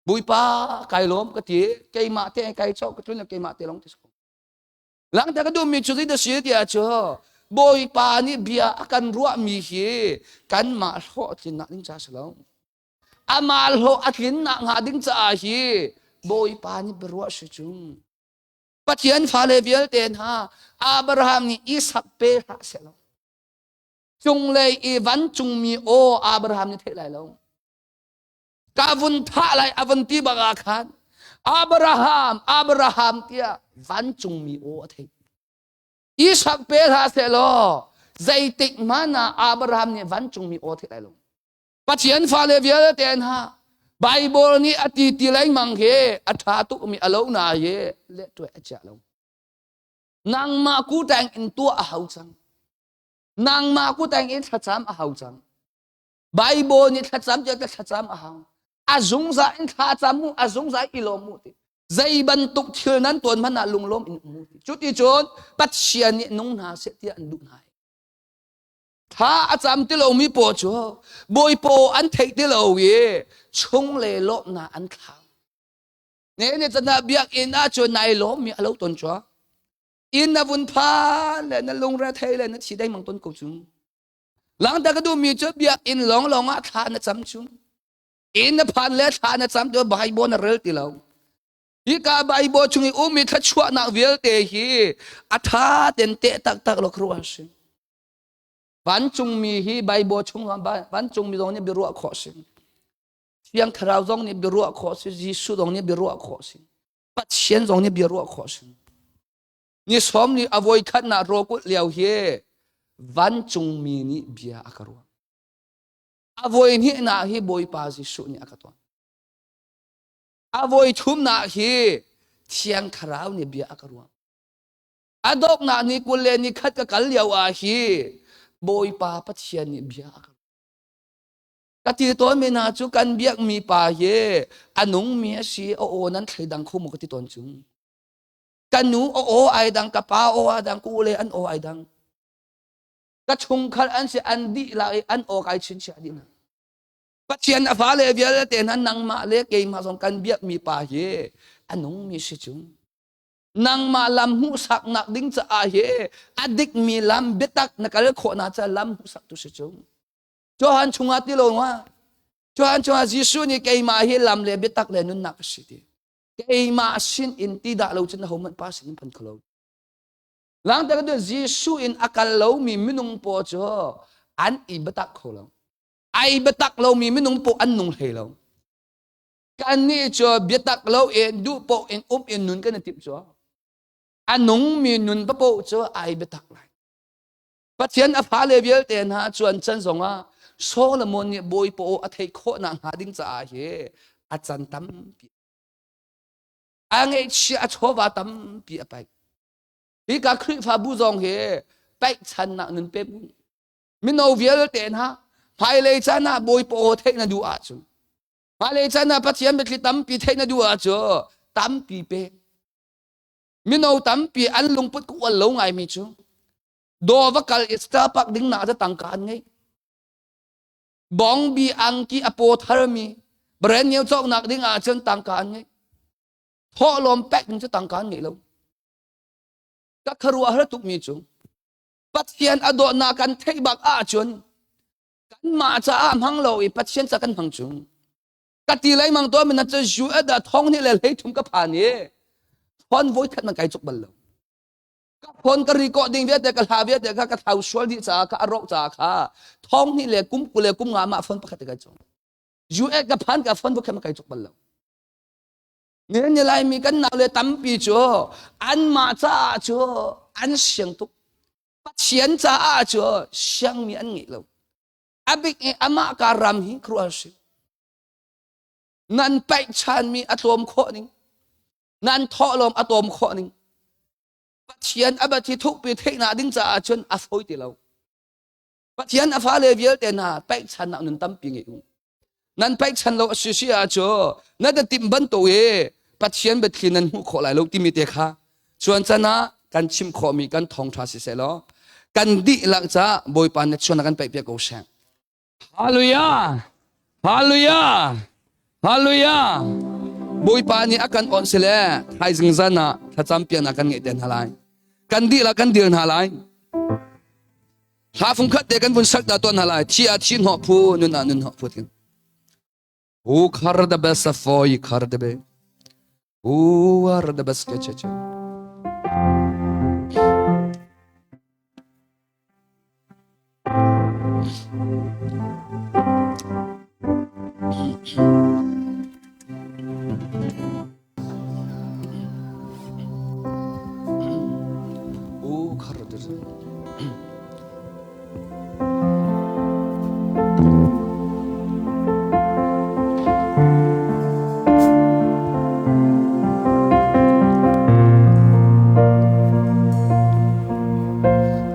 Bawipa kai lawm ka ti keimah te kai cawk ka tlun keimah te lawng ti Langhter ka duhmi cu zeidah si tiah cu Bawipa nih bia a kan ruahmi hi kanmah hlawhtlinnak ding ca si lo. Amah hlawh a tlinnak hnga ding caah hi Bawipa nih biaruah si cu. Pathian fale vialte hna Abraham nih Isak pe hlah seh law cunglei i vancungmi aw Abraham nih theih lai lo. Ka vun thah lai a vun ti bak ah khan Abraham Abraham tiah vancungmi aw a theih. Isak pe hlah seh law zeitik hmanh ah Abraham nih vancungmi aw theih lai lo. Pathian fale vialte hna Bible nih a ti ti lengmang hi a ṭha tukmi a lo na hi leh tuah a chia lo. Nangmah kuteng in tuah a hau cang. Nangmah kuteng in thlacam a hau cang. Bible nih thlacam tiah ka thlacam a hau. A zungzal in thlacam mu, a zungzal i lawm mu ti. Zei bantuk thil nan tuan hmanh ah lunglawm in um mu ti. Cuti cun Pathian nih nung hna seh tiah an duh hna. Thla a cam ti lomi paw cu Bawipaw an theih ti lo i chung le lawmhnak an thlau. Ne ne cana biakinn ah cun nai lawmmi a lo ton chua. Inn na vun phan le na lungre thei le na thi dei mang ton ko cu. Langta ka duhmi cu biakinn lawnglawng ah thla na cam cu. Inn na phan le thla na cam cu Bible na rel ti lo. Hika Bible chung i ummi thluachuahnak vialte hi a tha ten teh taktak lo khuaruah si. Vancungmi hi Bible chung vancungmi zong nih biaruah khawh si. Thiang Thlarau zong nih biaruah khawh si. Jesuh zong nih biaruah khawh si. Pathian zong nih biaruah khawh si. Ni sawm ni a voi khatnak rawkulh lio hi vancungmi nih bia a ka ruah. A voi hnihnak hi Bawipa Jesuh nih a ka tuah. A voi thumnak hi Thiang Thlarau nih bia a ka ruah. A dawknak ni 20 le ni khat ka kal lio ah hi Bawipa Pathian nih bia a ka ruah. Ka ti tawn mi hna cu kan biakmi pa hi a nungmi a si, a aw nan thleidang kho maw ka ti tawn cu. Ka nu a aw ai dang, ka pa aw ai dang, ka u le an aw ai dang. Ka chungkhar an si an dihlak i an aw kai chinchiah dih hna. Pathian a fale vialte hna nangmah le keimah zong kan biakmi pa hi a nungmi si cu. Nangmah lam hmuhsaknak ding caah hi a dikmi lam biatak na kal khawhnak ca lam hmuhsak tu si cu. Johan chungah ti lo ma? Johan chungah Jesuh nih keimah hi lam le biatak le nunnak ka si ti. Keimah sin in ti dah lo cun ahohmanh pa sin in phan kho lo. Langter ka Jesuh in a kal lomi minung paw cu an i biatak kho lo. Ai biatak lomi minung paw an nung hlei lo. Kannih cu biatak lo in duh paoh in um in nun kan i timh cu. A nungmi nun paoh cu ai biatak lai. Pathian a fale vialte hna cuan chan zongah Solomon nih Bawipa aw a theih khawhnak hnga ding caah hi a can tampi a ngeihchia a chawva tampi a paih. Hika Khrihfabu zong hi paihchannak nun pe mino vialte hna hmailei caan ah Bawipa aw theih na duh ahcun hmailei caan ah Pathian biathli tampi theih na duh ahcun tampi pe. Mino tampi an lungput ka ual lo ngaimi cu daw va kal i Starbucks ding nak cu tangka an ngei. Bongbi angki a paw tharmi brand new cawknak ding ahcun tangka an ngei. Thawhlawm pek ding cu tangka an ngei lo. Ka khuaruah har tukmi cu Pathian a dawtnak kan theih bak ahcun kanmah caah hmang lo i Pathian ca kan hmang cu. Ka ti lengmang tawn mi na cu US dah thong hnih le 13 ka phan i phone voi khat man kai cuk bal lo. Ka phone ka record ding vialte ka hla vialte kha ka thlau sual dih caah kha a rawk caah kha thong hnih le kum 20 le kum nga mah phone pakhat kai cuk. US ka phan ka phone voi khat man kai cuk bal lo. Nihin ni Laimi kan nau le tampi cu anmah caah cu an siang tuk. Pathian caah cu siangmi an ngei lo. A bik i amah ka ram hi khuaruahhar si. Nan paihchanmi a tlawm khawh ning, nan thawhlawm a tlawm khawh ning. Pathian a biathi thukpi theihnak ding caah cun a fawi ti lo. Pathian a fale vialte hna paihchannak nun tampi ngei u. Nan paihchan lo a si si ahcun na ka timh bantuk i Pathian biathli nan hmuh khawh lai lo timi te kha cuan can ah kan chim khawhmi kan thawngṭha si seh law kan dihlak caah Bawipa na chuan kan paih piak ko seh. Hallelujah! Hallelujah! Hallelujah! Bawipa nih a kan awnh sile thaizing zan ah thlacam piaknak kan ngeih te hna lai. Kan dihlak kan dir hna lai. Hla fung khat te kan vun sak ta tawn hna lai. Thi ah thi hnawh phu, nun ah nun hnawh phu tin. U khar da bes a foi khar da be. U ar da bes ke che che. U khar da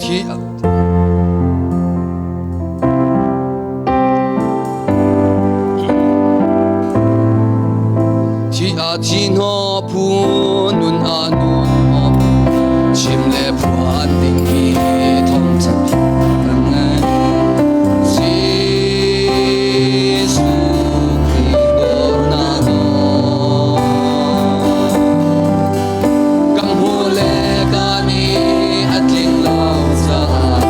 Thi Thi a thi hnaw phu nun a nun maw chim le phuan ding hi thong chan kan ngei Jesuh Khrih dawtnak Kan hmu le ka nih a tling lo caah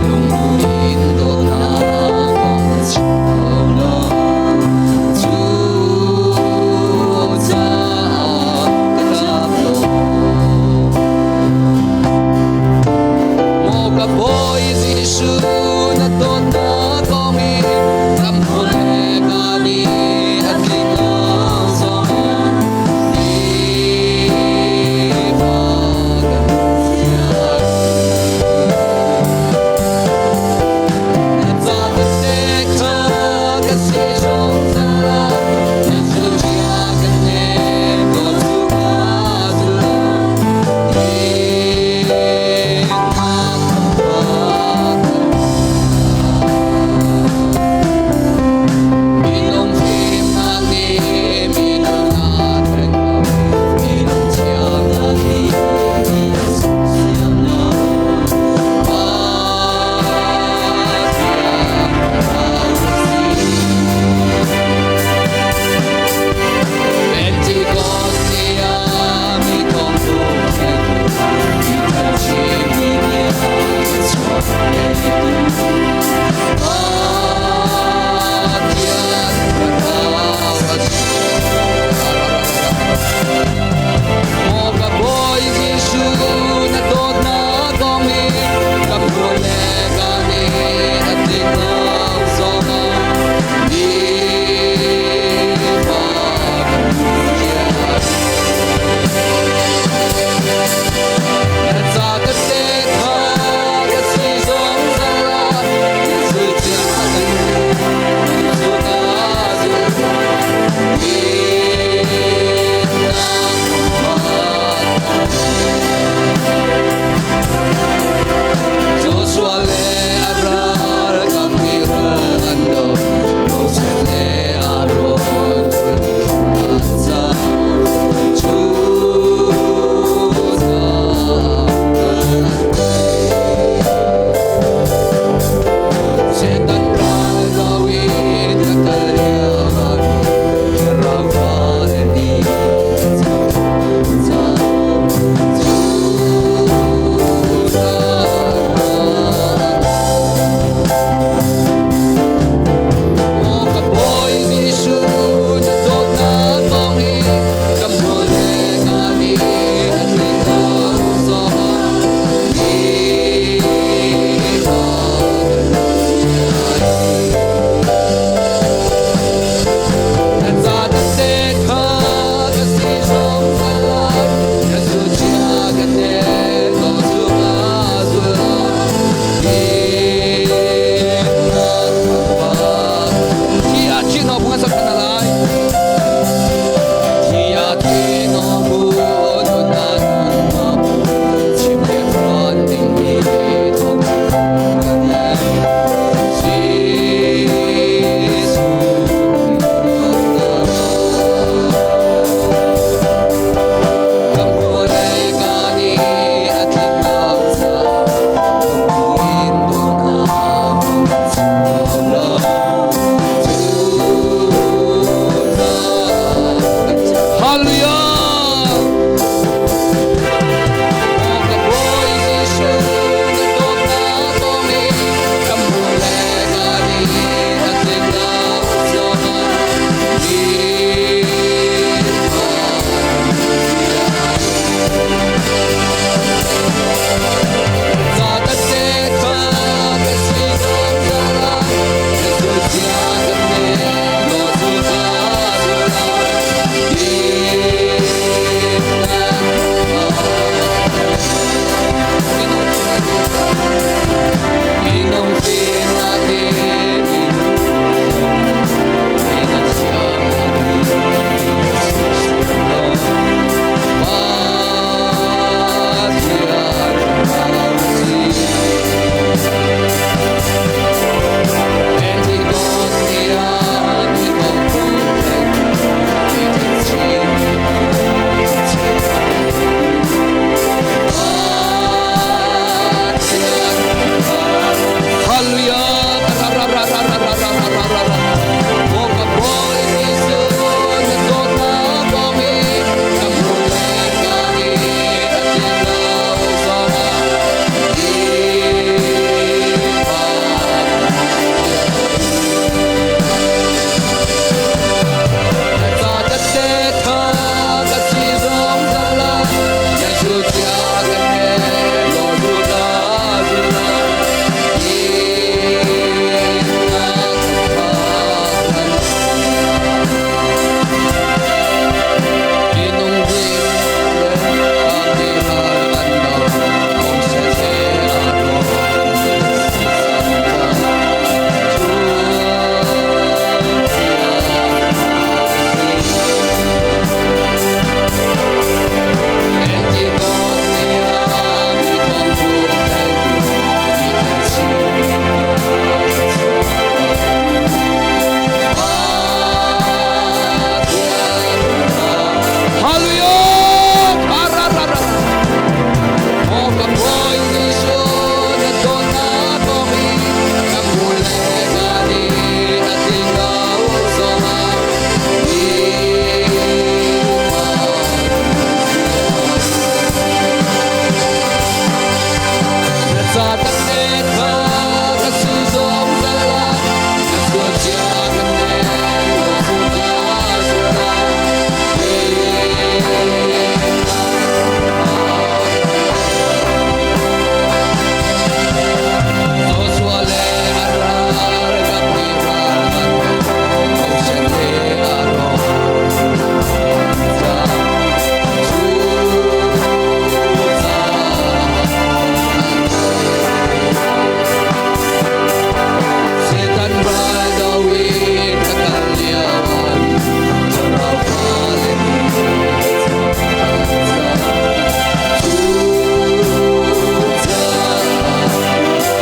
lungduh in dawtnak kong ka chim kho lo. Cucaah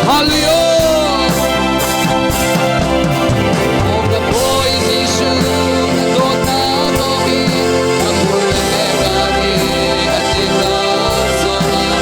Hallelujah. Oh, ka Bawi Jesuh, na dawtnak thawng in ka hmur le ka ke a tlinnak zongah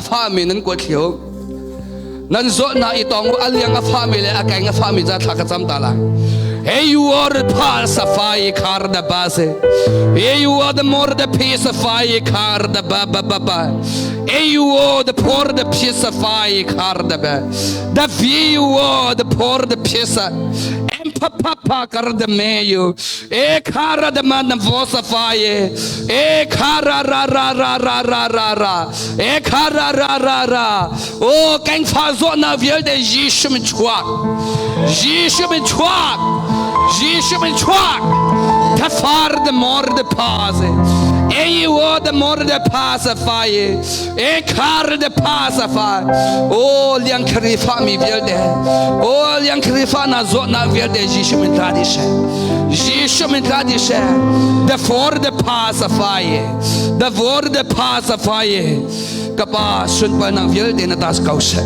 Fahmi nan kut thliu nan zawt na i tong a liang a fahmi le a keng a fahmi za thla ka cam ta lai. Hey, you are the pacify car the base. Hey, you are the more the pacify car the ba ba ba ba. Hey, you are the poor the pacify car the ba. The you are the poor the peace. Papa kar de meyo e khara de man vosafaye e khara ra ra ra ra ra ra ra e khara ra ra ra o keng fa zo na vial de Jesu min chuak Jesu min chuak Jesu min chuak ta far de mor de pase E wo the more the pacify e khar the pacify o liang khrifa mi vialte o liang khrifa na zo na vialte Jesu min tla di she Jesu min tla di she the for the pacify the for the pacify kapa sunparnak vialte na tas kau she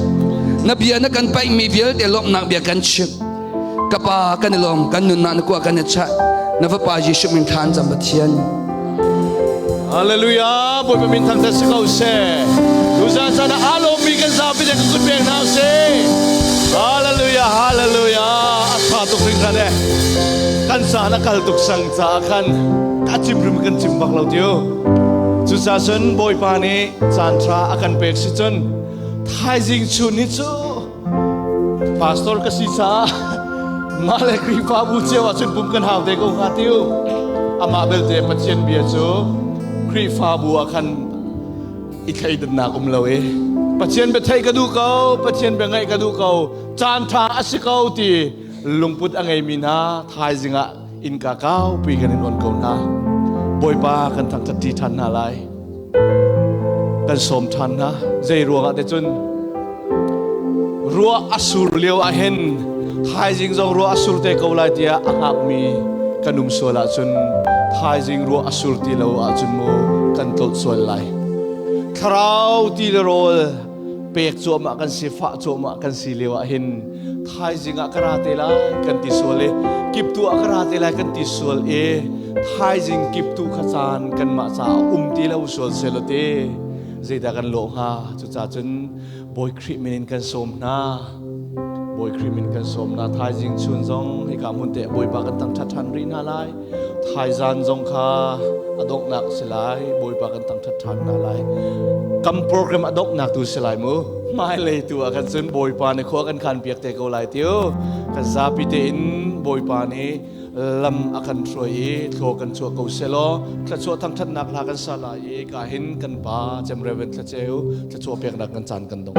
na bia na kan paih mi vialte lawmhnak bia kan chim Kapa kan i lawm kan nunnak na kuah kan i chah na fapa Jesuh min thlan cam Pathian. Hallelujah Bawipa min thangthat si ko seh. Tuzan caan ah aa lawmmi kan zapi te kan kut pek hna usih. Hallelujah Hallelujah a tha tuk hringhran eh. Kan caan a kal tuk sang caah khan ka cim rim kan cim bak lo tiu. Cucaah cun Bawipa nih caan tha a kan pek si cun thaizing chun hi cu Pastor ka si caah mah le Khrihfabu cio ah cun pum kan hau te ko hnga tiu. Amah belte Pathian bia cu Khrihfabu ah khan i thleidannak um lo i Pathian bia theih ka duh ko, Pathian bia ngaih ka duh ko, caan ṭha a si ko ti lungput a ngeimi hna thaizing ah innka kaupi kan in on ko hna. Bawipa kan thangṭhat ṭi ṭhan hna lai. Kan sawm ṭhan hna. Zei ruangah te cun ruah a sur lio ah hin thaizing zong ruah a sur te ko lai tiah a hngakmi kan um sual ahcun thaizing ruah a sur ti lo ahcun mu kan tlolh sual lai. Thlarau ti le rawl pek cuahmah kan si fah cuahmah kan si lio ah hin thaizing ah ka ra te lai kan ti sual i kiptu ah ka ra te lai kan ti sual i thaizing kiptu kha caan kanmah caah um ti lo sual selaw te zeidah kan lawh hnga? Cucaah cun Bawi Khrih min in kan sawm hna. Bawi Khrih min kan sawm hna. Thaizing chun zong hika hmun te Bawipa kan thangṭhat ṭhan rih hna lai. Thaizan zong kha a donghnak si lai. Bawipa kan thangṭhat ṭhan hna lai. Kam program a donghnak tu si lai mu. Hmailei tu ah kan cun Bawipa nih khua kan khan piak te ko lai tiu. Kan zapi tein Bawipa nih lam a kan hruai i thlaw kan chuah ko selaw thluachuah thangṭhatnak hla kan sa lai i ka hin kan pa cem Reverend Thlaceu thluachuah peknak kan caan kan dong.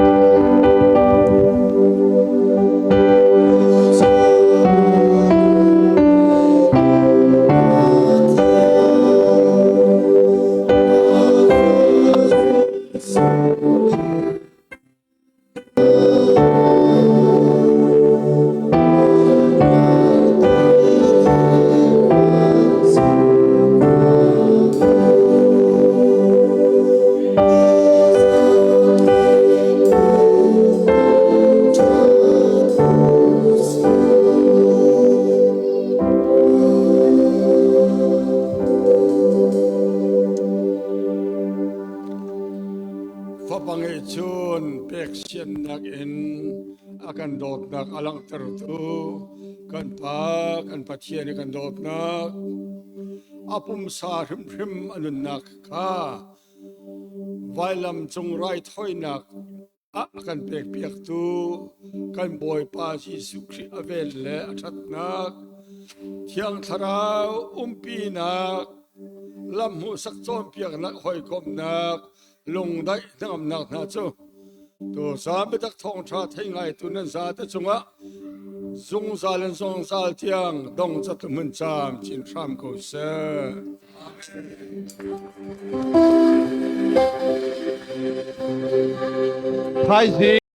Fapa ngeihchun peksiannak in a kan dawtnak a langhtertu kan Pa kan Pathian i kan dawtnak a pumsa hrimhrim a nunnak kha vailam cung raithawinak ah a kan pekpiaktu kan Bawipa Jesuh Khrih a vel le a ṭhatnak Thiang Thlarau umpinak lam hmuhsak cawnpiaknak hawikomhnak lungdaih hnangamnak hna cu tuzaan biatak thawngṭha thei ngaitu nan zate cungah zungzal in zungzal tiang dong cat hmun caam chin hram ko seh. Thaizing.